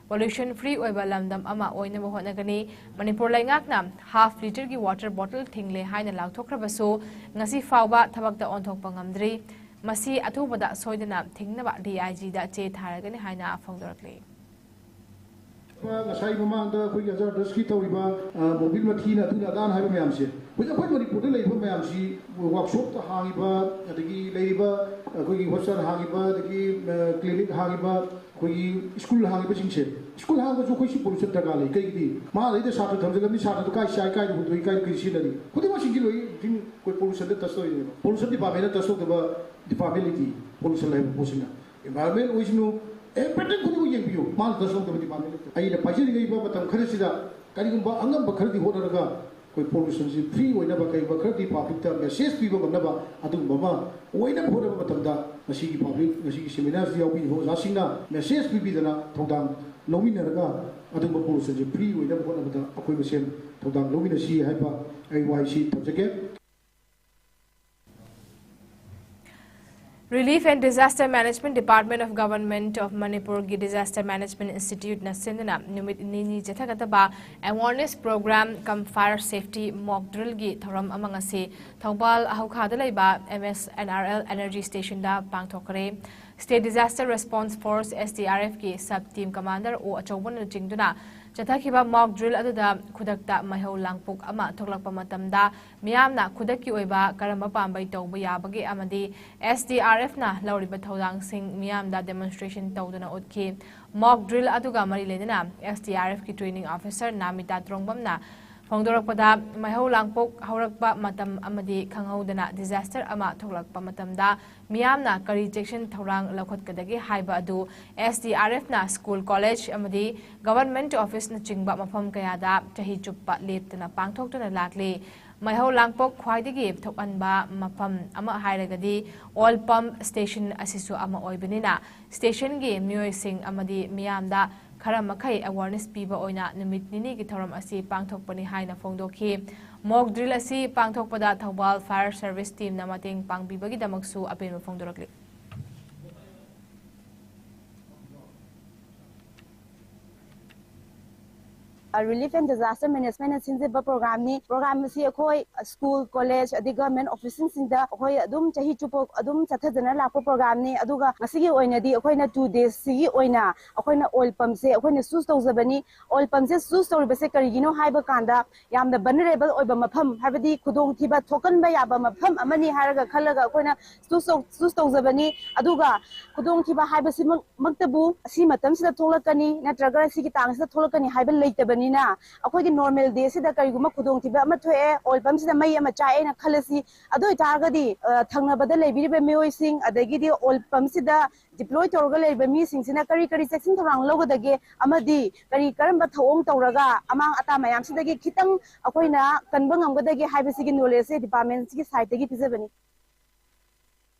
pollution free ꯑꯣꯏꯕ ꯂꯝꯗꯝ ꯑꯃ ꯑꯣꯏꯅꯕ ꯍꯣꯠꯅꯒꯅꯤ꯫ ꯃꯅꯤꯄꯨꯔ ꯂꯩꯉꯥꯛꯅ half literꯒꯤ water bottle ꯊꯤꯡꯂꯦ ꯍꯥꯏꯅ ꯂꯥꯎꯊꯣꯛꯈ꯭ꯔꯕꯁꯨ ꯉꯁꯤ ꯐꯥꯎꯕ ꯊꯕꯛꯇ ꯑꯣꯟꯊꯣꯛꯄ ꯉꯝꯗ꯭ꯔꯤ꯫ ꯃꯁꯤ ꯑꯊꯨꯕꯗ ꯁꯣꯏꯗꯅ ꯊꯤꯡꯅꯕ D I Gꯗ ꯆꯦ ꯊꯥꯔꯒꯅꯤ ꯍꯥꯏꯅ ꯐꯣꯡꯗꯣꯔꯛꯂꯤ꯫ ꯉꯁꯥꯏ ꯃꯃꯥꯡꯗ ꯑꯩꯈꯣꯏꯒꯤ ꯍꯖꯥꯔꯗꯁꯀꯤ ꯇꯧꯔꯤꯕ, ꯑ, ꯃꯣꯕꯤꯜ ꯃꯊꯤꯅ ꯑꯗꯨꯅ ꯑꯗꯥꯅ ꯍꯥꯏꯕ ꯃꯌꯥꯝꯁꯦ, ꯍꯧꯖꯤꯛ ꯑꯩꯈꯣꯏ ꯃꯅꯤꯄꯨꯔꯗ ꯂꯩꯔꯤꯕ ꯃꯌꯥꯝꯁꯤ, ꯋꯥꯛꯁꯣꯞꯇ ꯍꯥꯡꯉꯤꯕ, ꯑꯗꯒꯤ ꯂꯩꯔꯤꯕ ꯑꯩꯈꯣꯏꯒꯤ ꯍꯣꯁꯄꯤꯇꯥꯜ ꯍꯥꯡꯉꯤꯕ, ꯑꯗꯒꯤ, ꯑ, ꯀ꯭ꯂꯤꯅꯤꯛ ꯍꯥꯡꯉꯤꯕ, ꯑꯩꯈꯣꯏꯒꯤ ꯁ꯭ꯀꯨꯜ ꯍꯥꯡꯉꯤꯕꯁꯤꯡꯁꯦ, ꯁ꯭ꯀꯨꯜ ꯍꯥꯡꯉꯒꯁꯨ ꯑꯩꯈꯣꯏ ꯁꯤ pollution ꯗꯔꯀꯥꯔ ꯂꯩ꯫ ꯀꯩꯒꯤꯗꯤ ꯃꯥ ꯑꯗꯩꯗ ꯁꯥꯇ꯭ꯔ ꯊꯝꯖꯤꯜꯂꯝꯃꯤ, ꯁꯥꯇ꯭ꯔꯗꯨ ꯀꯥꯏ ꯆꯥꯏ, ꯀꯥꯏꯗ ꯍꯨꯟꯗꯣꯛꯏ, ꯀꯥꯏꯗ ꯀꯔꯤ ꯁꯤꯖꯤꯟꯅꯔꯤ, ꯈꯨꯗꯤꯡꯃꯛꯁꯤꯡꯁꯤ ꯂꯣꯏ ꯍꯧꯖꯤꯛ ꯑꯩꯈꯣꯏ pollutionꯗ touch ꯇꯧꯔꯤꯅꯦꯕ꯫ Pollution departmentꯅ touch ꯇꯧꯗꯕ department ꯂꯩꯇꯦ꯫ Pollution ꯍꯥꯏꯕ ꯄꯣꯠꯁꯤꯅ environment ꯑꯣꯏꯁꯅꯨ, everything ꯈꯨꯗꯤꯡꯃꯛ ꯌꯦꯡꯕꯤꯌꯨ, ꯃꯥꯅ touch ꯇꯧꯗꯕ department ꯂꯩꯇꯦ꯫ ꯑꯩꯅ ꯄꯥꯏꯖꯔꯤꯉꯩ ꯃꯇꯝ ꯈꯔꯁꯤꯗ ꯀꯔꯤꯒꯨꯝꯕ ꯑꯉꯝꯕ ꯈꯔꯗꯤ ꯍꯣꯠꯅꯔꯒ ꯑꯩꯈꯣꯏ pollutionꯁꯤ free ꯑꯣꯏꯅꯕ, ꯀꯩꯒꯨꯝꯕ ꯈꯔꯗꯤ publicꯇ message ꯄꯤꯕ ꯉꯝꯅꯕ, ꯑꯗꯨꯒꯨꯝꯕ ꯑꯃ ꯑꯣꯏꯅꯕ ꯍꯣꯠꯅꯕ ꯃꯇꯝꯗ ꯉꯁꯤꯒꯤ public, ꯉꯁꯤꯒꯤ seminarꯁꯤꯗ ꯌꯥꯎꯕꯤꯔꯤꯕ ꯑꯣꯖꯥꯁꯤꯡꯅ message ꯄꯤꯕꯤꯗꯅ ꯊꯧꯗꯥꯡ ꯂꯧꯃꯤꯟꯅꯔꯒ ꯑꯗꯨꯒꯨꯝꯕ pollutionꯁꯤ free ꯑꯣꯏꯅꯕ ꯍꯣꯠꯅꯕꯗ ꯑꯩꯈꯣꯏ ꯃꯁꯦꯟ ꯊꯧꯗꯥꯡ ꯂꯧꯃꯤꯟꯅꯁꯤ ꯍꯥꯏꯕ ꯑꯩ ꯋꯥꯍꯩꯁꯤ ꯊꯝꯖꯒꯦ꯫ Relief and Disaster Management Department of Government of ꯃꯅꯤꯄꯨꯔꯒꯤ Disaster Management Instituteꯅ ꯁꯤꯟꯗꯨꯅ ꯅꯨꯃꯤꯠ ꯅꯤꯅꯤ ꯆꯠꯊꯒꯗꯕ awareness program cum fire safety mock drillꯒꯤ ꯊꯧꯔꯝ ꯑꯃ ꯉꯁꯤ ꯊꯧꯕꯥꯜ ꯍꯧꯈꯥꯗ ꯂꯩꯕ M S N R L Energy Stationꯗ ꯄꯥꯡꯊꯣꯛꯈ꯭ꯔꯦ꯫ State Disaster Response Force, S D R F ꯀꯤ sub team commander ꯑꯣ ꯑꯆꯧꯕꯅ ꯂꯨꯆꯤꯡꯗꯨꯅ ꯆꯠꯊꯈꯤꯕ mock drill ꯑꯗꯨꯗ ꯈꯨꯗꯛꯇ ꯃꯩꯍꯧ ꯂꯥꯡꯄꯣꯛ ꯑꯃ ꯊꯣꯛꯂꯛꯄ ꯃꯇꯝꯗ ꯃꯤꯌꯥꯝꯅ ꯈꯨꯗꯛꯀꯤ ꯑꯣꯏꯕ ꯀꯔꯝꯕ ꯄꯥꯝꯕꯩ ꯇꯧꯕ ꯌꯥꯕꯒꯦ ꯑꯃꯗꯤ S D R F ꯅ ꯂꯧꯔꯤꯕ ꯊꯧꯗꯥꯡꯁꯤꯡ ꯃꯤꯌꯥꯝꯗ demonstration ꯇꯧꯗꯨꯅ ꯎꯠꯈꯤ꯫ Mock drill ꯑꯗꯨꯒ ꯃꯔꯤ ꯂꯩꯅꯅ S D R F ꯀꯤ training officer ꯅꯥꯃꯤꯇꯥ ꯇ꯭ꯔꯣꯡꯕꯝꯅ ꯐꯣꯡꯗꯣꯔꯛꯄꯗ, ꯃꯩꯍꯧ ꯂꯥꯡꯄꯣꯛ ꯍꯧꯔꯛꯄ ꯃꯇꯝ ꯑꯃꯗꯤ ꯈꯪꯍꯧꯗꯅ disaster ꯑꯃ ꯊꯣꯛꯂꯛꯄ ꯃꯇꯝꯗ ꯃꯤꯌꯥꯝꯅ ꯀꯔꯤ ꯆꯦꯛꯁꯤꯟ ꯊꯧꯔꯥꯡ ꯂꯧꯈꯠꯀꯗꯒꯦ ꯍꯥꯏꯕ ꯑꯗꯨ S D R F ꯅ school, college ꯑꯃꯗꯤ government office ꯅꯆꯤꯡꯕ ꯃꯐꯝ ꯀꯌꯥꯗ ꯆꯍꯤ ꯆꯨꯞꯄ ꯂꯦꯞꯇꯅ ꯄꯥꯡꯊꯣꯛꯇꯨꯅ ꯂꯥꯛꯂꯤ꯫ ꯃꯩꯍꯧ ꯂꯥꯡꯄꯣꯛ ꯈ꯭ꯋꯥꯏꯗꯒꯤ ꯊꯣꯛꯍꯟꯕ ꯃꯐꯝ ꯑꯃ ꯍꯥꯏꯔꯒꯗꯤ oil pump station ꯑꯁꯤꯁꯨ ꯑꯃ ꯑꯣꯏꯕꯅꯤꯅ, station ꯒꯤ ꯃꯤꯑꯣꯏꯁꯤꯡ ꯑꯃꯗꯤ ꯃꯤꯌꯥꯝꯗ ꯈꯔ ꯃꯈꯩ awareness ꯄꯤꯕ ꯑꯣꯏꯅ ꯅꯨꯃꯤꯠ ꯅꯤꯅꯤꯒꯤ ꯊꯧꯔꯝ ꯑꯁꯤ ꯄꯥꯡꯊꯣꯛꯄꯅꯤ ꯍꯥꯏꯅ ꯐꯣꯡꯗꯣꯛꯈꯤ꯫ Mock drill ꯑꯁꯤ ꯄꯥꯡꯊꯣꯛꯄꯗ ꯊꯧꯕꯥꯜ fire service team ꯅ ꯃꯇꯦꯡ ꯄꯥꯡꯕꯤꯕꯒꯤꯗꯃꯛꯁꯨ ꯑꯄꯦꯟꯕ ꯐꯣꯡꯗꯣꯔꯛꯂꯤ꯫ Relief and Disaster Management ꯅ ꯁꯤꯟꯖꯕ program ꯅꯤ꯫ Program ꯑꯁꯤ ꯑꯩꯈꯣꯏ school, college ꯑꯗꯩ government office ꯁꯤꯡꯗ ꯑꯩꯈꯣꯏ ꯑꯗꯨꯝ ꯆꯍꯤ ꯆꯨꯞꯄ ꯑꯗꯨꯝ ꯆꯠꯊꯗꯅ ꯂꯥꯛꯄ program ꯅꯤ꯫ ꯑꯗꯨꯒ ꯉꯁꯤꯒꯤ ꯑꯣꯏꯅꯗꯤ ꯑꯩꯈꯣꯏꯅ two days ꯁꯤꯒꯤ ꯑꯣꯏꯅ ꯑꯩꯈꯣꯏꯅ oil pump ꯁꯦ ꯑꯩꯈꯣꯏꯅ choose ꯇꯧꯖꯕꯅꯤ꯫ Oil pump ꯁꯦ choose ꯇꯧꯔꯤꯕꯁꯦ ꯀꯔꯤꯒꯤꯅꯣ ꯍꯥꯏꯕ ꯀꯥꯟꯗ, ꯌꯥꯝꯅ vulnerable ꯑꯣꯏꯕ ꯃꯐꯝ, ꯍꯥꯏꯕꯗꯤ ꯈꯨꯗꯣꯡꯊꯤꯕ ꯊꯣꯛꯍꯟꯕ ꯌꯥꯕ ꯃꯐꯝ ꯑꯃꯅꯤ ꯍꯥꯏꯔꯒ ꯈꯜꯂꯒ ꯑꯩꯈꯣꯏꯅ choose ꯇꯧ-, choose ꯇꯧꯖꯕꯅꯤ꯫ ꯑꯗꯨꯒ ꯈꯨꯗꯣꯡꯊꯤꯕ ꯍꯥꯏꯕꯁꯤꯃꯛ-, ꯃꯛꯇꯕꯨ ꯑꯁꯤ ꯃꯇꯝꯁꯤꯗ ꯊꯣꯛꯂꯛꯀꯅꯤ ꯅꯠꯇ꯭ꯔꯒ ꯁꯤꯒꯤ ꯇꯥꯡꯁꯤꯗ ꯊꯣꯛꯂꯛꯀꯅꯤ ꯍꯥꯏꯕ ꯂꯩꯇꯕꯅꯤꯅ, ꯑꯩꯈꯣꯏꯒꯤ normal day ꯁꯤꯗ ꯀꯔꯤꯒꯨꯝꯕ ꯈꯨꯗꯣꯡꯊꯤꯕ ꯑꯃ ꯊꯣꯛꯑꯦ, oil pump ꯁꯤꯗ ꯃꯩ ꯑꯃ ꯆꯥꯛꯑꯦꯅ ꯈꯜꯂꯁꯤ, ꯑꯗꯨ ꯑꯣꯏꯇꯥꯔꯒꯗꯤ, ꯑ, ꯊꯪꯅꯕꯗ ꯂꯩꯕꯤꯔꯤꯕ ꯃꯤꯑꯣꯏꯁꯤꯡ, ꯑꯗꯒꯤꯗꯤ oil pump ꯁꯤꯗ deploy ꯇꯧꯔꯒ ꯂꯩꯔꯤꯕ ꯃꯤꯁꯤꯡꯁꯤꯅ ꯀꯔꯤ ꯀꯔꯤ ꯆꯦꯛꯁꯤꯟ ꯊꯧꯔꯥꯡ ꯂꯧꯒꯗꯒꯦ ꯑꯃꯗꯤ ꯀꯔꯤ ꯀꯔꯝꯕ ꯊꯧꯑꯣꯡ ꯇꯧꯔꯒ ꯑꯃꯥꯡ ꯑꯇꯥ ꯃꯌꯥꯝꯁꯤꯗꯒꯤ ꯈꯤꯇꯪ ꯑꯩꯈꯣꯏꯅ ꯀꯟꯕ ꯉꯝꯒꯗꯒꯦ ꯍꯥꯏꯕꯁꯤꯒꯤ knowledge ꯁꯦ department ꯁꯤꯒꯤ side ꯇꯒꯤ ꯄꯤꯖꯕꯅꯤ꯫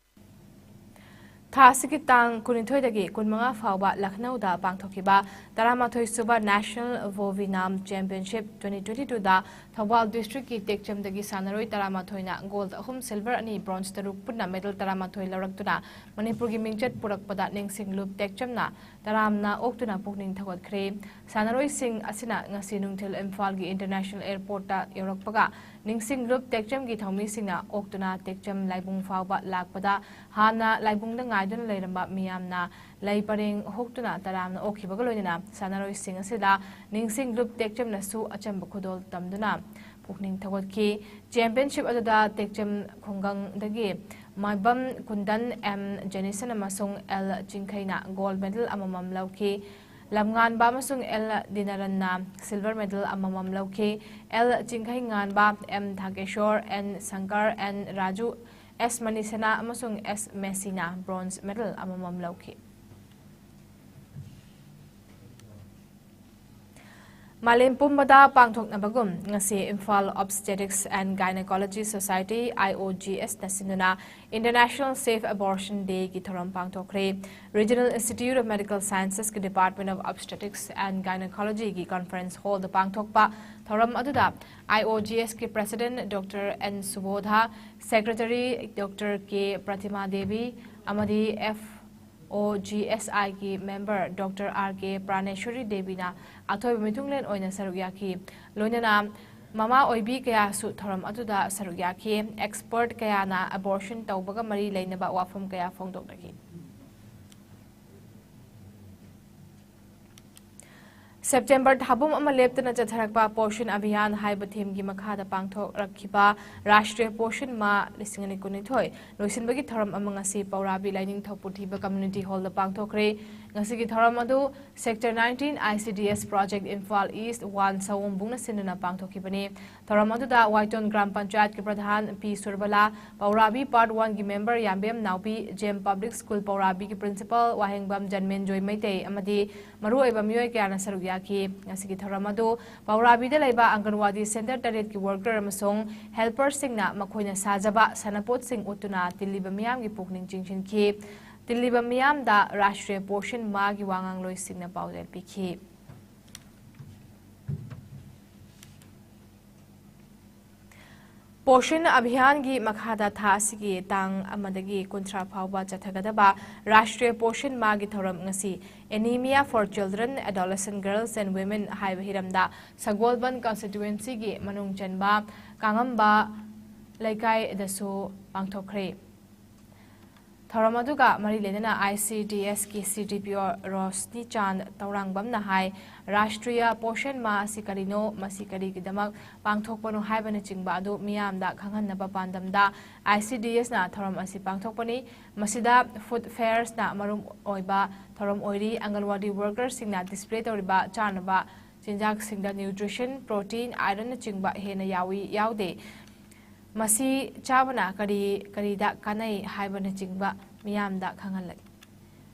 ꯊꯥ ꯑꯁꯤꯒꯤ ꯇꯥꯡ ꯀꯨꯟꯅꯤꯊꯣꯏꯗꯒꯤ ꯀꯨꯟꯃꯉꯥ ꯐꯥꯎꯕ ꯂꯈꯅꯧꯗ ꯄꯥꯡꯊꯣꯛꯈꯤꯕ ꯇꯔꯥꯃꯥꯊꯣꯏ ꯁꯨꯕ National Vovinam Championship twenty twenty-two ꯗ ꯊꯧꯕꯥꯜ district ꯀꯤ ꯇꯦꯛꯆꯝꯗꯒꯤ ꯁꯥꯟꯅꯔꯣꯏ ꯇꯔꯥꯃꯥꯊꯣꯏꯅ gold ꯑꯍꯨꯝ, silver ꯑꯅꯤ, bronze ꯇꯔꯨꯛ, ꯄꯨꯟꯅ medal ꯇꯔꯥꯃꯥꯊꯣꯏ ꯂꯧꯔꯛꯇꯨꯅ ꯃꯅꯤꯄꯨꯔꯒꯤ ꯃꯤꯡꯆꯠ ꯄꯨꯔꯛꯄꯗ ꯅꯤꯡꯁꯤꯡꯂꯨꯞ ꯇꯦꯛꯆꯝꯅ ꯇꯔꯥꯝꯅ ꯑꯣꯛꯇꯨꯅ ꯄꯨꯛꯅꯤꯡ ꯊꯧꯒꯠꯈ꯭ꯔꯦ꯫ ꯁꯥꯟꯅꯔꯣꯏꯁꯤꯡ ꯑꯁꯤꯅ ꯉꯁꯤ ꯅꯨꯡꯊꯤꯜ ꯏꯝꯐꯥꯜꯒꯤ ꯏꯟꯇꯔꯅꯦꯁꯅꯦꯜ ꯑꯦꯌꯔꯄꯣꯔꯠꯇ ꯌꯧꯔꯛꯄꯒ ꯅꯤꯡꯁꯤꯡ ꯂꯨꯞ ꯇꯦꯛꯆꯝꯒꯤ ꯊꯧꯃꯤꯁꯤꯡꯅ ꯑꯣꯛꯇꯨꯅ ꯇꯦꯛꯆꯝ ꯂꯥꯏꯕꯨꯡ ꯐꯥꯎꯕ ꯂꯥꯛꯄꯗ ꯍꯥꯟꯅ ꯂꯥꯏꯕꯨꯡꯗ ꯉꯥꯏꯗꯨꯅ ꯂꯩꯔꯝꯕ ꯃꯤꯌꯥꯝꯅ ꯂꯩ ꯄꯔꯦꯡ ꯍꯨꯛꯇꯨꯅ ꯇꯔꯥꯝꯅ ꯑꯣꯛꯈꯤꯕꯒ ꯂꯣꯏꯅꯅ ꯁꯥꯟꯅꯔꯣꯏꯁꯤꯡ ꯑꯁꯤꯗ ꯅꯤꯡꯁꯤꯡ ꯂꯨꯞ ꯇꯦꯛꯆꯝꯅꯁꯨ ꯑꯆꯝꯕ ꯈꯨꯗꯣꯜ ꯇꯝꯗꯨꯅ ꯄꯨꯛꯅꯤꯡ ꯊꯧꯒꯠꯈꯤ꯫ ꯆꯦꯝꯄꯤꯌꯟꯁꯤꯞ ꯑꯗꯨꯗ ꯇꯦꯛꯆꯝ ꯈꯨꯡꯒꯪꯗꯒꯤ ꯃꯥꯏꯕꯝ ꯀꯨꯟꯗꯟ, ꯑꯦꯝ ꯖꯦꯅꯤꯁꯟ ꯑꯃꯁꯨꯡ ꯑꯦꯜ ꯆꯤꯡꯈꯩꯅ ꯒꯣꯜꯗ ꯃꯦꯗꯜ ꯑꯃꯃꯝ ꯂꯧꯈꯤ꯫ ꯂꯝꯉꯥꯟꯕ ꯑꯃꯁꯨꯡ ꯑꯦꯜ ꯗꯤꯅꯔꯟꯅ ꯁꯤꯜꯚꯔ ꯃꯦꯗꯜ ꯑꯃꯃꯝ ꯂꯧꯈꯤ꯫ L Chingkhei Nganba, M Thakesor, N Shankar, N Raju, S ꯃꯅꯤꯁꯅꯥ ꯑꯃꯁꯨꯡ ꯑꯦꯁ ꯃꯦꯁꯤꯅ ꯕ꯭ꯔꯣꯟꯖ ꯃꯦꯗꯜ ꯑꯃꯃꯝ ꯂꯧꯈꯤ꯫ ꯃꯥꯂꯦꯝ ꯄꯨꯝꯕꯗ ꯄꯥꯡꯊꯣꯛꯅꯕꯒꯨꯝ ꯉꯁꯤ Imphal Obstetrics and Gynecology Society, I O G S, ꯅ ꯁꯤꯟꯗꯨꯅ International Safe Abortion Day ꯒꯤ ꯊꯧꯔꯝ ꯄꯥꯡꯊꯣꯛꯈ꯭ꯔꯦ꯫ Regional Institute of Medical Sciences ꯀꯤ Department of Obstetrics and Gynecology ꯒꯤ conference hall ꯗ ꯄꯥꯡꯊꯣꯛꯄ ꯊꯧꯔꯝ ꯑꯗꯨꯗ I O G S ꯀꯤ President Doctor N ꯁꯨꯕꯣꯙ, Secretary Doctor K ꯄ꯭ꯔꯇꯤꯃꯥ Devi ꯑꯃꯗꯤ F O G S I ꯒꯤ member Doctor R K ꯄ꯭ꯔꯥꯅꯦꯁ꯭ꯋꯔꯤ ꯗꯦꯕꯤꯅ ꯑꯊꯣꯏꯕ ꯃꯤꯊꯨꯡꯂꯦꯟ ꯑꯣꯏꯅ ꯁꯔꯨꯛ ꯌꯥꯈꯤ꯫ ꯂꯣꯏꯅꯅ ꯃꯃꯥ ꯑꯣꯏꯕꯤ ꯀꯌꯥꯁꯨ ꯊꯧꯔꯝ ꯑꯗꯨꯗ ꯁꯔꯨꯛ ꯌꯥꯈꯤ꯫ Expert ꯀꯌꯥꯅ abortion ꯇꯧꯕꯒ ꯃꯔꯤ ꯂꯩꯅꯕ ꯋꯥꯐꯝ ꯀꯌꯥ ꯐꯣꯡꯗꯣꯛꯅꯈꯤ꯫ ꯁꯦꯞꯇꯦꯝꯕꯔ ꯊꯥꯕꯨꯝ ꯑꯃ ꯂꯦꯞꯇꯅ ꯆꯠꯊꯔꯛꯄ ꯄꯣꯁꯟ ꯑꯚꯤꯌꯥꯟ ꯍꯥꯏꯕ theme ꯒꯤ ꯃꯈꯥꯗ ꯄꯥꯡꯊꯣꯛꯂꯛꯈꯤꯕ ꯔꯥꯁꯇ꯭ꯔꯤꯌ ꯄꯣꯁꯟ ꯃꯥ ꯂꯤꯁꯤꯡ ꯑꯅꯤ ꯀꯨꯟꯅꯤꯊꯣꯏ ꯂꯣꯏꯁꯤꯟꯕꯒꯤ ꯊꯧꯔꯝ ꯑꯃ ꯉꯁꯤ ꯄꯧꯔꯥꯕꯤ ꯂꯥꯏꯅꯤꯡꯊꯧ ꯄꯨꯊꯤꯕ community hall ꯗ ꯄꯥꯡꯊꯣꯛꯈ꯭ꯔꯦ꯫ ꯉꯁꯤꯒꯤ ꯊꯧꯔꯝ ꯑꯗꯨ Sector nineteen I C D S Project Imphal east one ꯁꯑꯣꯝꯕꯨꯡꯅ ꯁꯤꯟꯗꯨꯅ ꯄꯥꯡꯊꯣꯛꯈꯤꯕꯅꯤ꯫ ꯊꯧꯔꯝ ꯑꯗꯨꯗ ꯋꯥꯏꯇꯣꯟ ꯒ꯭ꯔꯥꯝ ꯄꯟꯆꯥꯌꯠꯀꯤ ꯄ꯭ꯔꯙꯥꯟ ꯄꯤ ꯁꯨꯔꯕꯂꯥ, ꯄꯧꯔꯥꯕꯤ Part One ꯒꯤ member Yambem Naobi, gem Public School ꯄꯧꯔꯥꯕꯤꯒꯤ principal ꯋꯥꯍꯦꯡꯕꯝ ꯖꯟꯃꯦꯟꯖꯣꯏ ꯃꯩꯇꯩ ꯑꯃꯗꯤ ꯃꯔꯨꯑꯣꯏꯕ ꯃꯤꯑꯣꯏ ꯀꯌꯥꯅ ꯁꯔꯨꯛ ꯌꯥꯈꯤ꯫ ꯉꯁꯤꯒꯤ ꯊꯧꯔꯝ ꯑꯗꯨ ꯄꯧꯔꯥꯕꯤꯗ ꯂꯩꯕ ꯑꯪꯒꯟꯋꯥꯗꯤ centre ꯇꯔꯦꯠꯀꯤ worker ꯑꯃꯁꯨꯡ helper ꯁꯤꯡꯅ ꯃꯈꯣꯏꯅ ꯁꯥꯖꯕ ꯁꯥꯟꯅꯄꯣꯠꯁꯤꯡ ꯎꯠꯇꯨꯅ ꯇꯤꯜꯂꯤꯕ ꯃꯤꯌꯥꯝꯒꯤ ꯄꯨꯛꯅꯤꯡ ꯆꯤꯡꯁꯤꯟꯈꯤ꯫ ꯇꯤꯜꯂꯤꯕ ꯃꯤꯌꯥꯝꯗ ꯔꯥꯁꯇ꯭ꯔꯤꯌ ꯄꯣꯁꯟ ꯃꯥꯒꯤ ꯋꯥꯉꯥꯡꯂꯣꯏꯁꯤꯡꯅ ꯄꯥꯎꯖꯦꯜ ꯄꯤꯈꯤ꯫ ꯄꯣꯁꯟ ꯑꯚꯤꯌꯥꯟꯒꯤ ꯃꯈꯥꯗ ꯊꯥ ꯑꯁꯤꯒꯤ ꯇꯥꯡ ꯑꯃꯗꯒꯤ ꯀꯨꯟꯊ꯭ꯔꯥ ꯐꯥꯎꯕ ꯆꯠꯊꯒꯗꯕ ꯔꯥꯁꯇ꯭ꯔꯤꯌ ꯄꯣꯁꯟ ꯃꯥꯒꯤ ꯊꯧꯔꯝ ꯉꯁꯤ Anemia for Children, Adolescent Girls and Women ꯍꯥꯏꯕ ꯍꯤꯔꯝꯗ ꯁꯒꯣꯜꯕꯟ ꯀꯟꯁꯇꯤꯇ꯭ꯋꯦꯟꯁꯤꯒꯤ ꯃꯅꯨꯡ ꯆꯟꯕ ꯀꯥꯉꯝꯕ ꯂꯩꯀꯥꯏꯗꯁꯨ ꯄꯥꯡꯊꯣꯛꯈ꯭ꯔꯦ꯫ ꯊꯧꯔꯝ ꯑꯗꯨꯒ ꯃꯔꯤ ꯂꯩꯅꯅ ICDSꯀꯤ CDPO ꯔꯣꯁꯅꯤ ꯆꯥꯟꯗ ꯇꯧꯔꯥꯡꯕꯝꯅ ꯍꯥꯏ, ꯔꯥꯁꯇ꯭ꯔꯤꯌ ꯄꯣꯁꯟ ꯃꯥ ꯑꯁꯤ ꯀꯔꯤꯅꯣ, ꯃꯁꯤ ꯀꯔꯤꯒꯤꯗꯃꯛ ꯄꯥꯡꯊꯣꯛꯄꯅꯣ ꯍꯥꯏꯕꯅꯆꯤꯡꯕ ꯑꯗꯨ ꯃꯤꯌꯥꯝꯗ ꯈꯪꯍꯟꯅꯕ ꯄꯥꯟꯗꯝꯗ ICDSꯅ ꯊꯧꯔꯝ ꯑꯁꯤ ꯄꯥꯡꯊꯣꯛꯄꯅꯤ꯫ ꯃꯁꯤꯗ ꯐꯨꯗ ꯐꯦꯌꯔꯁꯅ ꯃꯔꯨꯝ ꯑꯣꯏꯕ ꯊꯧꯔꯝ ꯑꯣꯏꯔꯤ꯫ ꯑꯪꯒꯟꯋꯥꯗꯤ ꯋꯥꯔꯀꯔꯁꯤꯡꯅ ꯗꯤꯁꯄ꯭ꯂꯦ ꯇꯧꯔꯤꯕ ꯆꯥꯅꯕ ꯆꯤꯟꯖꯥꯛꯁꯤꯡꯗ ꯅ꯭ꯌꯨꯇ꯭ꯔꯤꯁꯟ, ꯄ꯭ꯔꯣꯇꯤꯟ, ꯑꯥꯏꯔꯟꯅꯆꯤꯡꯕ ꯍꯦꯟꯅ ꯌꯥꯎꯏ ꯌꯥꯎꯗꯦ, ꯃꯁꯤ ꯆꯥꯕꯅ ꯀꯔꯤ ꯀꯔꯤꯗ ꯀꯥꯟꯅꯩ ꯍꯥꯏꯕꯅꯆꯤꯡꯕ ꯃꯤꯌꯥꯝꯗ ꯈꯪꯍꯜꯂꯤ꯫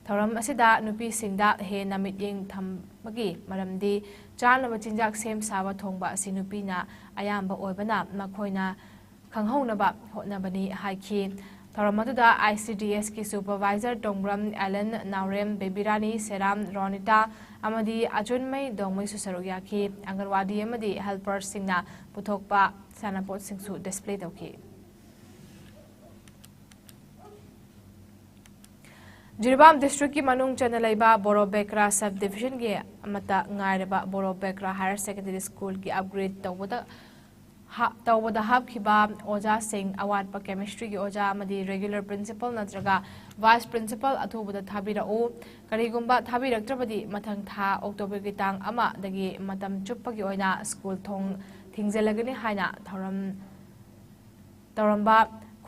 ꯊꯧꯔꯝ ꯑꯁꯤꯗ ꯅꯨꯄꯤꯁꯤꯡꯗ ꯍꯦꯟꯅ ꯃꯤꯠꯌꯦꯡ ꯊꯝꯕꯒꯤ ꯃꯔꯝꯗꯤ ꯆꯥꯅꯕ ꯆꯤꯟꯖꯥꯛ ꯁꯦꯝ ꯁꯥꯕ ꯊꯣꯡꯕ ꯑꯁꯤ ꯅꯨꯄꯤꯅ ꯑꯌꯥꯝꯕ ꯑꯣꯏꯕꯅ ꯃꯈꯣꯏꯅ ꯈꯪꯍꯧꯅꯕ ꯍꯣꯠꯅꯕꯅꯤ ꯍꯥꯏꯈꯤ꯫ ꯊꯧꯔꯝ ꯑꯗꯨꯗ ICDSꯀꯤ ꯁꯨꯄꯔꯚꯥꯏꯖꯔ ꯇꯣꯡꯕ꯭ꯔꯝ ꯑꯦꯂꯟ, ꯅꯥꯎꯔꯦꯝ ꯕꯦꯕꯤꯔꯥꯅꯤ, ꯁꯦꯔꯥꯝ ꯔꯣꯅꯤꯇꯥ ꯑꯃꯗꯤ ꯑꯆꯨꯟꯃꯩ ꯗꯣꯡꯃꯩꯁꯨ ꯁꯔꯨꯛ ꯌꯥꯈꯤ꯫ ꯑꯪꯒꯟꯋꯥꯗꯤ ꯑꯃꯗꯤ ꯍꯦꯜꯄꯔꯁꯤꯡꯅ ꯄꯨꯊꯣꯛꯄ ꯁꯥꯟꯅꯄꯣꯠꯁꯤꯡꯁꯨ ꯗꯤꯁꯄ꯭ꯂꯦ ꯇꯧꯈꯤ꯫ ꯖꯤꯔꯤꯕꯥꯝ ꯗꯤꯁꯇ꯭ꯔꯤꯛꯀꯤ ꯃꯅꯨꯡ ꯆꯟꯅ ꯂꯩꯕ ꯕꯣꯔꯣꯕꯦꯀ꯭ꯔꯥ ꯁꯕ ꯗꯤꯕꯤꯖꯟꯒꯤ ꯑꯃꯠꯇ ꯉꯥꯏꯔꯕ ꯕꯣꯔꯣꯕꯦꯀ꯭ꯔꯥ ꯍꯥꯌꯔ ꯁꯦꯀꯦꯟꯗꯔꯤ ꯁ꯭ꯀꯨꯜꯒꯤ ꯑꯞꯒ꯭ꯔꯦꯗ ꯇꯧꯕꯗ ꯍꯥ-, ꯇꯧꯕꯗ ꯍꯥꯞꯈꯤꯕ ꯑꯣꯖꯥꯁꯤꯡ, ꯑꯋꯥꯠꯄ ꯀꯦꯃꯤꯁꯇ꯭ꯔꯤꯒꯤ ꯑꯣꯖꯥ ꯑꯃꯗꯤ ꯔꯦꯒꯨꯂꯔ ꯄ꯭ꯔꯤꯟꯁꯤꯄꯜ ꯅꯠꯇ꯭ꯔꯒ ꯚꯥꯏꯁ ꯄ꯭ꯔꯤꯟꯁꯤꯄꯜ ꯑꯊꯨꯕꯗ ꯊꯥꯕꯤꯔꯛꯎ꯫ ꯀꯔꯤꯒꯨꯝꯕ ꯊꯥꯕꯤꯔꯛꯇ꯭ꯔꯕꯗꯤ ꯃꯊꯪ ꯊꯥ ꯑꯣꯛꯇꯣꯕꯔꯒꯤ ꯇꯥꯡ ꯑꯃꯗꯒꯤ ꯃꯇꯝ ꯆꯨꯞꯄꯒꯤ ꯑꯣꯏꯅ ꯁ꯭ꯀꯨꯜ ꯊꯣꯡ ꯊꯤꯡꯖꯤꯜꯂꯒꯅꯤ ꯍꯥꯏꯅ ꯊꯧꯔꯝ ꯇꯧꯔꯝꯕ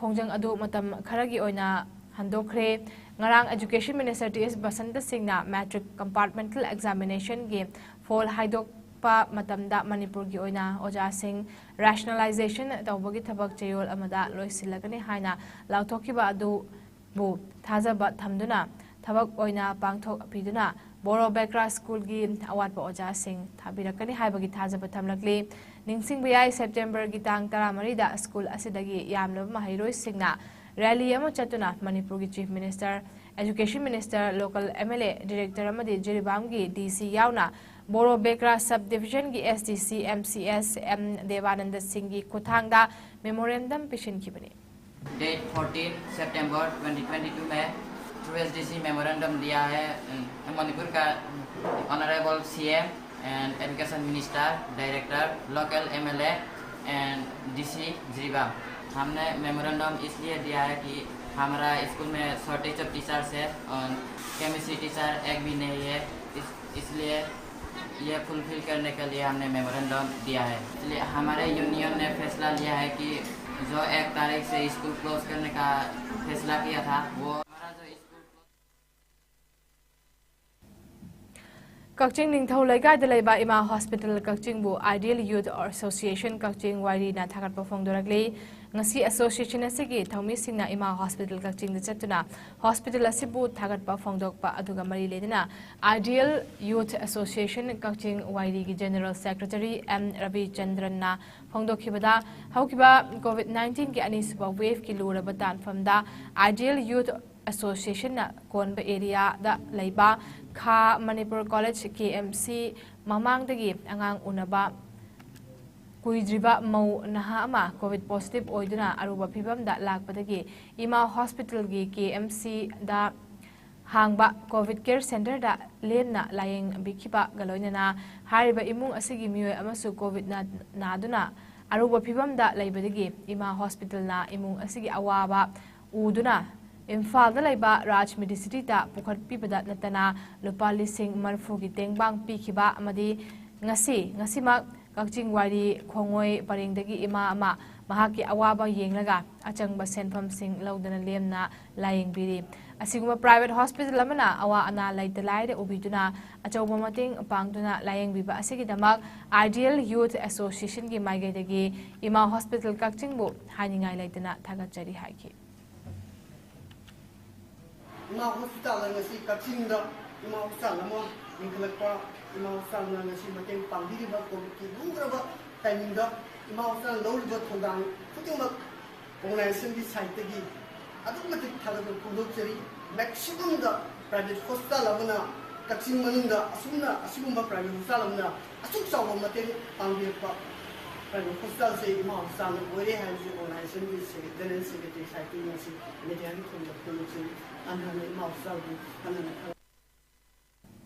ꯈꯣꯡꯖꯪ ꯑꯗꯨ ꯃꯇꯝ ꯈꯔꯒꯤ ꯑꯣꯏꯅ ꯍꯟꯗꯣꯛꯈ꯭ꯔꯦ꯫ ꯉꯔꯥꯡ Education Minister T S Basanta ꯁꯤꯡꯅ matric compartmental examinationꯒꯤ ꯐꯣꯜ ꯍꯥꯏꯗꯣꯛꯄ ꯃꯇꯝꯗ ꯃꯅꯤꯄꯨꯔꯒꯤ ꯑꯣꯏꯅ ꯑꯣꯖꯥꯁꯤꯡ ꯔꯦꯁꯅꯦꯂꯥꯏꯖꯦꯁꯟ ꯇꯧꯕꯒꯤ ꯊꯕꯛ ꯆꯌꯣꯜ ꯑꯃꯗ ꯂꯣꯏꯁꯤꯜꯂꯒꯅꯤ ꯍꯥꯏꯅ ꯂꯥꯎꯊꯣꯛꯈꯤꯕ ꯑꯗꯨꯕꯨ ꯊꯥꯖꯕ ꯊꯝꯗꯨꯅ ꯊꯕꯛ ꯑꯣꯏꯅ ꯄꯥꯡꯊꯣꯛꯄꯤꯗꯨꯅ ꯕꯣꯔꯣ ꯕꯦꯀ꯭ꯔꯥ ꯁ꯭ꯀꯨꯜꯒꯤ ꯑꯋꯥꯠꯄ ꯑꯣꯖꯥꯁꯤꯡ ꯊꯥꯕꯤꯔꯛꯀꯅꯤ ꯍꯥꯏꯕꯒꯤ ꯊꯥꯖꯕ ꯊꯝꯂꯛꯂꯤ꯫ ꯅꯤꯡꯁꯤꯡꯕ ꯌꯥꯏ, ꯁꯦꯞꯇꯦꯝꯕꯔꯒꯤ ꯇꯥꯡ ꯇꯔꯥꯃꯔꯤꯗ ꯁ꯭ꯀꯨꯜ ꯑꯁꯤꯗꯒꯤ ꯌꯥꯝꯂꯕ ꯃꯍꯩꯔꯣꯏꯁꯤꯡꯅ ꯔꯦꯂꯤ ꯑꯃ ꯆꯠꯇꯨꯅ ꯃꯅꯤꯄꯨꯔꯒꯤ Chief Minister, Education Minister, local MLA, director ꯑꯃꯗꯤ ꯖꯤꯔꯤꯕꯥꯝꯒꯤ DC ꯌꯥꯎꯅ ꯕꯣꯔꯣ ꯕꯦꯀ꯭ꯔꯥ ꯁꯕ ꯗꯤꯕꯤꯖꯟꯒꯤ S D C M C S M Debananda ꯁꯤꯡꯒꯤ ꯈꯨꯠꯊꯥꯡꯗ ꯃꯦꯃꯣꯔꯦꯟꯗꯝ ꯄꯤꯁꯤꯟꯈꯤꯕꯅꯤ꯫ Date fourteen September twenty twenty-two में through S D C memorandum दिया है, अ, मणिपुर का Honorable C M and Education Minister, Director, Local M L A and D C Jiribam. हमने memorandum इसलिए दिया है कि हमारा स्कूल में शॉर्टेज ऑफ टीचर्स है और केमिस्ट्री टीचर एक भी नहीं है, इस इसलिए ये फुलफिल करने के लिए हमने मेमोरेंडम दिया है। इसलिए हमारे यूनियन ने फैसला लिया है कि जो एक तारीख से स्कूल क्लोज करने का फैसला किया था, वो हमारा जो स्कूल ꯀꯛꯆꯤꯡ ꯅꯤꯡꯊꯧ ꯂꯩꯀꯥꯏꯗ ꯂꯩꯕ ꯏꯃꯥ ꯍꯣꯁꯄꯤꯇꯥꯜ ꯀꯛꯆꯤꯡꯕꯨ Ideal Youth Association ꯀꯛꯆꯤꯡ ꯋꯥꯏꯔꯤꯅ ꯊꯥꯒꯠꯄ ꯐꯣꯡꯗꯣꯔꯛꯂꯤ꯫ ꯉꯁꯤ ꯑꯦꯁꯣꯁꯤꯌꯦꯁꯟ ꯑꯁꯤꯒꯤ ꯊꯧꯃꯤꯁꯤꯡꯅ ꯏꯃꯥ ꯍꯣꯁꯄꯤꯇꯥꯜ ꯀꯛꯆꯤꯡꯗ ꯆꯠꯇꯨꯅ ꯍꯣꯁꯄꯤꯇꯥꯜ ꯑꯁꯤꯕꯨ ꯊꯥꯒꯠꯄ ꯐꯣꯡꯗꯣꯛꯄ ꯑꯗꯨꯒ ꯃꯔꯤ ꯂꯩꯅꯅ Ideal Youth Association ꯀꯛꯆꯤꯡ ꯋꯥꯏꯔꯤꯒꯤ ꯖꯦꯅꯔꯦꯜ ꯁꯦꯀ꯭ꯔꯦꯇꯔꯤ ꯑꯦꯝ ꯔꯕꯤꯆꯟꯗ꯭ꯔꯟꯅ ꯐꯣꯡꯗꯣꯛꯈꯤꯕꯗ, ꯍꯧꯈꯤꯕ ꯀꯣꯚꯤꯗ ꯅꯥꯏꯟꯇꯤꯟꯒꯤ ꯑꯅꯤꯁꯨꯕ ꯋꯦꯚꯀꯤ ꯂꯨꯔꯕ ꯇꯥꯟꯐꯝꯗ Ideal Youth Associationꯅ ꯀꯣꯟꯕ ꯑꯦꯔꯤꯌꯥꯗ ꯂꯩꯕ ꯈꯥ Manipur college, K M C, ꯃꯃꯥꯡꯗꯒꯤ ꯑꯉꯥꯡ ꯎꯅꯕ ꯀꯨꯏꯗ꯭ꯔꯤꯕ ꯃꯧ ꯅꯍꯥ ꯑꯃ ꯀꯣꯚꯤꯗ ꯄꯣꯖꯤꯇꯤꯚ ꯑꯣꯏꯗꯨꯅ ꯑꯔꯨꯕ ꯐꯤꯚꯝꯗ ꯂꯥꯛꯄꯗꯒꯤ ꯏꯃꯥ ꯍꯣꯁꯄꯤꯇꯥꯜꯒꯤ K M Cꯗ ꯍꯥꯡꯕ ꯀꯣꯚꯤꯗ ꯀꯦꯌꯔ ꯁꯦꯟꯇꯔꯗ ꯂꯦꯝꯅ ꯂꯥꯌꯦꯡꯕꯤꯈꯤꯕꯒ ꯂꯣꯏꯅꯅ ꯍꯥꯏꯔꯤꯕ ꯏꯃꯨꯡ ꯑꯁꯤꯒꯤ ꯃꯤꯑꯣꯏ ꯑꯃꯁꯨ ꯀꯣꯚꯤꯗꯅ ꯅꯥꯗꯨꯅ ꯑꯔꯨꯕ ꯐꯤꯚꯝꯗ ꯂꯩꯕꯗꯒꯤ ꯏꯃꯥ ꯍꯣꯁꯄꯤꯇꯥꯜꯅ ꯏꯃꯨꯡ ꯑꯁꯤꯒꯤ ꯑꯋꯥꯕ ꯎꯗꯨꯅ ꯏꯝꯐꯥꯜꯗ ꯂꯩꯕ ꯔꯥꯖ ꯃꯦꯗꯤꯁꯤꯇꯤꯗ ꯄꯨꯈꯠꯄꯤꯕꯗ ꯅꯠꯇꯅ ꯂꯨꯄꯥ ꯂꯤꯁꯤꯡ ꯃꯔꯤꯐꯨꯒꯤ ꯇꯦꯡꯕꯥꯡ ꯄꯤꯈꯤꯕ ꯑꯃꯗꯤ ꯉꯁꯤ, ꯉꯁꯤꯃꯛ ꯀꯛꯆꯤꯡ ꯋꯥꯏꯔꯤ ꯈꯣꯡꯉꯣꯏ ꯄꯔꯦꯡꯗꯒꯤ ꯏꯃꯥ ꯑꯃ ꯃꯍꯥꯛꯀꯤ ꯑꯋꯥꯕ ꯌꯦꯡꯂꯒ ꯑꯆꯪꯕ ꯁꯦꯟꯐꯝꯁꯤꯡ ꯂꯧꯗꯅ ꯂꯦꯝꯅ ꯂꯥꯌꯦꯡꯕꯤꯔꯤ꯫ ꯑꯁꯤꯒꯨꯝꯕ ꯄ꯭ꯔꯥꯏꯚꯦꯠ ꯍꯣꯁꯄꯤꯇꯥꯜ ꯑꯃꯅ ꯑꯋꯥ ꯑꯅꯥ ꯂꯩꯇ ꯂꯥꯏꯔ ꯎꯕꯤꯗꯨꯅ ꯑꯆꯧꯕ ꯃꯇꯦꯡ ꯄꯥꯡꯗꯨꯅ ꯂꯥꯌꯦꯡꯕꯤꯕ ꯑꯁꯤꯒꯤꯗꯃꯛ Ideal Youth Associationꯒꯤ ꯃꯥꯏꯀꯩꯗꯒꯤ ꯏꯃꯥ ꯍꯣꯁꯄꯤꯇꯥꯜ ꯀꯛꯆꯤꯡꯕꯨ ꯍꯥꯏꯅꯤꯡꯉꯥꯏ ꯂꯩꯇꯅ ꯊꯥꯒꯠꯆꯔꯤ ꯍꯥꯏꯈꯤ꯫ ꯏꯃꯥ ꯍꯣꯁꯄꯤꯇꯥꯜꯗ ꯉꯁꯤ ꯀꯛꯆꯤꯡꯗ ꯏꯃꯥ ꯍꯣꯁꯄꯤꯇꯥꯜ ꯑꯃ ꯂꯤꯡꯈꯠꯂꯛꯄ, ꯏꯃꯥ ꯍꯣꯁꯄꯤꯇꯥꯜꯅ ꯉꯁꯤ ꯃꯇꯦꯡ ꯄꯥꯡꯕꯤꯔꯤꯕ ꯀꯣꯚꯤꯗꯀꯤ ꯂꯨꯈ꯭ꯔꯕ ꯇꯥꯏꯃꯤꯡꯗ ꯏꯃꯥ ꯍꯣꯁꯄꯤꯇꯥꯜꯅ ꯂꯧꯔꯤꯕ ꯊꯧꯗꯥꯡ ꯈꯨꯗꯤꯡꯃꯛ ꯑꯣꯔꯒꯅꯥꯏꯖꯦꯁꯟꯒꯤ ꯁꯥꯏꯠꯇꯒꯤ ꯑꯗꯨꯛꯀꯤ ꯃꯇꯤꯛ ꯊꯥꯒꯠꯄ ꯐꯣꯡꯗꯣꯛꯆꯔꯤ꯫ ꯃꯦꯛꯁꯤꯃꯝꯗ ꯄ꯭ꯔꯥꯏꯚꯦꯠ ꯍꯣꯁꯄꯤꯇꯥꯜ ꯑꯃꯅ ꯀꯛꯆꯤꯡ ꯃꯅꯨꯡꯗ ꯑꯁꯨꯝꯅ ꯑꯁꯤꯒꯨꯝꯕ private hospital ꯑꯃꯅ ꯑꯁꯨꯛ ꯆꯥꯎꯕ ꯃꯇꯦꯡ ꯄꯥꯡꯕꯤꯔꯛꯄ private hospitalꯁꯦ ꯏꯃꯥ hospitalꯅ ꯑꯣꯏꯔꯦ ꯍꯥꯏꯕꯁꯤ organizationꯒꯤ secre-, general secretary ꯁꯥꯏꯠꯇꯒꯤ ꯉꯁꯤ mediaꯒꯤ ꯊꯣꯡꯗ ꯐꯣꯡꯗꯣꯛꯆꯔꯤ꯫ ꯍꯟꯅ ꯍꯟꯅ ꯏꯃꯥ hospitalꯕꯨ ꯍꯟꯅ ꯍꯟꯅ ꯊꯥꯒꯠ-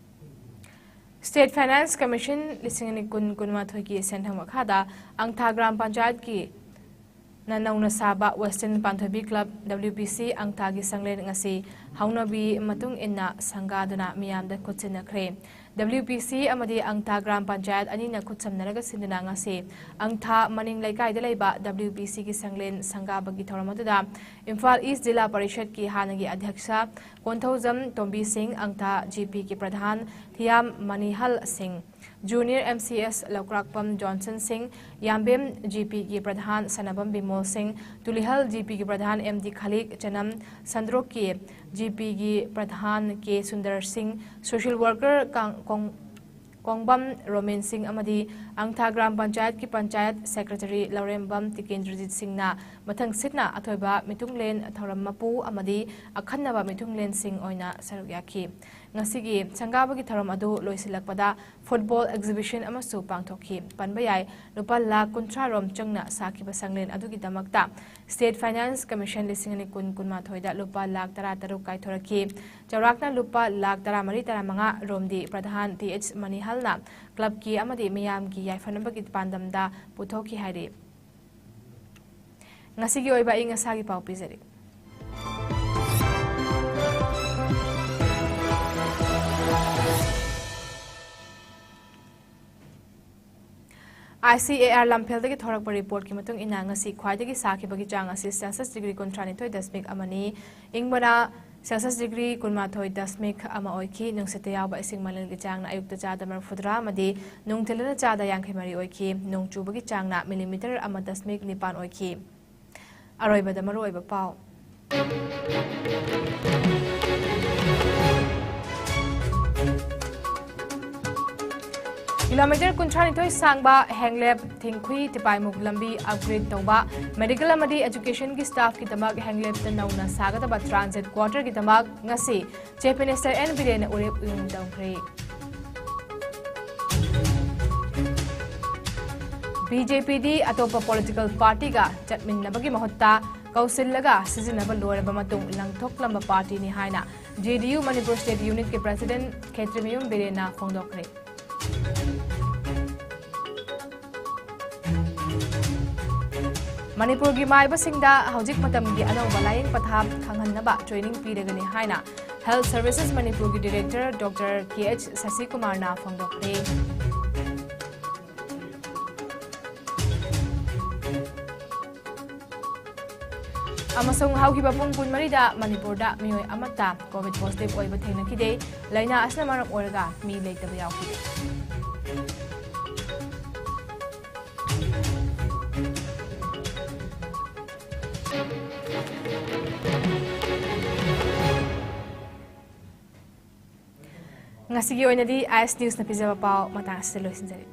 State Finance Commission ꯂꯤꯁꯤꯡ ꯑꯅꯤ ꯀꯨꯟ ꯀꯨꯟꯃꯥꯊꯣꯏꯒꯤ ꯁꯦꯟꯊꯪ ꯃꯈꯥꯗ ꯑꯪꯊꯥ ꯒ꯭ꯔꯥꯝ ꯄꯟꯆꯥꯌꯠꯀꯤ ꯅ ꯅꯧꯅ ꯁꯥꯕ Western ꯄꯥꯟꯊꯣꯏꯕꯤ Club, W P C, ꯑꯪꯊꯥꯒꯤ ꯁꯪꯂꯦꯟ ꯉꯁꯤ ꯍꯧꯅꯕꯤ ꯃꯇꯨꯡ ꯏꯟꯅ ꯁꯪꯒꯥꯗꯨꯅ ꯃꯤꯌꯥꯝꯗ ꯈꯨꯠꯁꯤꯟꯅꯈ꯭ꯔꯦ꯫ W P C ꯑꯃꯗꯤ ꯑꯪꯊꯥ ꯒ꯭ꯔꯥꯝ ꯄꯟꯆꯥꯌꯠ ꯑꯅꯤꯅ ꯈꯨꯠꯁꯝꯅꯔꯒ ꯁꯤꯟꯗꯨꯅ ꯉꯁꯤ ꯑꯪꯊꯥ ꯃꯅꯤꯡ ꯂꯩꯀꯥꯏꯗ ꯂꯩꯕ W P Cꯒꯤ ꯁꯪꯂꯦꯟ ꯁꯪꯒꯥꯕꯒꯤ ꯊꯧꯔꯝ ꯑꯗꯨꯗ ꯏꯝꯐꯥꯜ East ꯖꯤꯂꯥ ꯄꯔꯤꯁꯠꯀꯤ ꯍꯥꯟꯅꯒꯤ ꯑꯙ꯭ꯌꯛꯁ ꯀꯣꯟꯊꯧꯖꯝ ꯇꯣꯝꯕꯤ ꯁꯤꯡ, ꯑꯪꯊꯥ G Pꯒꯤ ꯄ꯭ꯔꯙꯥꯟ ꯊꯤꯌꯥꯝ ꯃꯅꯤꯍꯜ ꯁꯤꯡ, Junior M C S ꯂꯧꯀ꯭ꯔꯥꯛꯄꯝ ꯖꯣꯟꯁꯟ ꯁꯤꯡ, ꯌꯥꯝꯕꯦꯝ G Pꯒꯤ ꯄ꯭ꯔꯙꯥꯟ ꯁꯅꯥꯕꯝ ꯕꯤꯃꯣꯜ ꯁꯤꯡ, ꯇꯨꯂꯤꯍꯜ G Pꯒꯤ ꯄ꯭ꯔꯙꯥꯟ M D ꯈꯂꯤꯛ, ꯆꯅꯝ ꯁꯟꯗ꯭ꯔꯣꯛꯀꯤ G Pꯒꯤ ꯄ꯭ꯔꯙꯥꯟ ꯀꯦ ꯁꯨꯟꯗꯔ ꯁꯤꯡ, social worker ꯀꯥꯡ-, ꯀꯣꯡ-, ꯀꯣꯡꯕꯝ ꯔꯣꯃꯦꯟ ꯁꯤꯡ ꯑꯃꯗꯤ ꯑꯪꯊꯥ ꯒ꯭ꯔꯥꯝ ꯄꯟꯆꯥꯌꯠꯀꯤ ꯄꯟꯆꯥꯌꯠ secretary ꯂꯧꯔꯦꯝꯕꯝ ꯇꯤꯀꯦꯟꯗ꯭ꯔꯖꯤꯠ ꯁꯤꯡꯅ ꯃꯊꯪꯁꯤꯠꯅ ꯑꯊꯣꯏꯕ ꯃꯤꯊꯨꯡꯂꯦꯟ ꯊꯧꯔꯝ ꯃꯄꯨ ꯑꯃꯗꯤ ꯑꯈꯟꯅꯕ ꯃꯤꯊꯨꯡꯂꯦꯟꯁꯤꯡ ꯑꯣꯏꯅ ꯁꯔꯨꯛ ꯌꯥꯈꯤ꯫ ꯉꯁꯤꯒꯤ ꯁꯪꯒꯥꯕꯒꯤ ꯊꯧꯔꯝ ꯑꯗꯨ ꯂꯣꯏꯁꯤꯜꯂꯛꯄꯗ football exhibition ꯑꯃꯁꯨ ꯄꯥꯡꯊꯣꯛꯈꯤ꯫ ꯄꯟꯕ ꯌꯥꯏ, ꯂꯨꯄꯥ ꯂꯥꯈ ꯀꯨꯟꯊ꯭ꯔꯥ ꯔꯣꯝ ꯆꯪꯅ ꯁꯥꯈꯤꯕ ꯁꯪꯂꯦꯟ ꯑꯗꯨꯒꯤꯗꯃꯛꯇ State Finance Commission ꯂꯤꯁꯤꯡ ꯑꯅꯤ ꯀꯨꯟ ꯀꯨꯟꯃꯥꯊꯣꯏꯗ ꯂꯨꯄꯥ ꯂꯥꯈ ꯇꯔꯥ ꯇꯔꯨꯛ ꯀꯥꯏꯊꯣꯔꯛꯈꯤ꯫ ꯆꯥꯎꯔꯥꯛꯅ ꯂꯨꯄꯥ ꯂꯥꯈ ꯇꯔꯥ ꯃꯔꯤ ꯇꯔꯥ ꯃꯉꯥ ꯔꯣꯝꯗꯤ ꯄ꯭ꯔꯙꯥꯟ ꯇꯤ ꯑꯩꯆ ꯃꯅꯤꯍꯜꯅ clubꯀꯤ ꯑꯃꯗꯤ ꯃꯤꯌꯥꯝꯒꯤ ꯌꯥꯏꯐꯅꯕꯒꯤ ꯄꯥꯟꯗꯝꯗ ꯄꯨꯊꯣꯛꯈꯤ ꯍꯥꯏꯔꯤ꯫ ꯉꯁꯤꯒꯤ ꯑꯣꯏꯕ ꯑꯏꯪ ꯑꯁꯥꯒꯤ ꯄꯥꯎ ꯄꯤꯖꯔꯤ꯫ I C A R ꯂꯝꯐꯦꯜꯗꯒꯤ ꯊꯣꯔꯛꯄ reportꯀꯤ ꯃꯇꯨꯡ ꯏꯟꯅ, ꯉꯁꯤ ꯈ꯭ꯋꯥꯏꯗꯒꯤ ꯁꯥꯈꯤꯕꯒꯤ ꯆꯥꯡ ꯑꯁꯤ Celsius degree ꯀꯨꯟꯊ꯭ꯔꯥ ꯅꯤꯊꯣꯏ ꯗꯁꯃꯤꯛ ꯑꯃꯅꯤ, ꯏꯪꯕꯅ Celsius degree ꯀꯨꯟꯃꯥꯊꯣꯏ ꯗꯁꯃꯤꯛ ꯑꯃ ꯑꯣꯏꯈꯤ꯫ ꯅꯨꯡꯁꯤꯠꯇ ꯌꯥꯎꯕ ꯏꯁꯤꯡ ꯃꯅꯤꯜꯒꯤ ꯆꯥꯡꯅ ꯑꯌꯨꯛꯇ ꯆꯥꯗ ꯃꯔꯤꯐꯨꯇꯔꯥ ꯑꯃꯗꯤ ꯅꯨꯡꯊꯤꯜꯗꯅ ꯆꯥꯗ ꯌꯥꯡꯈꯩ ꯃꯔꯤ ꯑꯣꯏꯈꯤ꯫ ꯅꯣꯡ ꯆꯨꯕꯒꯤ ꯆꯥꯡꯅ millimeter ꯑꯃ ꯗꯁꯃꯤꯛ ꯅꯤꯄꯥꯟ ꯑꯣꯏꯈꯤ꯫ ꯑꯔꯣꯏꯕꯗ ꯃꯔꯨꯑꯣꯏꯕ ꯄꯥꯎ꯫ ꯀꯤꯂꯣꯃꯤꯇꯔ ꯀꯨꯟꯊ꯭ꯔꯥꯅꯤꯊꯣꯏ ꯁꯥꯡꯕ ꯍꯦꯡꯂꯦꯞ ꯊꯤꯡꯈꯨꯏ ꯇꯤꯄꯥꯏꯃꯨꯛ ꯂꯝꯕꯤ ꯑꯞꯒ꯭ꯔꯦꯗ ꯇꯧꯕ, ꯃꯦꯗꯤꯀꯦꯜ ꯑꯃꯗꯤ ꯑꯦꯖꯨꯀꯦꯁꯟꯒꯤ ꯁ꯭ꯇꯥꯐꯀꯤꯗꯃꯛ ꯍꯦꯡꯂꯦꯞꯇ ꯅꯧꯅ ꯁꯥꯒꯗꯕ ꯇ꯭ꯔꯥꯟꯖꯤꯠ ꯀ꯭ꯋꯥꯇꯔꯒꯤꯗꯃꯛ ꯉꯁꯤ ꯆꯤꯐ ꯃꯤꯅꯤꯁꯇꯔ ꯑꯦꯟ ꯕꯤꯔꯦꯟꯅ ꯎꯔꯦꯞ ꯎꯌꯨꯡ ꯇꯧꯈ꯭ꯔꯦ꯫ ꯕꯤ ꯖꯦ ꯄꯤꯗꯤ ꯑꯇꯣꯞꯄ ꯄꯣꯂꯤꯇꯤꯀꯦꯜ ꯄꯥꯔꯇꯤꯒ ꯆꯠꯃꯤꯟꯅꯕꯒꯤ ꯃꯍꯨꯠꯇ ꯀꯧꯁꯤꯜꯂꯒ ꯁꯤꯖꯤꯟꯅꯕ ꯂꯣꯏꯔꯕ ꯃꯇꯨꯡ ꯂꯪꯊꯣꯛꯂꯝꯕ ꯄꯥꯔꯇꯤꯅꯤ ꯍꯥꯏꯅ J D U Manipur state ꯌꯨꯅꯤꯠꯀꯤ president ꯈꯦꯇ꯭ꯔꯤꯃꯌꯨꯝ ꯕꯤꯔꯦꯟꯅ ꯐꯣꯡꯗꯣꯛꯈ꯭ꯔꯦ꯫ ꯃꯅꯤꯄꯨꯔꯒꯤ ꯃꯥꯏꯕꯁꯤꯡꯗ ꯍꯧꯖꯤꯛ ꯃꯇꯝꯒꯤ ꯑꯅꯧꯕ ꯂꯥꯌꯦꯡ ꯄꯊꯥꯞ ꯈꯪꯍꯟꯅꯕ ꯇ꯭ꯔꯦꯅꯤꯡ ꯄꯤꯔꯒꯅꯤ ꯍꯥꯏꯅ ꯍꯦꯜꯊ ꯁꯔꯚꯤꯁꯦꯁ ꯃꯅꯤꯄꯨꯔꯒꯤ ꯗꯤꯔꯦꯛꯇꯔ ꯗꯣꯛꯇꯔ ꯀꯦ ꯑꯩꯆ ꯁꯁꯤꯀꯨꯃꯥꯔꯅ ꯐꯣꯡꯗꯣꯛꯈ꯭ꯔꯦ꯫ ꯑꯃꯁꯨꯡ ꯍꯧꯈꯤꯕ ꯄꯨꯡ ꯀꯨꯟꯃꯔꯤꯗ ꯃꯅꯤꯄꯨꯔꯗ ꯃꯤꯑꯣꯏ ꯑꯃꯠꯇ ꯀꯣꯚꯤꯗ ꯄꯣꯖꯤꯇꯤꯚ ꯑꯣꯏꯕ ꯊꯦꯡꯅꯈꯤꯗꯦ꯫ ꯂꯥꯏꯅꯥ ꯑꯁꯤꯅ ꯃꯔꯝ ꯑꯣꯏꯔꯒ ꯃꯤ ꯂꯩꯇꯕ ꯌꯥꯎꯈꯤꯗꯦ꯫ ꯉꯁꯤꯒꯤ ꯑꯣꯏꯅꯗꯤ ꯑꯥꯏ ꯑꯦꯁ ꯅ꯭ꯌꯨꯁꯅ ꯄꯤꯖꯕ ꯄꯥꯎ ꯃꯇꯥꯡ ꯑꯁꯤꯗ ꯂꯣꯏꯁꯤꯟꯖꯔꯦ꯫